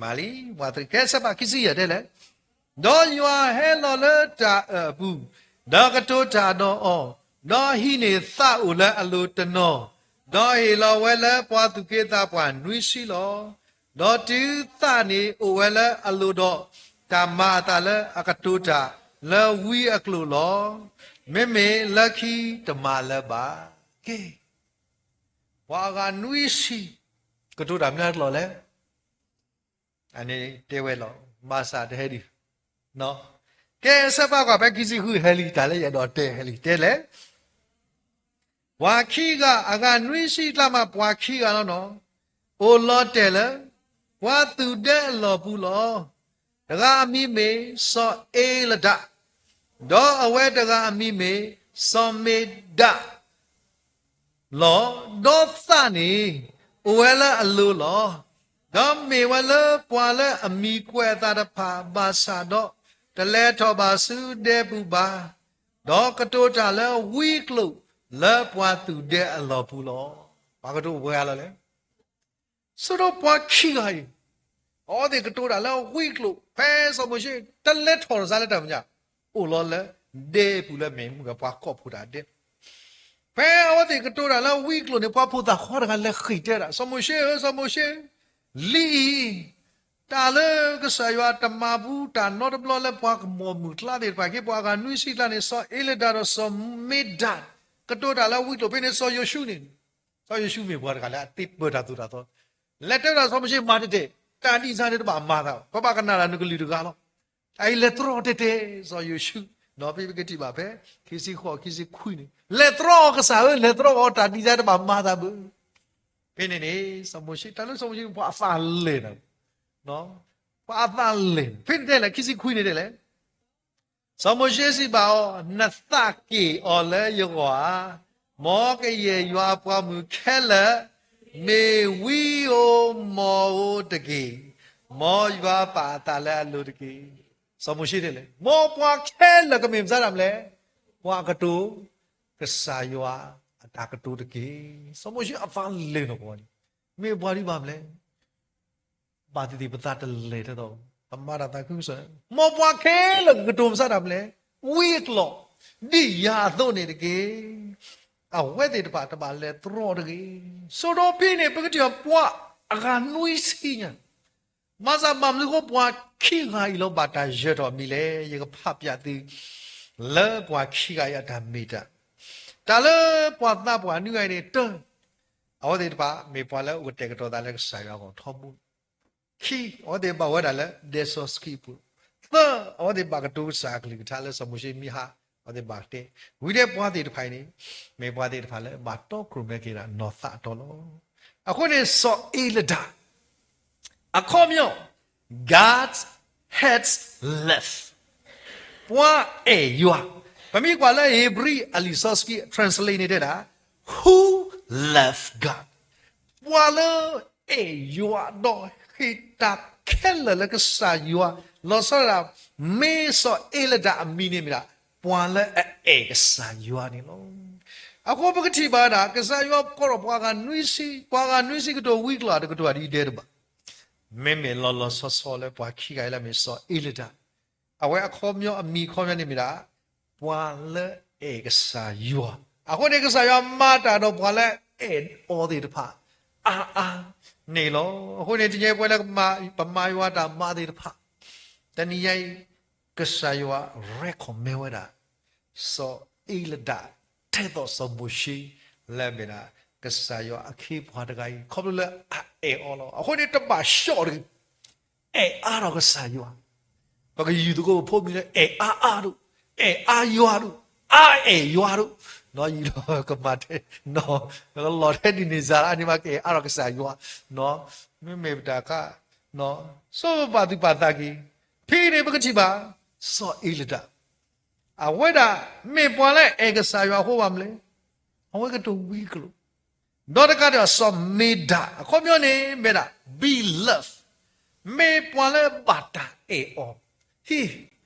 မၤလံ, ဝးတရံး, ကဲဆၢဖးခံဆံယဲၢ်တဲလဲၣ်, ဒီးယွၤဟဲလီၤလၢတၢ်အၢၣ်အပူၤ, ဒီးကတိၤတၢ်ဒီးအီၤ, ဒီးဟံးန့ၢ်သးအိၣ်လၢအလိၤတနီၤ, ဒီးဟ့ၣ်လီၤဝဲလၢပှၤသူၣ်က့သးပှၢ်နွံဆံလီၤ. ဒီးတုၤသးန့ၣ်အိၣ်ဝဲလၢအလိၤဒီး, တၢ်မၤအသးလၢအကတိၤတၢ်လၢဝံအကျိာ်လီၤ. မ့မ့ၢ်လၢခံတမၤလၢၤဘၣ်. ကဲ ပှၤအဂၤနွံဆံ ကတိၤတၢ်မနုၤအကျိာ်လဲၣ်. အန့ၣ်တဲဝဲလီၤ, ဘၣ်ဆၣ်တဟဲဒံး, ကဲဆၢဖးကွၢ်ဖဲခံဆံဃုဟဲလံ, တၢ်လၢယအဲၣ်ဒိးတဲဟဲလံ တဲလဲၣ်, ပှၤခံဂၤ, အဂၤနွံဆံကျါမး ပှၤခံဂၤလီၤနီၤ, အိၣ်လီၤတဲာ်လၢပှၤသူၣ်ဒဲအလီၢ်ပူၤလီၤ. တဂၤအမံၤမ့ၢ်စီၤအ့လဒၣ်, ဒီးအဝဲတဂၤအမံၤမ့ၢ်စီၤမ့ဒၣ် လီၤ. ဒီးသးန့ၣ် အိၣ်ဝဲလၢအလိၤလီၤ. ဒီးမ့ၢ်ဝဲလၢပှၤလၢအမံၤကွဲးအသးတဖၣ်ဘၣ်ဆၣ်ဒီး, တလဲၤထီၣ်ဘၣ်ဆူဒဲပူၤဘၣ်. ဒီးကတိၤတၢ်လၢဝံကျိာ်လၢပှၤသူၣ်ဒဲအလီၢ်ပူၤလီၤ. ပှၤကတိၤပှဲၤဂၤလီၤလဲၣ်. ဆိဒီးပှၤခံဂၤအံၤ, အဝဲသ့ၣ်ကတိၤတၢ်လၢဝံကျိာ်, ဖဲစီၤမိၤၡ့တလဲၤထီၣ်တစဲးလၢတၢ်မဲာ်ညါ, အိၣ်လီၤလၢဒဲပူၤလၢမ့ၢ်မုၢ်ဂၤပှၤကိးဖှိၣ်တၢ်ဒဲ. ဖဲအဝဲသ့ၣ်ကတိၤတၢ်လၢဝံကျိာ်န့ၣ် ပှၤဖိသၣ်ဃီတဂၤလဲၤဃ့ၢ်တဲဒၣ်, စီၤမိၤၡ့ဧၢ, စီၤမိၤၡ့, လံအံၤ တၢ်လၢကစၢ်ယွၤတမၤဘူးတၢ်နီတဘျီလၢပှၤကမီၤမုၢ်ကျါသ့ၣ်တဖၣ်, က့ၤပှၤအဂၤနွံဆံကျါန့ၣ်, စီၤအ့လဒၣ်ဒီးစီၤမ့ဒၣ် ကတိၤတၢ်လၢဝံကျိာ်, ဖဲန့ၣ်စီၤယိၤၡူန့ၣ်, စီၤယိၤၡူမ့ၢ်ပှၤတဂၤလၢအသ့ပၢၤတၢ်သိၣ်တၢ်သီ, လဲၤတဲဝဲဒၣ်စီၤမိၤၡ့, မၤတတဲာ်, တၢ်ဒ်စၢ်န့ၣ်တဘၣ်မၤသး, ပဘၣ်ကနၣ်တၢ်နကလုၢ်တဂၤလီၤ. အအံၤလဲၤတြီတဲာ်တဲာ်စီၤယိၤၡူ, ဒီးဖဲပကထံၣ်ဘၣ်ဖဲ ခံဆံဃိး ခံဆံခွံန့ၣ်, လဲၤတြီအီၤကစၢ်ဧၢ, လဲၤတြီအီၤ, တၢ်ဒ်စၢ်တဘၣ်မၤသးဘၣ်. ဖဲန့ၣ်န့ၣ် စီၤမိၤၡ့, တၢ်လၢစီၤမိၤၡ့န့ၣ် ပှၤအသးလဲၢ်နၤ, ပှၤအသးလဲၢ်, ဖဲန့ၣ်တဲလဲၣ်, ခံဆံခွံန့ၣ်တဲလဲၣ် စီၤမိၤၡ့စံးဘၣ်အီၤ, နသးက့ၣ်အီၤလၢယဂီၢ်ဧါ. မ်ကယဲၢ်ယွၤအပှၤမုၣ်ခဲလၢာ် မ့ၢ်ဝံဧိၤမီၢ်ဧိၤတက့ၢ်. မ်ယွၤပာ်အသးလၢအလိၤတက့ၢ်. စီၤမိၤၡ့တဲလဲၣ်, မ်ပှၤခဲလၢာ်ကမ့ၢ်မတၤတၢ်မနုၤလဲၣ်, ပှၤကတိၤ ကစၢ်ယွၤအတၢ်ကတိၤတက့ၢ်. စီၤမိၤၡ့အသးလၢာ်နီၢ်ကီၢ်န့ၣ်, မ့ၢ်ပှၤဒ်ဘၣ်မနုၤလဲၣ် ဘၣ်သ့ၣ်သ့ၣ်ပသးတလဲၤထဲသိး, ပမၤတၢ်သးခုကစီၣ်, မ်ပှၤခဲလၢာ်ကကတိၤမတၤတၢ်မနုၤလဲၣ်, ဝံအကျိၤ, ဒ်ယၤအသိးန့ၣ်တက့ၢ်. အဝဲသ့ၣ်တဖၣ်တဘၣ်လဲၤတြီတဂ့ၤ. စိၤဒိဖံန့ၣ် ပကထံၣ်ပှၤအဂၤနွံဆံညါ ဘၣ်ဆၣ်ဘၣ်မနုၤအဃိပှၤခံဂၤအံၤလီၤဘၣ်တၢ်ယၢၤထီၣ်မံၤလဲၣ်. ယကဖးပၠးသု လၢပှၤခံဂၤအံၤအတၢ်မ့ၢ်တၢ်, တၢ်လၢပှၤသးပှၢ်နွံဂၤအံၤန့ၣ် တၢ, အဝဲသ့ၣ်တဖၣ်မ့ၢ်ပှၤလၢအအိၣ်ကတဲာ်ကတီၤသးလၢကစၢ်ယွၤအဂီၢ်ထီဘိ, ခံ, အဝဲသ့ၣ်ဘၣ်ဝဲဒၣ်လၢဒဲစီဆှံအပူၤ, သၢ, အဝဲသ့ၣ်ဘၣ်ကတိၤကစၢ်အကလုၢ်ကထါလၢစီၤမိၤၡ့မံဟါ, အဝဲသ့ၣ်ဘၣ်ကတဲ, ဝံၤဒီးပှၤသ့ၣ်တဖၣ်အံၤန့ၣ် မ့ၢ်ပှၤသ့ၣ်တဖၣ်လၢဘၣ်တီခိၣ်ရိၣ်မဲက့ၤဒၣ်နီၢ်သးအတီလီၤ. အဃိန့ၣ် စီၤအ့လဒၣ် အခီပညီ, God hates less, ပှၤအဲၣ်ယွၤ, ပမ့ၢ်ကွၢ်လၢဧ့ၤဘြံၤအလံာ်စီဆှံ translate န့ၣ်တဲဒၣ် Who love God, ပှၤလၢအဲၣ်ယွၤဒီးဟ့ၣ်တၢ်ခဲလၢာ်လၢကစၢ်ယွၤ, လီၤဆီဒၣ်တၢ် မ့ၢ်စီၤအ့လဒၣ်အမံၤန့ၣ်မ့ၢ်ဒၣ် ပှၤလၢအအဲၣ်ကစၢ်ယွၤန့ၣ်လီၤ. အဃိပကထံၣ်ဘၣ်ဝဲဒၣ် ကစၢ်ယွၤကိးထီၣ်ပှၤဂၤနွံဆံ, ပှၤဂၤနွံဆံကတိၤဝံကျိၤတကတိၤဒ်ဒဲးတဘၣ်, မ့မ့ၢ်လီၤလီၤဆီဆီလၢပှၤခံဂၤအံၤလၢမ့ၢ်စီၤအ့လဒၣ်, အဝဲအခီပညီအမံၤအခီပညီန့ၣ်မ့ၢ်ဒၣ် ပှၤလၢအဲၣ်ကစၢ်ယွၤ, အဃိန့ၣ်ကစၢ်ယွၤမၤတၢ်ဒီးပှၤလၢအဲၣ်အီၤသ့ၣ်တဖၣ် အါအါန့ၣ်လီၤ. အဃိန့ၣ် တနံၤအံၤပဝဲလၢပမၤယွၤတၢ်မၤသ့ၣ်တဖၣ်, တနံၤညါအံၤ ကစၢ်ယွၤ recommend ဝဲဒၣ် စီၤအ့လဒၣ် ထဲသိးစီၤမိၤၡ့ လၢအမ့ၢ်ဒၣ် ကစၢ်ယွၤအခ့အပှၤတဂၤအံၤ ခီဖျိလၢအအဲၣ်အီၤလီၤ. အဃိန့ၣ် တဘၣ်ဆှီၣ်တဂ့ၤ, အဲၣ်အါထီၣ်ကစၢ်ယွၤ, ပကယုၢ်သကိးပဖိမံၤလၢ အဲၣ်အါအါဒိၣ်, အဲၣ်အါယွၤဒိၣ်, အါအဲၣ်ယွၤဒိၣ်, နီၢ်ယံၤလီၤကမၤထဲ, နီၢ်လီၤထဲဒ်န့ၣ်စ့ၢ်အါန့ၣ်မး ကအဲၣ်အါထီၣ်ကစၢ်ယွၤ, နီၢ်မ့မ့ၢ်ပတၢ်ခါ, နီၢ်ဆိပာ်သူၣ်ပာ်သးက့ၤ, ဖဲန့ၣ်ပကထံၣ်ဘၣ် စီၤအ့လဒၣ် အဝဲဒၣ်မ့ၢ်ပှၤလၢအအဲၣ်ကစၢ်ယွၤအဃိဘၣ်မနုၤလဲၣ်, အဝဲကတိၤဝံကျိၤ, ဒီးတကးဒံးဘၣ် စီၤမ့ဒၣ် အခီပညီန့ၣ် မ့ၢ်ဒၣ် beloved, မ့ၢ်ပှၤလၢဘၣ်တၢ်အဲၣ်အီၤ, ဟံၣ်,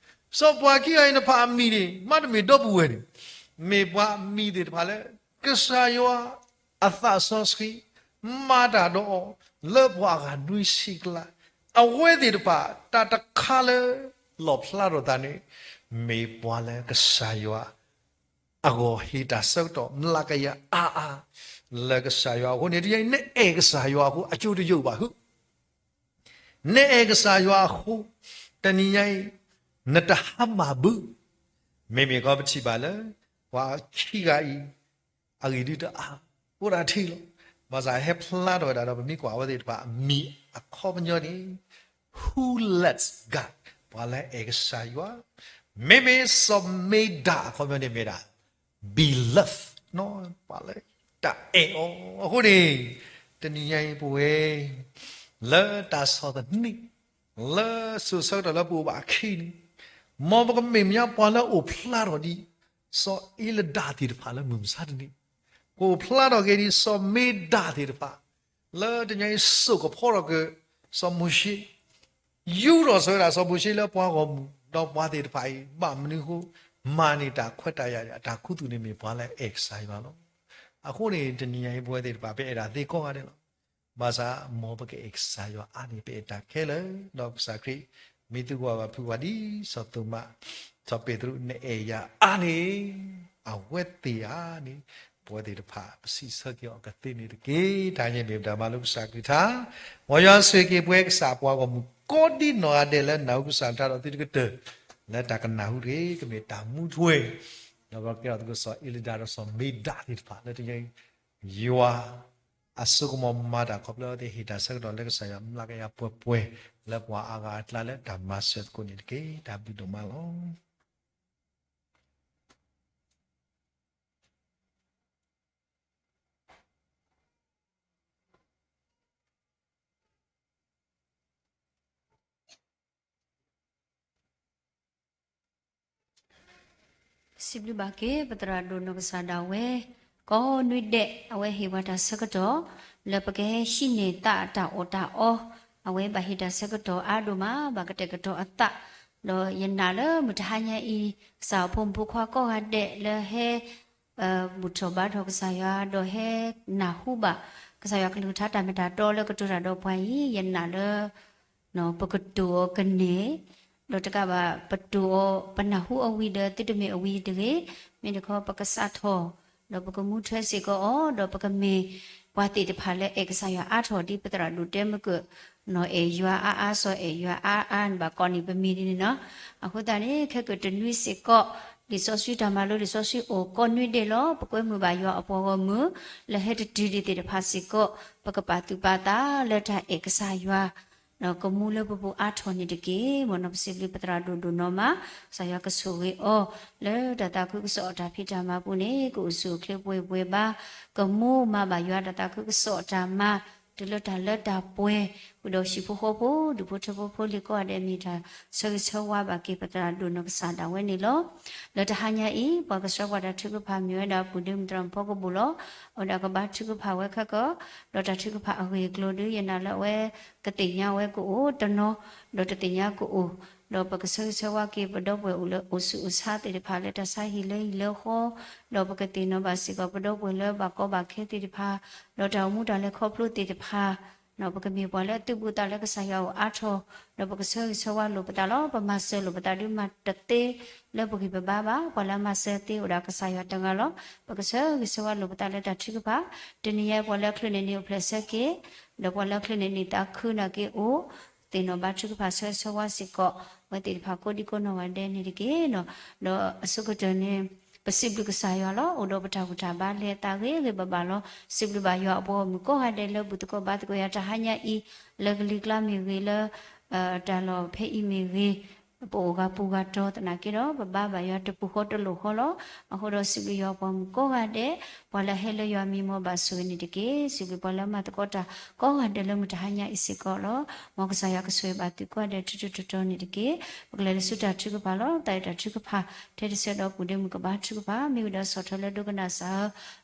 စီၤပှၤခံဂၤအံၤတဖၣ်အမံၤန့ၣ် မ့တမ့ၢ်ဒီပုၢ်ဝဲၢ်န့ၣ်, မ့ၢ်ပှၤအမံၤသ့ၣ်တဖၣ်လၢ ကစၢ်ယွၤ အသးစီဆှံ မၤတၢ်ဒီးအီၤ လၢပှၤအဂၤနွံဆံကျါ, အဝဲသ့ၣ်တဖၣ် တၢ်တခါလၢ လီၣ်ဖျါထီၣ်သးန့ၣ် မ့ၢ်ပှၤလၢကစၢ်ယွၤ အဂီၢ်ဟ့ၣ်တၢ်ဆၢကတီၢ် မျးကယၤအါအါ လၢကစၢ်ယွၤအဃိန့ၣ် တနံၤညါအံၤ နအဲၣ်ကစၢ်ယွၤအဃိ အကၠိတယိာ်ဘၣ်ဟု, နအဲၣ်ကစၢ်ယွၤအဃိ တနံၤညါအံၤ နတဟါမၢ်ဘု, မ့မ့ၢ်ကီပထံၣ်ဘၣ်လၢ ပှၤခံဂၤအံၤ အဂ့ၢ်ဒုးတအါ, အိၣ်ဒၣ်ထံလီၤ, ဘၣ်ဆၣ်ဟဲဖျါထီၣ်ဝဲဒၣ်ဒီး ပမ့ၢ်ကွၢ်အဝဲသ့ၣ်တဖၣ်အမံၤအခီပညီန့ၣ် Who loves God, ပှၤလၢအအဲၣ်ကစၢ်ယွၤ, မ့မ့ၢ်စီၤမ့ဒၣ်အခီပညီန့ၣ်မ့ၢ်ဒၣ် beloved, ပှၤလၢတၢ်အဲၣ်အီၤအဃိန့ၣ်, တနံၤညါအံၤပဝဲ လၢတၢ်ဆီၣ်သနံး လၢစိၤဆၢကတီၢ်လၢပအိၣ်ဘၣ်အခံန့ၣ်, မ်ပကမ့ၢ်မ့ၢ်ပှၤလၢအိၣ်ဖျါထီၣ်ဒ် စီၤအ့လဒၣ်သ့ၣ်တဖၣ်လၢမုၢ်မဆါတနံၤ, ကအိၣ်ဖျါထီၣ်က့ၤဒ်စီၤမ့ဒၣ်သ့ၣ်တဖၣ် လၢတနံၤညါအံၤစိာ်ကဖီထီၣ်က့ၤ စီၤမိၤၡ့, ယူၢ်ထီၣ်ဆိဝဲဒၣ်စီၤမိၤၡ့လၢပှၤဂီၢ်မုၢ် ဒီးပှၤသ့ၣ်တဖၣ်အံၤ ဘၣ်မနုၤအဃိ မၤန့ၢ်တၢ်ခွဲးတၢ်ယာ်အတၢ်ခူသူၣ်န့ၣ်မ့ၢ်ပှၤလၢအအဲၣ်ကစၢ်ယွၤလီၤ. အဃိန့ၣ် တနံၤညါအံၤပဝဲသ့ၣ်တဖၣ် ပအဲၣ်ဒၣ်သ့ကိးဂၤဒဲးလီၤ. ဘၣ်ဆၣ် မ်ပကအဲၣ်ကစၢ်ယွၤအါန့ၢ်ပအဲၣ်တၢ်ခဲလၢာ်, ဒီးကစၢ်ခရံာ် မ့ၢ်သုကွၢ်ဘၣ်ဖုးဝဲဒ်စီၤသိမး စီၤပ့းတရူး နအဲၣ်ယၤအါန့ၢ် အဝဲသ့ၣ်ဧါန့ၣ် ပဝဲသ့ၣ်တဖၣ် ပစံးဆၢက့ၤအီၤကသ့န့ၣ်တက့ၢ်. တၢ်န့ၣ်မ့ၢ်ပတၢ်မၤလိကစၢ်ခရံာ်ထါ, မ်ယွၤဆိၣ်ဂ့ၤက့ၤပဝဲကစၢ်ပှၤဂီၢ်မုၢ်ကိးဒ်နီၢ်ဂၤဒဲးလၢနၢ်ဟူကစၢ်ထါဒီးသုတကတၢၢ် လၢတၢ်ကနၢ်ဟူတဂ့ၤ ကမ့ၢ်တၢ်မူထွဲ, ဒီးပကဲထီၣ်သကိးစီၤအ့လဒၣ်ဒီးစီၤမ့ဒၣ်သ့ၣ်တဖၣ်လၢတနံၤညါအံၤ ယွၤ အစိကမီၤမၤတၢ်ခီဖျိအဝဲသ့ၣ်ဟ့ၣ်တၢ်ဆၢကတီၢ်လၢကစၢ်ယွၤ မျးကယၤပှဲၤပှဲၤ လၢပှၤအါဂၤအကျါလၢတၢ်မၤစၢၤသကိးန့ၣ်တက့ၢ်. တၢ်ဘျုးဒိၣ်မးလီၤ. စံးဘျုးဘၣ်က့ၤ ပသရၣ်ဒိၣ်နီၢ်ကစၢ်ဒၣ်ဝဲ ကိးနွံဒဲး အဝဲဟ့ၣ်ပှၤတၢ်ဆၢကတီၢ် လၢပကဟဲဟံးန့ၢ်သးအတၢ်အီၣ်တၢ်အီ, အဝဲဘၣ်ဟ့ၣ်တၢ်ဆၢကတီၢ်အါဒိၣ်မး ဘၣ်ကတဲာ်ကတီၤအသး, ဒီးယနာ်လၢမုၢ်တဟါညါအံၤ ကစၢ်အဖိမုၣ်ဖိခွါကိးဂၤဒဲးလၢဟဲ ဘူၣ်ထီၣ်ဘါထီၣ်ကစၢ်ယွၤ ဒီးဟဲနၢ်ဟူဘၣ် ကစၢ်ယွၤကလုၢ်ကထါတၢ်မ့ၢ်တၢ်တီလၢကတိၤတၢ်ဒီးပှၤအံၤ ယနာ်လၢ ပကတိၤအီၤကန့ၢ်, ဒီးတကးဘၣ် ပတိၤအီၤ ပနၢ်ဟူအီၤဝံၤဒီး သုတမ့ၢ်အဝံၤတဂ့ၤ, မ့ၢ်တခီပကစးထီၣ်, ဒီးပကမူထွဲစ့ၢ်ကီးအီၤ, ဒီးပကမ့ၢ်ပှၤသ့ၣ်တဖၣ်လၢအဲၣ်ကစၢ်ယွၤအါထီၣ် ဒ်ပသရၣ်ဒိၣ်တဲမုၢ်ကၢၢ်, နီၢ်အဲၣ်ယွၤအါအါ စီၤအဲၣ်ယွၤအါအါန့ၣ် ဘၣ်ကိးန့ၢ်ပမံၤဒ်န့ၣ်လီၤ. အဃိသတးန့ၣ် ခဲကတနွံစ့ၢ်ကီး လံာ်စီဆှံတၢ်မၤလိလံာ်စီဆှံအိၣ်ကိးနွံဒဲးလီၤ. ပကွဲမုာ်ဘၣ်ယွၤအပှၤဂီၢ်မုၢ် လၢဟဲတတုၤဒံးသ့ၣ်တဖၣ်စ့ၢ်ကီး ပကပာ်သူၣ်ပာ်သးလၢတၢ်အဲၣ်ကစၢ်ယွၤ ဒီးကမူလၢပပူၤအါထီၣ်န့ၣ်တက့ၢ်. မ်နီၢ်ပစံးဘျုးပသရၣ်ဒိၣ်ဒိၣ်နီၢ်မး, ကစၢ်ယွၤကဆိၣ်ဂ့ၤအီၤ လၢတၢ်သးခုကစီၣ်အတၢ်ဖံးတၢ်မၤပူၤန့ၣ် ကအိၣ်ဆူၣ်အိၣ်ချ့ပှဲၤပှဲၤဘၣ်, ကမူမၤဘၣ်ယွၤတၢ်သးခုကစီၣ်အတၢ်မၤ တုၤလၢတၢ်လၢတၢ်ပှဲၤ, ဃုာ်ဒီးဟံၣ်ဖိဃီဖိ ဒူၣ်ဖိထၢဖိဖိလံၤကိးဂၤဒဲး မ့ၢ်တၢ်ဆၢဂ့ၤဆၢဝါဘၣ်က့ၤပသရၣ်ဒိၣ်နီၢ်ကစၢ်ဒၣ်ဝဲန့ၣ်လီၤ. လၢတဟါညါအံၤ ပှၤကဆှၢပှၤတၢ်ထုကဖၣ်မ့ၢ်ဝဲဒၣ် ပုၢ်ဒ့မုၣ်သရၣ်မုၣ်ဖီကဘိၣ်လီၤ. အဝဲဒၣ်ကဘါထုကဖၣ်ဝဲခဲကီး, ဒီးတၢ်ထုကဖၣ်အဂ့ၢ်အကျိၤဒုး ယနာ်လၢအဝဲကသ့ၣ်ညါဝဲကအိၣ်တနီၤ, ဒီးတသ့ၣ်ညါကအိၣ်, ဒီးပကဆၢဂ့ၤဆၢဝါက့ၤ ပဒီပုၢ်ဝဲၢ်အိၣ်လၢအိၣ်ဆူၣ်အိၣ်ဆါသ့ၣ်တဖၣ်လၢတၢ်ဆါဟံၣ်လၢဟံၣ်လၢဃီ, ဒီးပကသ့ၣ်နီၣ်ဘၣ်စ့ၢ်ကီး ပဒီပုၢ်ဝဲၢ်လၢဘၣ်ကီဘၣ်ခဲသ့ၣ်တဖၣ်, ဒီးတၢ်အိၣ်မူတၢ်လဲၤခီဖျိသ့ၣ်တဖၣ် ပကမ့ၢ်ပှၤလၢအသုးဘူးသးလၢကစၢ်ယွၤအိၣ်အါထီၣ်, ဒီးပကဆၢဂ့ၤဆၢဝါလိာ်ပသးလီၤ. ပမၤစၢၤလိာ်ပသးဒုးမၤတသ့လၢပဂံၢ်ပဘါဘၣ်. ပှၤလၢအမၤစၢၤသ့အိၣ်ဒၣ်ကစၢ်ယွၤတဂၤလီၤ. ပကဆၢဂ့ၤဆၢဝါလိာ်ပသးလၢတၢ်ထုကဖၣ်, တနံၤညါပှၤလၢအချ့န့ၢ်န့ၢ်အိၣ်ဖျဲၣ်ဆၢက့ၤ, ဒီးပှၤလၢအချ့န့ၢ်န့ၢ်သးခုနာ်က့အိၣ်, သ့ၣ်နီၣ်ဘါထုကဖၣ်ဆၢဂ့ၤဆၢဝါစ့ၢ်ကီး အဝဲသ့ၣ်တဖၣ်ကိးဒံကိးနီၢ်ဂၤဒဲးန့ၣ်တက့ၢ်. ဒီးအဆိကတၢၢ်န့ၣ် ပစံးဘျုးကစၢ်ယွၤလီၤ. အိၣ်ဒီးပတၢ်ဘူၣ်တၢ်ဘါလဲၤအသးဂ့ၤဂ့ၤဘၣ်ဘၣ်လီၤ. စံးဘျုးဘၣ်ယွၤအပှၤဂီၢ်မုၢ်ကိးဂၤဒဲးလၢဘူၣ်သကိးဘါသကိးယၤတဟါညါအံၤ, လၢကလံၤကျါမ့ၢ်ဂ့ၤ, လၢ တၢ်လီၢ်ဖဲအံၤမ့ၢ်ဂ့ၤ, ပအိၣ်ဂၤပူၤဂၤတီၤသနာ်က့ဒီး ပဘါဘၣ်ယွၤတပူၤဃီတလိၣ်ဃီလီၤ. အဃိဒီးစံးဘျုးယွၤပှၤဂီၢ်မုၢ်ကိးဂၤဒဲး, ပှၤလၢအဟဲလၢယွၤမံၤမီၤဘၣ်ဆိၣ်ဂ့ၤန့ၣ်တက့ၢ်. စံးဘျုးပှၤလၢအမၤသကိးတၢ်ကိးဂၤဒဲးလၢမုၢ်တဟါညါအံၤစ့ၢ်ကီးလီၤ. မ်ကစၢ်ယွၤကဆိၣ်ဂ့ၤဘၣ်သုကိးဂၤဒဲးထူထူတီတီန့ၣ်တက့ၢ်. ပကလဲၤလၢဆူတၢ်ထုကဖၣ်လီၤ. သးအံၤတၢ်ထုကဖၣ် ထဲတဆၢဒီးပုၢ်ဒ့မုၣ်ကဘါထုကဖၣ်, မ့ၢ်ဝံၤဒီးဆီၣ်ထွဲလၢဒိကနၣ်စၢ်ဧၢ,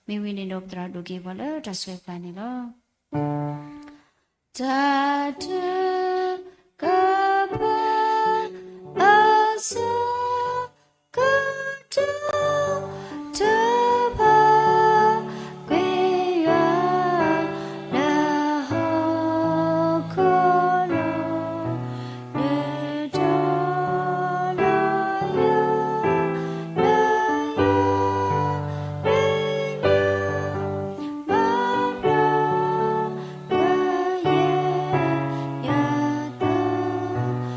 မ့ၢ်ဝံၤန့ၣ်ဒီးပသရၣ်ဒိၣ်က့ၤပှၤလၢတၢ်ဆှၢပှၤန့ၣ်လီၤ. တၢ်ထုကဖၣ် အဆၢကတီၢ် ထုကဖၣ်ကွံာ်ယွၤ လၢဟီၣ်ခိၣ်လီၤ.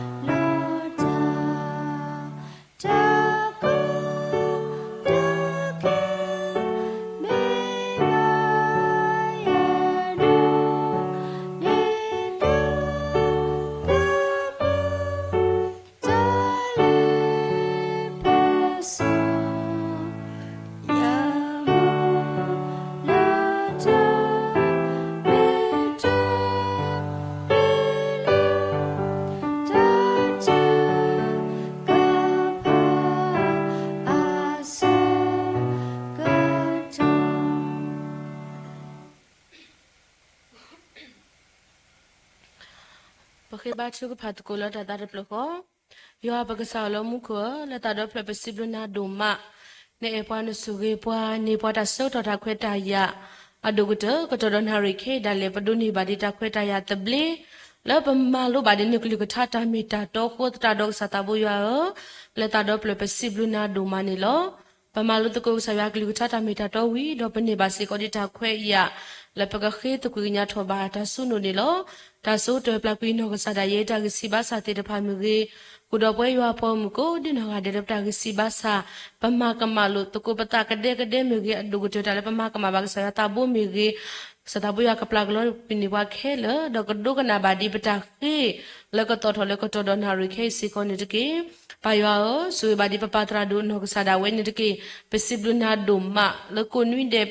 နုာ်လီၤယၤ လၢယွၤ လၢညါ ဘၣ်ဘျီ ကယဲၢ်ယသး လီၤတၢ် တၢ်ကီတၢ်ခဲ မ့ၢ်ဘၣ်ယၤဒိးန့ၢ်တၢ်ကပူၤ တၢ်လ့ပစီ ယမူလၢတၢ်မ့ၢ်တၢ်လံၤလီၤ တၢ်ထုကဖၣ်အဆၢကတီၢ် ပဃ့ဘါထုကဖၣ်သကိးလၢတၢ်သးတဖျၢၣ်ဃီ, ယွၤပကစၢ်အိၣ်လၢမူခိၣ်ဧၢ, လၢသးဒီဖျၢၣ်ပစံးဘျုးနၤဒိၣ်မး, နအဲၣ်ပှၤနဆိၣ်ဂ့ၤပှၤ န့ၢ်ပှၤတၢ်ဆၢကတီၢ်တၢ်ခွဲးတၢ်ယာ် အဒိၣ်ကတၢၢ် ကတီၢ်ဒီးနၣ်ရံၣ်ခဲအံၤဒၣ်လဲာ် ပဒိးန့ၢ်ဘၣ်ဒံးတၢ်ခွဲးတၢ်ယာ်သဘျ့ လၢပမၤလိဘၣ်ဒ်နကလုၢ်ကထါတၢ်မ့ၢ်တၢ်တီအဃိသတးဒီး ကစၢ်သးဘိယွၤဧၢ, လၢသးဒီဖျၢၣ်ပစံးဘျုးနၤဒိၣ်မးန့ၣ်လီၤ. ပမၤလိသကိးကစၢ်ယွၤကလုၢ်ကထါတၢ်မ့ၢ်တၢ်တီဝံၤဒီး ပန့ၢ်ဘၣ်စ့ၢ်ကီးဒံးတၢ်ခွဲးယာ် လၢပကဃ့သကွံာ်ကညးထီၣ်ဘၣ်တၢ်စူၤနိၣ်န့ၣ်လီၤ. တၢ်ဆိကတၢၢ်ပျၢ်ကွံာ်နီၢ်ကစၢ်ဒၣ်ယဲ တၢ်ဂံၢ်စၢ်ဘါစၢ်သ့ၣ်တဖၣ်မ့ၢ်ဂ့ၤ, ဃုာ်ဒီးပဝဲယွၤပှၤဂီၢ်မုၢ်ကိးဒံနီၢ်ဂၤဒဲးလၢပတၢ်ဂံၢ်စၢ်ဘါစၢ် ပမၤကမၣ်လိာ်သကိးပသးကဒဲကဒဲမ့ၢ်ဂ့ၤ, အဒိၣ်ကတၢၢ်တၢ်လၢပမၤကမၣ်ဘၣ်ကစၢ်ယွၤသးဘိမ့ၢ်ဂ့ၤ, ကစၢ်သးဘိယွၤကပျၢ်ကလီကွံာ်န့ၢ်ပှၤခဲလၢာ်, ဒီးကဒိကနၣ်ဘၣ်ဒံးပတၢ်ဃ့ လၢကသီၣ်ထီၣ်လၢကတီၢ်ဒီးနၣ်ရံၣ်ခဲအံၤစ့ၢ်ကီးန့ၣ်တက့ၢ်. ပၢ်ယွၤဧၢ, ဆိၣ်ဂ့ၤဘၣ်ဒံးပပၢ်သရၣ်ဒိၣ်နီၢ်ကစၢ်ဒၣ်ဝဲန့ၣ်တက့ၢ်. ပစံးဘျုးနၤဒိၣ်မး လၢကိးနွံဒဲး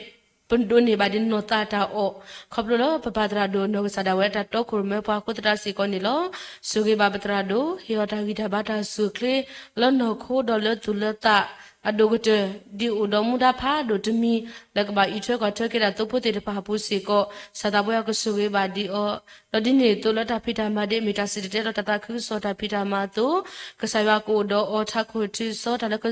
ပဒိးန့ၢ်ဘၣ်ဒံးနီၢ်သးတၢ်အီၣ် ခီဖျိလၢပပၢ်သရၣ်ဒိၣ်နီၢ်ကစၢ်ဒၣ်ဝဲတၢ်တီခိၣ်ရိၣ်မဲပှၤအဃိသတးစ့ၢ်ကီးန့ၣ်လီၤ. ဆိၣ်ဂ့ၤဘၣ်ပသရၣ်ဒိၣ်, ဟ့ၣ်အီၤတၢ်ဂံၢ်တၢ်ဘါတၢ်ဆိၣ်ချ့ လၢနီၢ်ခိဒီးလၢသူၣ်လၢသး အဒိၣ်ကတၢၢ် ဒ်အိၣ်ဒီးမူဒါဖးဒိၣ်တမံၤ လၢကဘၣ်အံးထွဲကွၢ်ထွဲက့ၤဒၣ်သိဖိသ့ၣ်တဖၣ်အပူၤစ့ၢ်ကီး စၢ်သးပှၢ်ကဆိၣ်ဂ့ၤဘၣ်ဒံးအီၤ, ဒီးဒ်န့ၣ်အသိးလၢတၢ်ဖံးတၢ်မၤဒ်အမ့ၢ်တၢ်စံၣ်တဲၤတဲလီၤတၢ်သးခုကစီၣ်တၢ်ဖံးတၢ်မၤအသိး ကစၢ်ယွၤကအိၣ်ဒီးအီၤထးခိၣ်ထုးစီ တၢ်လၢက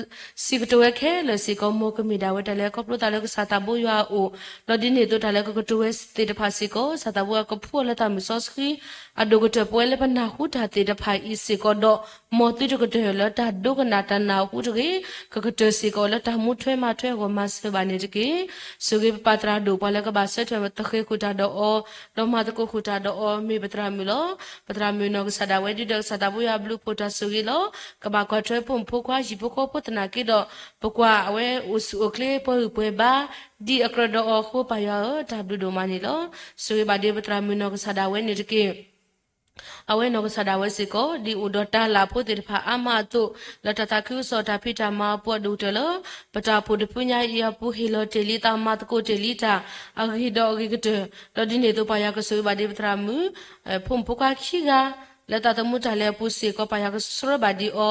စံးကတိၤဝဲခဲလၢာ်စ့ၢ်ကီး မ်ကမ့ၢ်ဒၣ်ဝဲတၢ်လဲၤခီဖျိသးလၢကစၢ်သးဘိယွၤအအိၣ်, ဒီးဒ်န့ၣ်အသိးတၢ်လၢကကတိၤဝဲသ့ၣ်တဖၣ်စ့ၢ်ကီး စၢ်သးဘိယွၤကဖှူအီၤလၢတၢ်မုၢ်စီဆှံ အဒိၣ်ကတၢၢ်ပဝဲလၢပနၢ်ဟူတၢ်သ့ၣ်တဖၣ်အံၤစ့ၢ်ကီးဒီး မ်သုတကတၢၢ်လၢတၢ်ဒိကနၣ်တၢ်နၢ်ဟူတဂ့ၤ, ကကတၢၢ်စ့ၢ်ကီးလၢတၢ်မူထွဲမၤထွဲအဂီၢ်မၤစၢၤဘၣ်န့ၣ်တက့ၢ်. ဆိၣ်ဂ့ၤပပၢ်သရၣ်ဒိၣ် ပှၤလၢကဘၣ်ဆၢထၢၣ်သဃဲၤဃုာ်တၢ်ဒီးအီၤ, ဒီးမၤသကိးဃုာ်တၢ်ဒီးအီၤ မ့ၢ်ပသရၣ်မုၣ်လီၤ. ပသရၣ်မုၣ်နီၢ်ကစၢ်ဒၣ်ဝဲ ဒုၣ်ဒါကစၢ်သးဘိယွၤဘျုးဖှိၣ်တၢ်ဆိၣ်ဂ့ၤလီၤ. ကဘၣ်ကွၢ်ထွဲဖိမုၣ်ဖိခွါဟံၣ်ဖိဃီဖိသနာ်က့ဒီး ပကွၢ်အဝဲအိၣ်ဆူၣ်အိၣ်ချ့ပှၤဂုၤပှၤဘါ ဒ်အကြၢးဒီးအီၤအဃိ ပၢ်ယွၤဧၢ, တၢ်ဘျုးဒိၣ်မးန့ၣ်လီၤ. ဆိၣ်ဂ့ၤဘၣ်ဒံးပသရၣ်မုၣ်နီၢ်ကစၢ်ဒၣ်ဝဲန့ၣ်တက့ၢ်. အဝဲနီၢ်ကစၢ်ဒၣ်ဝဲစ့ၢ်ကီး ဒ်အိၣ်ဒီးတၢ်လၢ်ဖိသ့ၣ်တဖၣ်အါမးအသိး လၢတၢ်သးခုကစီၣ်တၢ်ဖံးတၢ်မၤအပူၤအဒိၣ်ကတၢၢ်လၢ ပတၢ်အိၣ်ဖှိၣ်တဖုညါအံၤအပူၤ ဟ့ၣ်လီၤတ့ၢ်လံသးမၤသကိးတ့ၢ်လံတၢ် အဂ့ၤဒီးအဂ့ၤကတၢၢ်, ဒီးဒ်န့ၣ်အသိးပၢ်ယွၤကဆိၣ်ဂ့ၤဘၣ်ဒံးပသရၣ်မုၣ် ဖိမုၣ်ဖိခွါခံဂၤ လၢတၢ်သမူတၢ်လဲၤအပူၤစ့ၢ်ကီး ပၢ်ယွၤကဆှၢဘၣ်ဒံးအီၤ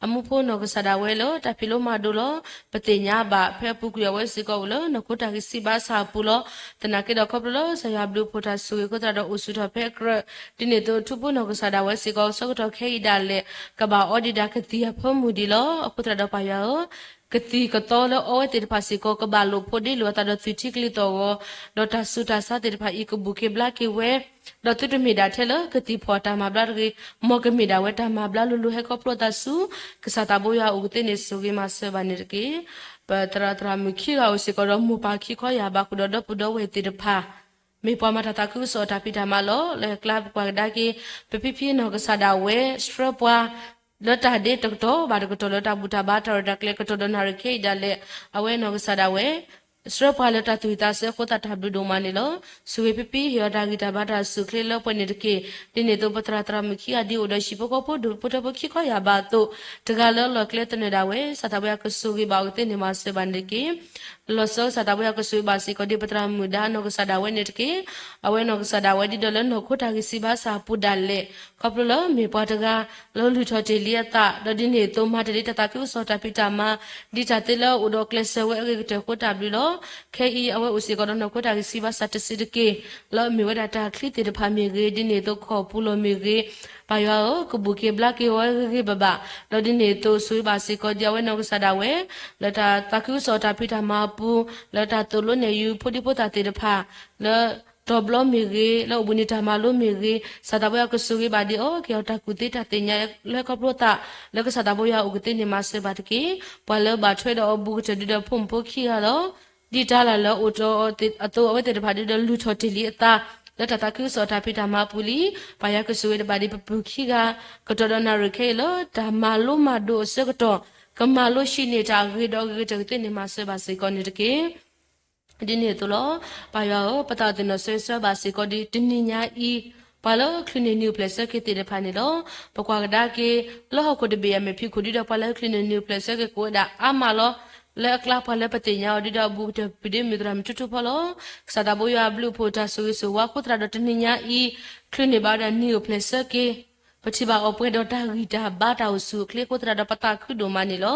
အမူဖိနီၢ်ကစၢ်ဒၣ်ဝဲလၢ တၢ်ဖံးလိမၤဒိးလီၤ. ပသ့ၣ်ညါဘၣ် ဖဲအပူၤကွံာ်အဝဲစ့ၢ်ကီးအိၣ်လၢနီၢ်ခိတၢ်ဂံၢ်စၢ်ဘါစၢ်အပူၤလီၤ. သနာ်က့ဒီးခီဖျိလၢ ကစၢ်ယွၤဘျုးဖှိၣ်တၢ်ဆိၣ်ဂ့ၤအဃိသတးဒီးအိၣ်ဆူၣ်ထီၣ်ဖဲအကြၢး ဒ်န့ၣ်အသိးထူဖိနီၢ်ကစၢ်ဒၣ်ဝဲစ့ၢ်ကီး ဆၢကတီၢ်ခဲအံၤဒၣ်လဲာ် ကဘၣ်အီဒံးဒၣ်ကသံၣ်အဖၢမုၢ်ဒံးလီၤ. အဃိသတးဒီးပၢ်ယွၤဧၢ, ကသံၣ်ကသီလၢအီဝဲသ့ၣ်တဖၣ်စ့ၢ်ကီး ကဘၣ်လိာ်ဖိးဒ့လိာ်အသးဒီးသုးထံကလံၤသီၣ်ဂီၤ, ဒီးတၢ်ဆူးတၢ်ဆါသ့ၣ်တဖၣ်အံၤ ကဘူၣ်က့ၤဘျါက့ၤဝဲ, ဒီးသုတမ့ၢ်ဒၣ်ထဲလၢကသံၣ်ဖီၣ်တၢ်မၤဘျါတဂ့ၤ, မ်ကမ့ၢ်ဒၣ်ဝဲတၢ်မၤဘျါလိၤလိၤဟဲခီဖျိအသးဆူ ကစၢ်သးဘိယွၤအအိၣ်ကသ့န့ၣ် ဆိၣ်ဂ့ၤမၤစၢၤဘၣ်န့ၣ်တက့ၢ်. ပသရၣ်သရၣ်မုၣ်ခံဂၤအိၣ်စ့ၢ်ကီးဒီးမိၢ်ပၢ်ခံခီယၢ်ဘး ဃုာ်ဒီးဒီပုၢ်ဒီဝဲၢ်သ့ၣ်တဖၣ် မ့ၢ်ပှၤမၤတၢ်သးခုကစီၣ်တၢ်ဖံးတၢ်မၤလီၤ. လၢကျါပကွၢ်ကဒါက့ၤ ပဖံဖံနီၢ်ကစၢ်ဒၣ်ဝဲ ဆှၢပှၤ လၢတၢ်ဒ့တကတီၢ်ဘၣ်တကတီၢ် လၢတၢ်ဘူၣ်တၢ်ဘါတၢ်ရဲၣ်တၢ်ကျဲၤကတီၢ်ဒီးနၣ်ရံၣ်ခဲအံၤဒၣ်လဲာ် အဝဲနီၢ်ကစၢ်ဒၣ်ဝဲ ဆှၢပှၤလၢတၢ်သူၣ်ဝံၣ်သးဆၢအဃိသတး တၢ်ဘျုးဒိၣ်မးန့ၣ်လီၤ. ဆိၣ်ဂ့ၤဖံဖံ ဟ့ၣ်အီၤတၢ်ဂံၢ်တၢ်ဘါတၢ်အိၣ်ဆူၣ်အိၣ်ချ့လၢပှဲၤန့ၣ်တက့ၢ်. ဒ်န့ၣ်အသိးပသရၣ်သရၣ်မုၣ်ခံဂၤဒ်အိၣ်ဒီးဟံၣ်ဖိဃီဖိဒိၣ်ဖိထၢဖိခံခီယၢ်ဘးအသိး တဂၤလၢအလီၢ်ကျဲသနၢၣ်ဒၣ်ဝဲ ကစၢ်သးဘိယွၤကဆိၣ်ဂ့ၤဘၣ်အီၤကသ့န့ၣ် မၤစၢၤဘၣ်န့ၣ်တက့ၢ်. လီၤဆီကစၢ်သးဘိယွၤကဆိၣ်ဂ့ၤဘၣ်စ့ၢ်ကီး ဒ်ပသရၣ်မုၣ်ဒါနီၢ်ကစၢ်ဒၣ်ဝဲန့ၣ်တက့ၢ်. အဝဲနီၢ်ကစၢ်ဒၣ်ဝဲဒ်ဒီးလၢနီၢ်ခိတၢ်ဂံၢ်စၢ်ဘါစၢ်အပူၤဒၣ်လဲာ် ခီဖျိလၢမ့ၢ်ပှၤတဂၤ လၢလုၢ်ထီၣ်တ့ၢ်လံအသး ဒီးဒ်န့ၣ်အသိးမၤတ့ၢ်လံတၢ်သးခုကစီၣ်တၢ်ဖံးတၢ်မၤ ဒ်တၢ်သ့လၢအအိၣ်ဒီးကျဲးစၢးဝဲအဂ့ၤကတၢၢ်အဃိတၢ်ဘျုးလီၤ. ခဲအံၤအဝဲအိၣ်စ့ၢ်ကီးဒီးနီၢ်ခိတၢ်ဂံၢ်စၢ်ဘါစၢ်တစုတက့ၢ်. လၢအမ့ၢ်ဝဲဒၣ်တၢ်ချံသ့ၣ်တဖၣ်မ့ၢ်ဂ့ၤ ဒ်န့ၣ်အသိးခီၣ်ပူၤလီၢ်မ့ၢ်ဂ့ၤ ပၢ်ယွၤဧၢ ကဘူၣ်က့ၤဘျါက့ၤဝဲဂ့ၤဂ့ၤဘၣ်ဘၣ်, ဒီးဒ်န့ၣ်အသိးဆိၣ်ဂ့ၤဘၣ်စ့ၢ်ကီးဒ်အဝဲနီၢ်ကစၢ်ဒၣ်ဝဲ လၢတၢ်သးခုကစီၣ်တၢ်ဖံးတၢ်မၤအပူၤ လၢတၢ်သိၣ်လိနဲၣ်ယုၤဖိဒံဖိသၣ်သ့ၣ်တဖၣ် လၢတီၤဘျီမ့ၢ်ဂ့ၤ လၢအိၣ်ဘှံးနံၤတၢ်မၤလိမ့ၢ်ဂ့ၤ ကစၢ်သးဘိယွၤကဆိၣ်ဂ့ၤဘၣ်ဒံးအီၤ ကဲအီၤတၢ်ကူၣ်သ့တၢ်သ့ၣ်ညါလၢခီဖျိသး လၢကစၢ်သးဘိယွၤအအိၣ်ကသ့န့ၣ်မၤစၢၤဘၣ်တက့ၢ်. ပှၤလၢဘၣ်ထွဲဒီးအီၤဘူးကတၢၢ်ဒ်ဒီးဖိမုၣ်ဖိခံဂၤလီၤ. ဒ်တၢ်လၢ်လၢအိၣ်တ့ၢ်အီၤအသိး အဝဲသ့ၣ်တဖၣ်ဒ်ဒီးလုၢ်ထီၣ်တ့ၢ်လံအသး လၢတၢ်သးခုကစီၣ်တၢ်ဖံးတၢ်မၤအပူၤလံ. ပၢ်ယွၤကဆိၣ်ဂ့ၤတဘၣ်ဒံးပပုၢ်ခံဂၤ ကတီၢ်ဒီးနၣ်ရံၣ်ခဲအံၤလၢ တၢ်မၤလိမၤဒိးအဆၢကတီၢ် ကမၤလိဟံးန့ၢ်တၢ်အဂ့ၤဒီးအဂ့ၤကတၢၢ်ကသ့န့ၣ်မၤစၢၤဘၣ်စ့ၢ်ကီးန့ၣ်တက့ၢ်. ဒ်န့ၣ်အသိးလီၤ. ပၢ်ယွၤဧၢ, ပသးအိၣ်သ့ၣ်နီၣ်ဆၢဂ့ၤဆၢဝါဘၣ်စ့ၢ်ကီးဒ်တနံၤညါအံၤ ပှၤလၢချုးန့ၢ်နံၤအိၣ်ဖျဲၣ်ဆၢက့ၤသ့ၣ်တဖၣ်န့ၣ်လီၤ. ပကွၢ်ကဒါက့ၤ လၢဟီၣ်ခိၣ်တဘ့ၣ်အမဲာ်ဖံးခိၣ်ဒ်ဒီး ပှၤလၢချုးန့ၢ်နံၤအိၣ်ဖျဲၣ်ဆၢက့ၤကအိၣ်ဝဲဒၣ်အါမးလီၤ. လၢအကျါပှၤလၢပသ့ၣ်ညါအီၤဒ်ဒီးအဘူးကတၢၢ် ပဒ့မုၣ်သရၣ်မုၣ်ထူထူဖီလီၤ. ကစၢ်သးဘိယွၤအဘျုးအဖှိၣ်တၢ်ဆိၣ်ဂ့ၤဆိၣ်ဝါအဃိသတးဒီးတနံၤညါအံၤ ချုးန့ၢ်ဘၣ်ဝဲဒၣ်နံၤအိၣ်ဖျဲၣ်ဆၢက့ၤ ပထံၣ်ဘၣ်အီၤပှဲၤဒီးတၢ်ဂံၢ်တၢ်ဘါတၢ်အိၣ်ဆူၣ်အိၣ်ချ့အဃိသတးဒီး ပသးခုဒိၣ်မးန့ၣ်လီၤ.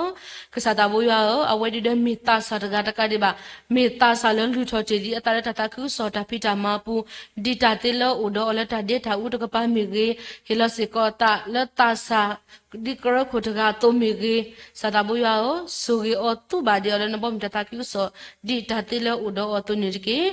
ကစၢ်သးဘိယွၤဧၢ, အဝဲဒ်ဒီးမ့ၢ်သးစၢ်တဂၤတကးဒံးဘၣ်, မ့ၢ်သးစၢ်လၢလုၢ်ထီၣ်တ့ၢ်လံအသးလၢတၢ်သးခုကစီၣ်တၢ်ဖံးတၢ်မၤအပူၤ, ဒ်တၢ်သ့လၢအအိၣ်ဒီးအီၤလၢတၢ်ဒ့တၢ်အူတကပၤမ့ၢ်ဂ့ၤ, ဟ့ၣ်လီၤစ့ၢ်ကီးအသးလၢသးစၢ် ဒ်ကရၢခိၣ်တဂၤအသိးမ့ၢ်ဂ့ၤ, ကစၢ်သးဘိယွၤဧၢ, ဆိၣ်ဂ့ၤအီၤသူဘၣ်ဒံးအီၤလၢနဘီမုၢ်တၢ်သးခုကစီၣ် ဒ်တၢ်သ့လၢအအိၣ်ဒီးအီၤအသိးန့ၣ်တက့ၢ်.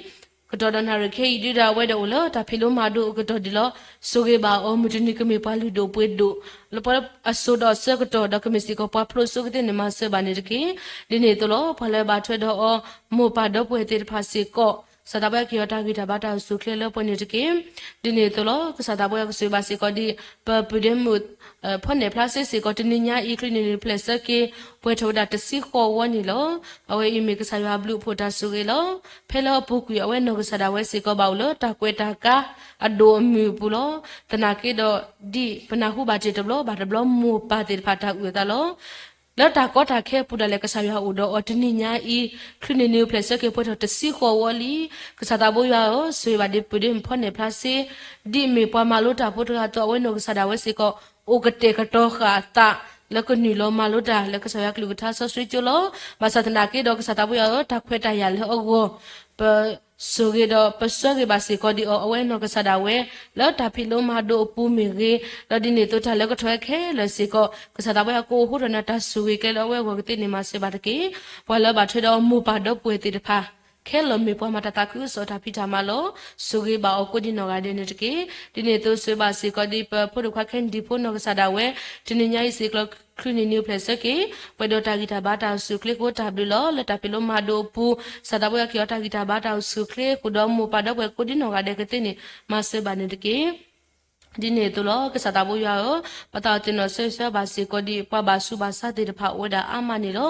ကတီၢ်ဒီးနၣ်ရံၣ်ခဲအံၤဒ်ဒီးအဝဲဒၣ်အိၣ်လၢတၢ်ဖံးလိမၤဒိးအကတီၢ်ဒံးလီၤ. ဆိၣ်ဂ့ၤဘၣ်အီၤမုၢ်တနံၤကမ့ၢ်ပှၤလုၢ်ဒိၣ်ပှ့ၤဒိၣ် လၢပှၤလၢအစိာ်ဒီးအဆၢကတီၢ် ဒီးကမ့ၢ်စ့ၢ်ကီးပှၤဖျိးစိကသ့န့ၣ်မၤစၢၤဘၣ်န့ၣ်တက့ၢ်. ဒ်န့ၣ်အသိးလီၤ. ပှၤလၢအဘၣ်ထွဲဒီးအီၤ မိၢ်ပၢ်ဒီပုၢ်ဝဲၢ်သ့ၣ်တဖၣ်စ့ၢ်ကီး ကစၢ်သးဘိယွၤကဟ့ၣ်အီၤတၢ်ဂံၢ်တၢ်ဘါတၢ်အိၣ်ဆူၣ်အိၣ်ချ့လၢပှဲၤန့ၣ်တက့ၢ်. ဒ်န့ၣ်အသိးလီၤ. ကစၢ်သးဘိယွၤကဆိၣ်ဂ့ၤဘၣ်စ့ၢ်ကီးဒ် ပပုၢ်ဒ့မုၣ် ဖီနဲၣ်ဖျါစ့စ့ၢ်ကီး တနံၤညါအံၤ ချုးန့ၢ်နံၤအိၣ်ဖျဲၣ်ဆၢက့ၤ ပှဲၤထီၣ်ဝဲဒၣ်တဆံဃိးဝီန့ၣ်လီၤ. အဝဲအံၤမ့ၢ်ကစၢ်ယွၤအဘျုးအဖှိၣ်တၢ်ဆိၣ်ဂ့ၤလီၤ. ဖဲလၢအပူၤကွံာ် အဝဲနီၢ်ကစၢ်ဒၣ်ဝဲစ့ၢ်ကီး ဘၣ်အိၣ်လၢတၢ်ကွဲးတၢ်ကါအဒိၣ်အမုၢ်အပူၤလီၤ. သနာ်က့ဒီး ဒ်ပနၢ်ဟူဘၣ်တ့ၢ်တဘျီဘၣ်တဘျီ မိၢ်ပၢ်သ့ၣ်တဖၣ်တၢ်အုၣ်အသးလီၤ. လၢတၢ်ကီတၢ်ခဲအပူၤဒၣ်လဲာ် ကစၢ်ယွၤအိၣ်ဒီးအီၤတနံၤညါအံၤ ချုးန့ၢ်နံၤအိၣ်ဖျဲၣ်ဆၢက့ၤ ပှဲၤထီၣ်တဆံဃိးဝီလံ. ကစၢ်သးဘိယွၤဧၢ, ဆိၣ်ဂ့ၤဘၣ်ဒံးပုၢ်ဒ့မုၣ်ဖီနဲၣ်ဖျါစ့ ဒ်မ့ၢ်ပှၤမၤလိတၢ်ဖိတဂၤအသိး အဝဲနီၢ်ကစၢ်ဒၣ်ဝဲစ့ၢ်ကီး အိၣ်ကတဲာ်ကတီၤဃာ်အသး လၢကနုာ်လီၤမၤလိတၢ်လၢကစၢ်ယွၤကလုၢ်ကထါစီဆှံကၠိလီၤ. ဘၣ်ဆၣ်သနာ်က့ဒီး ကစၢ်သးဘိယွၤဧၢ, တၢ်ခွဲးတၢ်ယာ်လၢအဂီၢ် ပဆိၣ်ဂ့ၤဒီးပဆၢဂ့ၤဘၣ်စ့ၢ်ကီးဒံးအီၤ, အဝဲနီၢ်ကစၢ်ဒၣ်ဝဲ လၢတၢ်ဖံးလိမၤဒိးအပူၤမ့ၢ်ဂ့ၤ, ဒီးဒ်န့ၣ်အသိးတၢ်လၢကထီၣ်ဝဲခဲလၢာ်စ့ၢ်ကီး ကစၢ်သးဘိယွၤကအိးဟိထီၣ်န့ၢ်တၢ်ဆိၣ်ဂ့ၤကျဲလၢအဝဲအဂီၢ်ကသ့န့ၣ် မၤစၢၤဘၣ်တက့ၢ်. ပှၤလၢအဘၣ်ထွဲဒီးမိၢ်ပၢ်ဒီပုၢ်ဝဲၢ်သ့ၣ်တဖၣ် ခဲလၢာ်မ့ၢ်ပှၤမၤတၢ်သးခုကစီၣ်တၢ်ဖံးတၢ်မၤလီၤ. ဆိၣ်ဂ့ၤဘၣ်အီၤကိးဒ်နီၢ်ဂၤဒဲးန့ၣ်တက့ၢ်. ဒ်န့ၣ်အသိးဆိၣ်ဂ့ၤဘၣ်စ့ၢ်ကီးဒံး ပဖိဒိၣ်ခွါခဲနဒံဖိနီၢ်ကစၢ်ဒၣ်ဝဲ တနံၤညါအံၤစ့ၢ်ကီး ချုးန့ၢ်နံၤအိၣ်ဖျဲၣ်ဆၢက့ၤ ပှဲၤဒီးတၢ်ဂံၢ်တၢ်ဘါတၢ်အိၣ်ဆူၣ်အိၣ်ချ့အဃိတၢ်ဘျုးလီၤ. လၢတၢ်ဖံးလိမၤဒိးအပူၤ ကစၢ်သးဘိယွၤကဟ့ၣ်အီၤတၢ်ဂံၢ်တၢ်ဘါတၢ်အိၣ်ဆူၣ်အိၣ်ချ့အဃိဒီး မိၢ်ပၢ်ဒီပုၢ်ဝဲၢ်ကိးဒ်နီၢ်ဂၤဒဲးကသ့န့ၣ် မၤစၢၤဘၣ်န့ၣ်တက့ၢ်. ဒ်န့ၣ်အသိးလီၤ. ကစၢ်သးဘိယွၤဧၢ, ပသးအိၣ်သ့ၣ်နီၣ်ဆၢဂ့ၤဆၢဝါဘၣ်စ့ၢ်ကီးဒံး ပှၤဘၣ်ဆူးဘၣ်ဆါသ့ၣ်တဖၣ်အိၣ်ဝဲဒၣ်အါမးန့ၣ်လီၤ.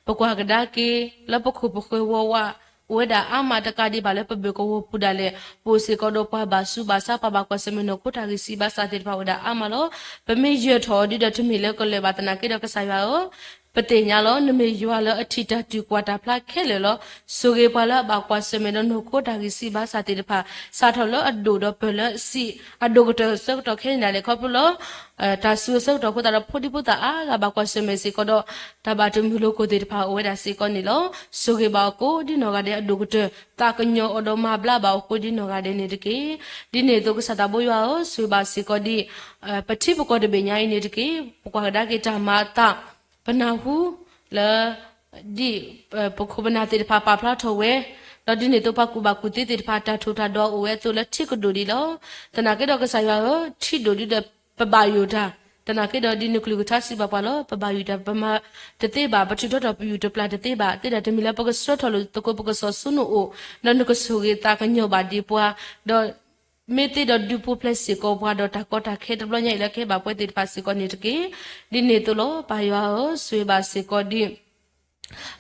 ပကွၢ်ကဒါက့ၤ လၢပခိၣ်ပဃၢၤဝီဝါ အိၣ်ဝဲဒၣ်အါမးတကးဒံးဘၣ် လၢပဘၢၣ်ကဝီၤပူၤဒၣ်လဲာ် ပအိၣ်စ့ၢ်ကီးဒီးပှၤဘၣ်ဆူးဘၣ်ဆါ ပှၤဘၣ်ကွၢ်ဆၢၣ်မဲာ်နီၢ်ခိတၢ်ဂံၢ်စၢ်ဘါစၢ်သ့ၣ်တဖၣ်အိၣ်ဝဲဒၣ်အါမးလီၤ. ပမ့ၢ်ယၢၤထီၣ်အီၤဒ်ဒီးတမ့ၢ်လၢကလၢၢ်ဘၣ်သနာ်က့ဒီး ကစၢ်ယွၤဧၢ, ပသ့ၣ်ညါလီၤ နမ့ၢ်ယွၤလၢအထံၣ်တၢ်တူၢ်ကွၢ်တၢ်ဖျါခဲလၢာ်လီၤ. ဆိၣ်ဂ့ၤပှၤလၢအဘၣ်ကွၢ်ဆၢၣ်မဲာ်ဒီးနီၢ်ခိတၢ်ဂံၢ်စၢ်ဘါစၢ်သ့ၣ်တဖၣ် စးထီၣ်လၢအဒိၣ်ဒီးပၢၢ်လၢအဆံး အဒိၣ်ကတၢၢ်အဆၢကတီၢ်ခဲအံၤဒၣ်လဲာ် ခီဖျိလၢ တၢ်စူၤအဆၢကတီၢ်အဃိသတးဒီး ဖိဒံဖိသၣ်အါဂၤဘၣ်ကွၢ်ဆၢၣ်မဲာ်စ့ၢ်ကီးဒီး တၢ်ဘၣ်တမုာ်လိာ်ကိၣ်သ့ၣ်တဖၣ်အိၣ်ဝဲဒၣ်စ့ၢ်ကီးန့ၣ်လီၤ. ဆိၣ်ဂ့ၤဘၣ်အီၤကိးဒ်နီၢ်ဂၤဒဲးအဒိၣ်ကတၢၢ် သးကညီၤအီၤဒီးမၤဘျါဘၣ်အီၤကိးဒ်နီၢ်ဂၤဒဲးန့ၣ်တက့ၢ်. ဒ်န့ၣ်အသိးကစၢ်သးဘိယွၤဧၢ, ဆိၣ်ဂ့ၤဘၣ်စ့ၢ်ကီးဒံး ပထံပကီၢ်တဘ့ၣ်ညါအံၤန့ၣ်တက့ၢ်. ပကွၢ်ကဒါက့ၤတၢ်မၤအသး ပနၢ်ဟူ လၢ ဒ် ပခိၣ်ပနၢ်သ့ၣ်တဖၣ်ပာ်ဖျါထီၣ်ဝဲ, ဒီးဒ်န့ၣ်အသိးပှၤကူၣ်ဘၣ်ကူၣ်သ့သ့ၣ်တဖၣ် တၢ်ထူးတၢ်တီၤအိၣ်ဝဲအသိးလၢထံကဒိၣ်ဒံးလီၤ. သနာ်က့ဒီးကစၢ်ယွၤဧၢ, ထံဒိၣ်ဒ်ဒီးပဘၣ်ယိၣ်တၢ်, သနာ်က့ဒီးဒ်နကလုၢ်ကထါစံးဘၣ်ပှၤလီၤ, ပဘၣ်ယိၣ်တၢ် ပမၤတသ့ဘၣ်, ပထုးထီထီၣ်ပယူၢ်တပျၢ်တသ့ဘၣ်, သ့ဒၣ်တမံၤလၢပကဆှၢထီၣ်လိာ်သကိးပကစီၣ်ဆူနအိၣ်, ဒီးနကဆိၣ်ဂ့ၤသးကညီၤဘၣ်ဒံးပှၤ, ဒီး မ့ၢ်သ့ဒီးဒုးပူၤဖျဲးစ့ၢ်ကီးပှၤဒီးတၢ်ကီတၢ်ခဲတဘျီညါအံၤလၢကဟဲဘၣ်ပှၤသ့ၣ်တဖၣ်စ့ၢ်ကီးန့ၣ်တက့ၢ်. ဒ်န့ၣ်အသိးလီၤ. ပၢ်ယွၤဧၢ, ဆိၣ်ဂ့ၤဘၣ်စ့ၢ်ကီးဒံး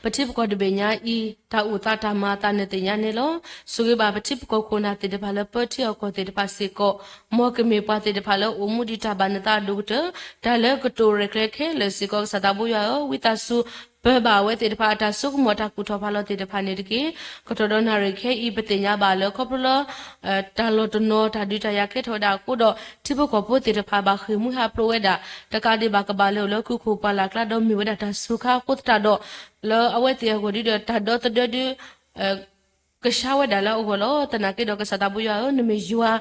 ပထံပကီၢ်တဘ့ၣ်ညါအံၤ တၢ်အိၣ်သးတၢ်မၤအသးနသ့ၣ်ညါန့ၣ်လီၤ. ဆိၣ်ဂ့ၤဘၣ်ပထံပကီၢ်ခိၣ်နၢ်သ့ၣ်တဖၣ်လၢ ပၢထံအီၣ်ကီၢ်သ့ၣ်တဖၣ်စ့ၢ်ကီး, မ်ကမ့ၢ်ပှၤသ့ၣ်တဖၣ်လၢအိၣ်မူဒံးတၢ်ဘၣ်နသးအဒိၣ်ကတၢၢ်, တၢ်လၢကတိၤရဲၣ်ကျဲၤခဲလၢာ်စ့ၢ်ကီး ကစၢ်သးဘိယွၤဧၢ, ဝံသးစူၤ ပၢၤဘၣ်အဝဲသ့ၣ်တဖၣ် အတၢ်ဆိကမိၣ်တၢ်ကူၣ်ထီၣ်ဖးလီၤသ့ၣ်တဖၣ်န့ၣ်တက့ၢ်. ကတီၢ်ဒီးနၣ်ရံၣ်ခဲအံၤ ပသ့ၣ်ညါဘၣ်လၢခီဖျိလၢ တၢ်လီၤတနီၤ တၢ်ဒုးတၢ်ယၤကဲထီၣ်ဝဲဒၣ်အဃိဒီး ထံဖိကီၢ်ဖိသ့ၣ်တဖၣ်ဘၣ်ဃ့ၢ်မှံဟးဖျိးဝဲဒၣ်, တကးဒံးဘၣ်ကဘၣ်လဲၤအိၣ်လၢခုခိၣ်ပှၢ်လၢ်ကျါဒီးမ့ၢ်ဝဲဒၣ်တၢ်စူၤခါအဃိသတးဒီး လၢအဝဲသ့ၣ်အဂီၢ်ဒ်ဒီးတၢ်ဒီသဒၢဒုး ကဆါဝဲဒၣ်လၢအဂီၢ်လီၤ. သနာ်က့ဒီးကစၢ်သးဘိယွၤဧၢ, နမ့ၢ်ယွၤ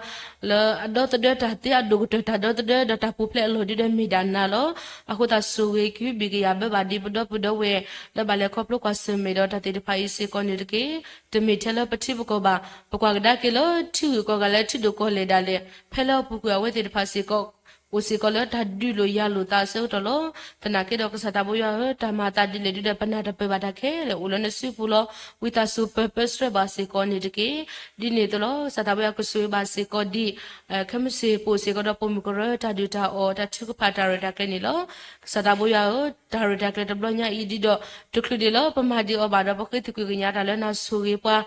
လၢအဒီသဒၢတၢ်သ့အဒိၣ်ကတၢၢ် တၢ်ဒီသဒၢဒီးတၢ်ပူၤဖျဲးအလီၢ်ဒုးဒီးမ့ၢ်ဒၣ်နၤလီၤ. အဃိသတးဆိၣ်ဂ့ၤကဟုဘံၣ်ကယာ်ဘၢဘၣ်ဒံးပဒီပုၢ်ဒီဝဲၢ် လၢဘၣ်လဲၤခီဖျိကွၢ်ဆၢၣ်မဲာ်ဒီးတၢ်သ့ၣ်တဖၣ်အံၤစ့ၢ်ကီးန့ၣ်တက့ၢ်. တမ့ၢ်ထဲလၢပထံပကီၢ်ဘၣ်, ပကွၢ်ကဒါက့ၤလၢထံဂုၤကီၢ်ဂၤလၢထံဒိၣ်ကီၢ်လဲၢ်ဒၣ်လဲာ် ဖဲလၢအပူၤကွံာ်အဝဲသ့ၣ်တဖၣ်စ့ၢ်ကီး အိၣ်စ့ၢ်ကီးလၢတၢ်ဒုးလိာ်ယၤလိာ်သးအဆၢကတီၢ်လီၤ. သနာ်က့ဒီးကစၢ်သးဘိယွၤဧၢ, တၢ်မၤအသးဒ်လဲၣ်ဒုးဒီးပနၢ်တပၢၢ်ဘၣ်တၢ်ခဲလၢာ်အိၣ်လၢနစုပူၤလီၤ. ဝံသးစူၤပၢၤပၢဆှၢဘၣ်စ့ၢ်ကီးန့ၣ်တက့ၢ်. ဒ်န့ၣ်အသိးလီၤ. ကစၢ်သးဘိယွၤကဆိၣ်ဂ့ၤဘၣ်စ့ၢ်ကီးဒံး ခဲမုၢ်ဆ့ၣ်ပိၢ်စ့ၢ်ကီးဒီးပိာ်မုၣ်ကရၢ တၢ်ဒုၣ်တၢ်အီၣ် တၢ်ထုကဖၣ်တၢ်ရဲၣ်တၢ်ကျဲၤန့ၣ်လီၤ. ကစၢ်သးဘိယွၤဧၢ, တၢ်ရဲၣ်တၢ်ကျဲၤတဘျီညါအံၤဒ်ဒီး တချုးဒံးလၢပမၤဒံးအီၤဘၣ်ဒီး ပဃ့သကွံာ်ကညးတၢ်လၢနၤဆိၣ်ဂ့ၤပှၤ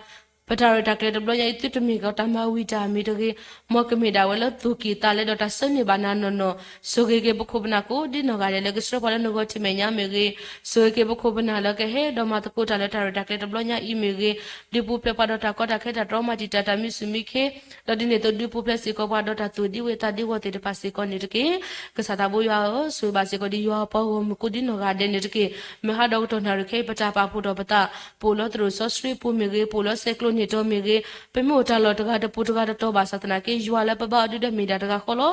ပတၢ်ရဲၣ်တၢ်ကျဲၤတဘျီညါအံၤ သုတမ့ၢ်ကီးတၢ်မၤဝံၤတၢ်မံၤတဂ့ၤ, မ်ကမ့ၢ်ဒၣ်ဝဲလၢသူၣ်ကံၢ်သးလဲဒီးတၢ်ဆၢန့ၢ်ဘၣ်နၤနီၢ်နီၢ်, ဆိၣ်ဂ့ၤက့ၤပခိၣ်ပနၢ်ကိးဒ်နီၢ်ဂၤဒဲးလၢကဆှၢပှၤလၢနဂီၢ်ထံးမဲာ်ညါမ့ၢ်ဂ့ၤ, ဆိၣ်ဂ့ၤက့ၤပခိၣ်ပနၢ်လၢကဟဲဒီးမၤသကိးတၢ်လၢတၢ်ရဲၣ်တၢ်ကျဲၤတဘျီညါအံၤမ့ၢ်ဂ့ၤ, ဒုးပူၤဖျဲးပှၤဒီးတၢ်ကီတၢ်ခဲတၢ်တြီမၤတံာ်တာ်တၢ်မံဆူၣ်မံခ့, ဒီးဒ်န့ၣ်အသိးဒုးပူၤဖျဲးစ့ၢ်ကီးပှၤဒီးတၢ်သူၣ်ဒံဝဲသးဒံဝဲသ့ၣ်တဖၣ်စ့ၢ်ကီးန့ၣ်တက့ၢ်. ကစၢ်သးဘိယွၤဧၢ, ဆိၣ်ဂ့ၤဘၣ်စ့ၢ်ကီးဒ်ယွၤအပှၤဂီၢ်မုၢ်ကိးဒ်နီၢ်ဂၤဒဲးန့ၣ်တက့ၢ်. မုၢ်ဟါဒီးကတီၢ်နၣ်ရံၣ်ခဲအံၤ ပတၢ်ပာ်ဖှိၣ်ထီၣ်ပသး, ပအိၣ်လၢသရိာ်စီဆှံပူၤမ့ၢ်ဂ့ၤ, ပအိၣ်လၢစဲးကျိးနံၣ်တီမ့ၢ်ဂ့ၤ, ပမ့ၢ်အိၣ်တၢ်လီၢ်တဂၤတပူၤတဂၤတတီၤဘၣ်ဆၣ်သနာ်က့ ယွၤလၢပဘါအီၤဒုးဒီးမ့ၢ်ဒၣ်တဂၤဃီလီၤ.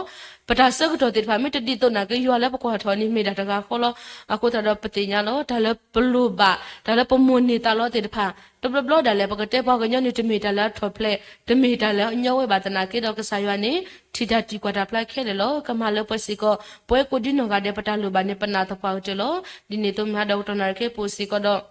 ပတၢ်ဆၢကတီၢ်သ့ၣ်တဖၣ် မ့ၢ်တဒ်သိးနာ်က့ ယွၤလၢပကွၢ်ထီၣ်န့ၣ်မ့ၢ်ဒၣ်တဂၤဃီလီၤ. အဃိသတးဒီးပသ့ၣ်ညါလီၤ တၢ်လၢပလိၣ်ဘၣ်, တၢ်လၢပမိၣ်န့ၢ်သးလီသ့ၣ်တဖၣ်, တဘျီဘျီဒၣ်လဲာ် ပကတဲပှၤကညီန့ၣ် တမ့ၢ်တၢ်လၢအထီၣ်ဖျဲး, တမ့ၢ်တၢ်လၢအညီဝဲဘၣ်သနာ်က့ဒီးကစၢ်ယွၤန့ၣ် ထံၣ်တၢ်သံကွၢ်တၢ်ဖျါခဲလၢာ်လီၤ. ကမၤလၢပှဲၤစ့ၢ်ကီး ပဝဲကိးဒ်နီၢ်ဂၤဒဲး ပတၢ်လိၣ်ဘၣ်န့ၣ် ပနာ်သပှၢ်ကတၢၢ်လီၤ. ဒ်န့ၣ်အသိးမုၢ်ဟါဒီးကတီၢ်နၣ်ရံၣ်ခဲအံၤပအိၣ်စ့ၢ်ကီးဒီး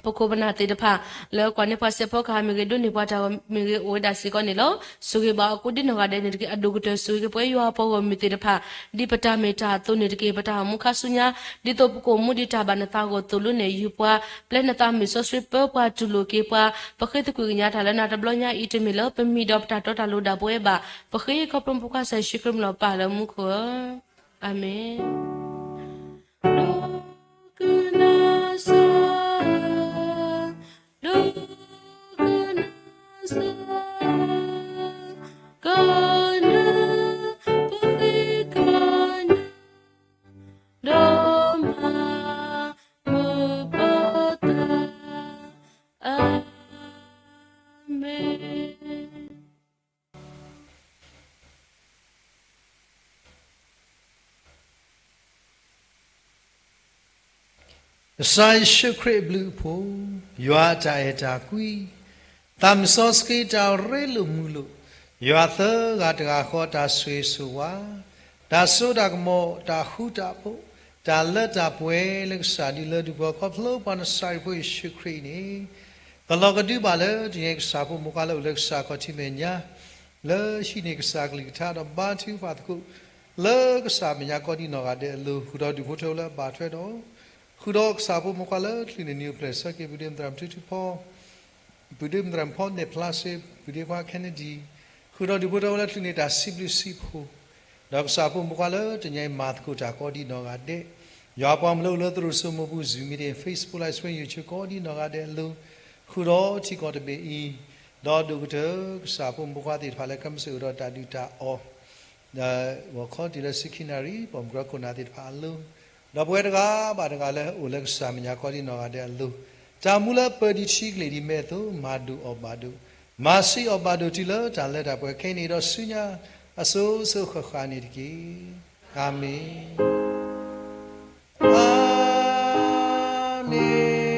ပခိၣ်ပနၢ်သ့ၣ်တဖၣ် လၢကွၢ်န့ၢ်ပှၤစဲးဖီကဟၣ်မ့ၢ်ဂ့ၤ, ဒိးန့ၢ်ပှၤတၢ်ဂီၤမ့ၢ်ဂ့ၤ အိၣ်ဝဲဒၣ်စ့ၢ်ကီးန့ၣ်လီၤ. ဆိၣ်ဂ့ၤဘၣ်အီၤကိးဒ်နီၢ်ဂၤဒဲးန့ၣ်တက့ၢ်. အဒိၣ်ကတၢၢ်ဆိၣ်ဂ့ၤက့ၤပဝဲယွၤအပှၤဂီၢ်မုၢ်သ့ၣ်တဖၣ်, ဒ်ပတၢ်မ့ၢ်တၢ်အသိးန့ၣ်တက့ၢ်. ပတၢ်အိၣ်မူခါဆူညါ ဒ်သိးပကအိၣ်မူဒံးတၢ်ဘၣ်နသးအဂီၢ်သိၣ်လိနဲၣ်ယုာ်ပှၤ, ပျဲနသးမုၢ်စီဆှံပၢပှၤတူၢ်လိာ်က့ၤပှၤ, ပဃ့သကွံာ်ကညးတၢ်လၢနၤတဘျီညါအံၤ တမ့ၢ်လၢပမံၤဒီးပတၢ်တီတၢ်လိၤဒၣ်ပဝဲဘၣ်. ပဃ့ခီဖျိဖိခွါကစၢ်ယ့ၣ်ၡူးခရံာ်မံၤလီၤပၢ်လၢမူခိၣ်ဧၢ, အၤမ့ၣ်. ဒိကနၣ်စၢၤ, ဒိကနၣ်စၢၤ, ကနၢ်ပဂ့ၤကညး, ဒီး ကစၢ်ယ့ၣ်ၡူးခရံာ်အဘျုးအဖှိၣ်, ယွၤအတၢ်အဲၣ်တၢ်ကွံ, သးမုၢ်စီဆှံတၢ်ရ့လိာ်မုာ်လိာ်, ယွၤသၢဂၤတဂၤဃီတၢ်ဆိၣ်ဂ့ၤဆိၣ်ဝါ, တၢ်စိတၢ်ကမီၤ, တၢ်ဃူတၢ်ဖိး, တၢ်လၢတၢ်ပှဲၤလၢကစၢ်ဒုးလၢဒုးပှၤခီဖျိပှၤနစၤရ့းဖိယ့ၣ်ၡူးခရံာ်အံၤန့ၣ်, ကလီၤကဒုဘၣ်လၢတနံၤအံၤကစၢ်ဖိမုၣ်ခွါလၢအိၣ်လၢကစၢ်ခီၣ်ထံးမဲာ်ညါ လၢဟံးန့ၢ်ကစၢ်ကလုၢ်ကထါဒီးဘါထုကဖၣ်သကိး လၢကစၢ်မဲာ်ညါကိးဒံနီၢ်ဂၤဒဲးအလိၤ, ဃုာ်ဒီးဒူၣ်ဖိထၢဖိလၢအဘၣ်ထွဲဒီး, ဃုာ်ဒီးကစၢ်ဖိမုၣ်ခွါလၢချုးန့ၢ်နံၣ်အိၣ်ဖျဲၣ်ဆၢက့ၤ ပုၢ်ဒ့မုၣ်သရၣ်မုၣ်ထူထူဖီ, ပုၢ်ဒ့မုၣ်သရၣ်မုၣ်ဖီနဲၣ်ဖျါစ့, ပုၢ်ဒ့ခွါ Kennedy, ဃုာ်ဒီးဒူၣ်ဖိထၢဖိလၢချုးန့ၢ်တၢ်စံးဘျုးစံးဖှိၣ်, ဒီးကစၢ်ဖိမုၣ်ခွါလၢတနံၤအံၤမၤသကိးတၢ်ကိးဒံနီၢ်ဂၤဒဲး, ယွၤပှၤမုၣ်လၢအိၣ်လၢသရိာ်စိမိၢ်ပူၤ Zoom meeting, Facebook Live Stream, YouTube ကိးဒံနီၢ်ဂၤဒဲးအလိၤ, ဃုာ်ဒီးထံကီၢ်တဘ့ၣ်အံၤ, ဒီးဒိၣ်ကတၢၢ်ကစၢ်ဖိမုၣ်ဖိခွါသ့ၣ်တဖၣ်လၢကမ့ၢ်စ့ၢ်အိၣ်ဒီးတၢ်ဒုၣ်တၢ်အီၣ် ဒီးဂီၤခီတုၤလၢဆံခံနၣ်ရံၣ် ပိာ်မုၣ်ကရၢခိၣ်နၢ်သ့ၣ်တဖၣ်အလိၤ, ဒီးပဝဲတဂၤဘၣ်တဂၤလၢအိၣ်လၢကစၢ်မဲာ်ညါကိးဒံနီၢ်ဂၤဒဲးအလိၤ, တၢ်မူလၢပၢၤဒံးထံကလ့ၢ်ဒံးမဲာ်အသိး မၤဒိၣ်အီၣ်ဘၣ်ဒိၣ်, မၤဆံးအီၣ်ဘၣ်ဒိၣ်တုၤလၢတၢ်လၢတၢ်ပှဲၤခဲအံၤန့ၣ် ဒီးဆူညါအစိၤစိၤဃၣ်ဃၣ်န့ၣ်တက့ၢ်. အၤမ့ၣ်, အၤမ့ၣ်, အၤမ့ၣ်.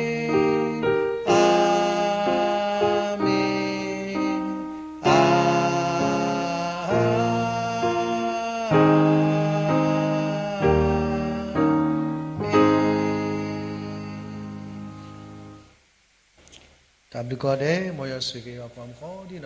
တၢ်ဘျုးကိးဂၤဒဲး, မ်ယွၤဆိၣ်ဂ့ၤက့ၤပှၤမုၣ်ကိးဒံနီၢ်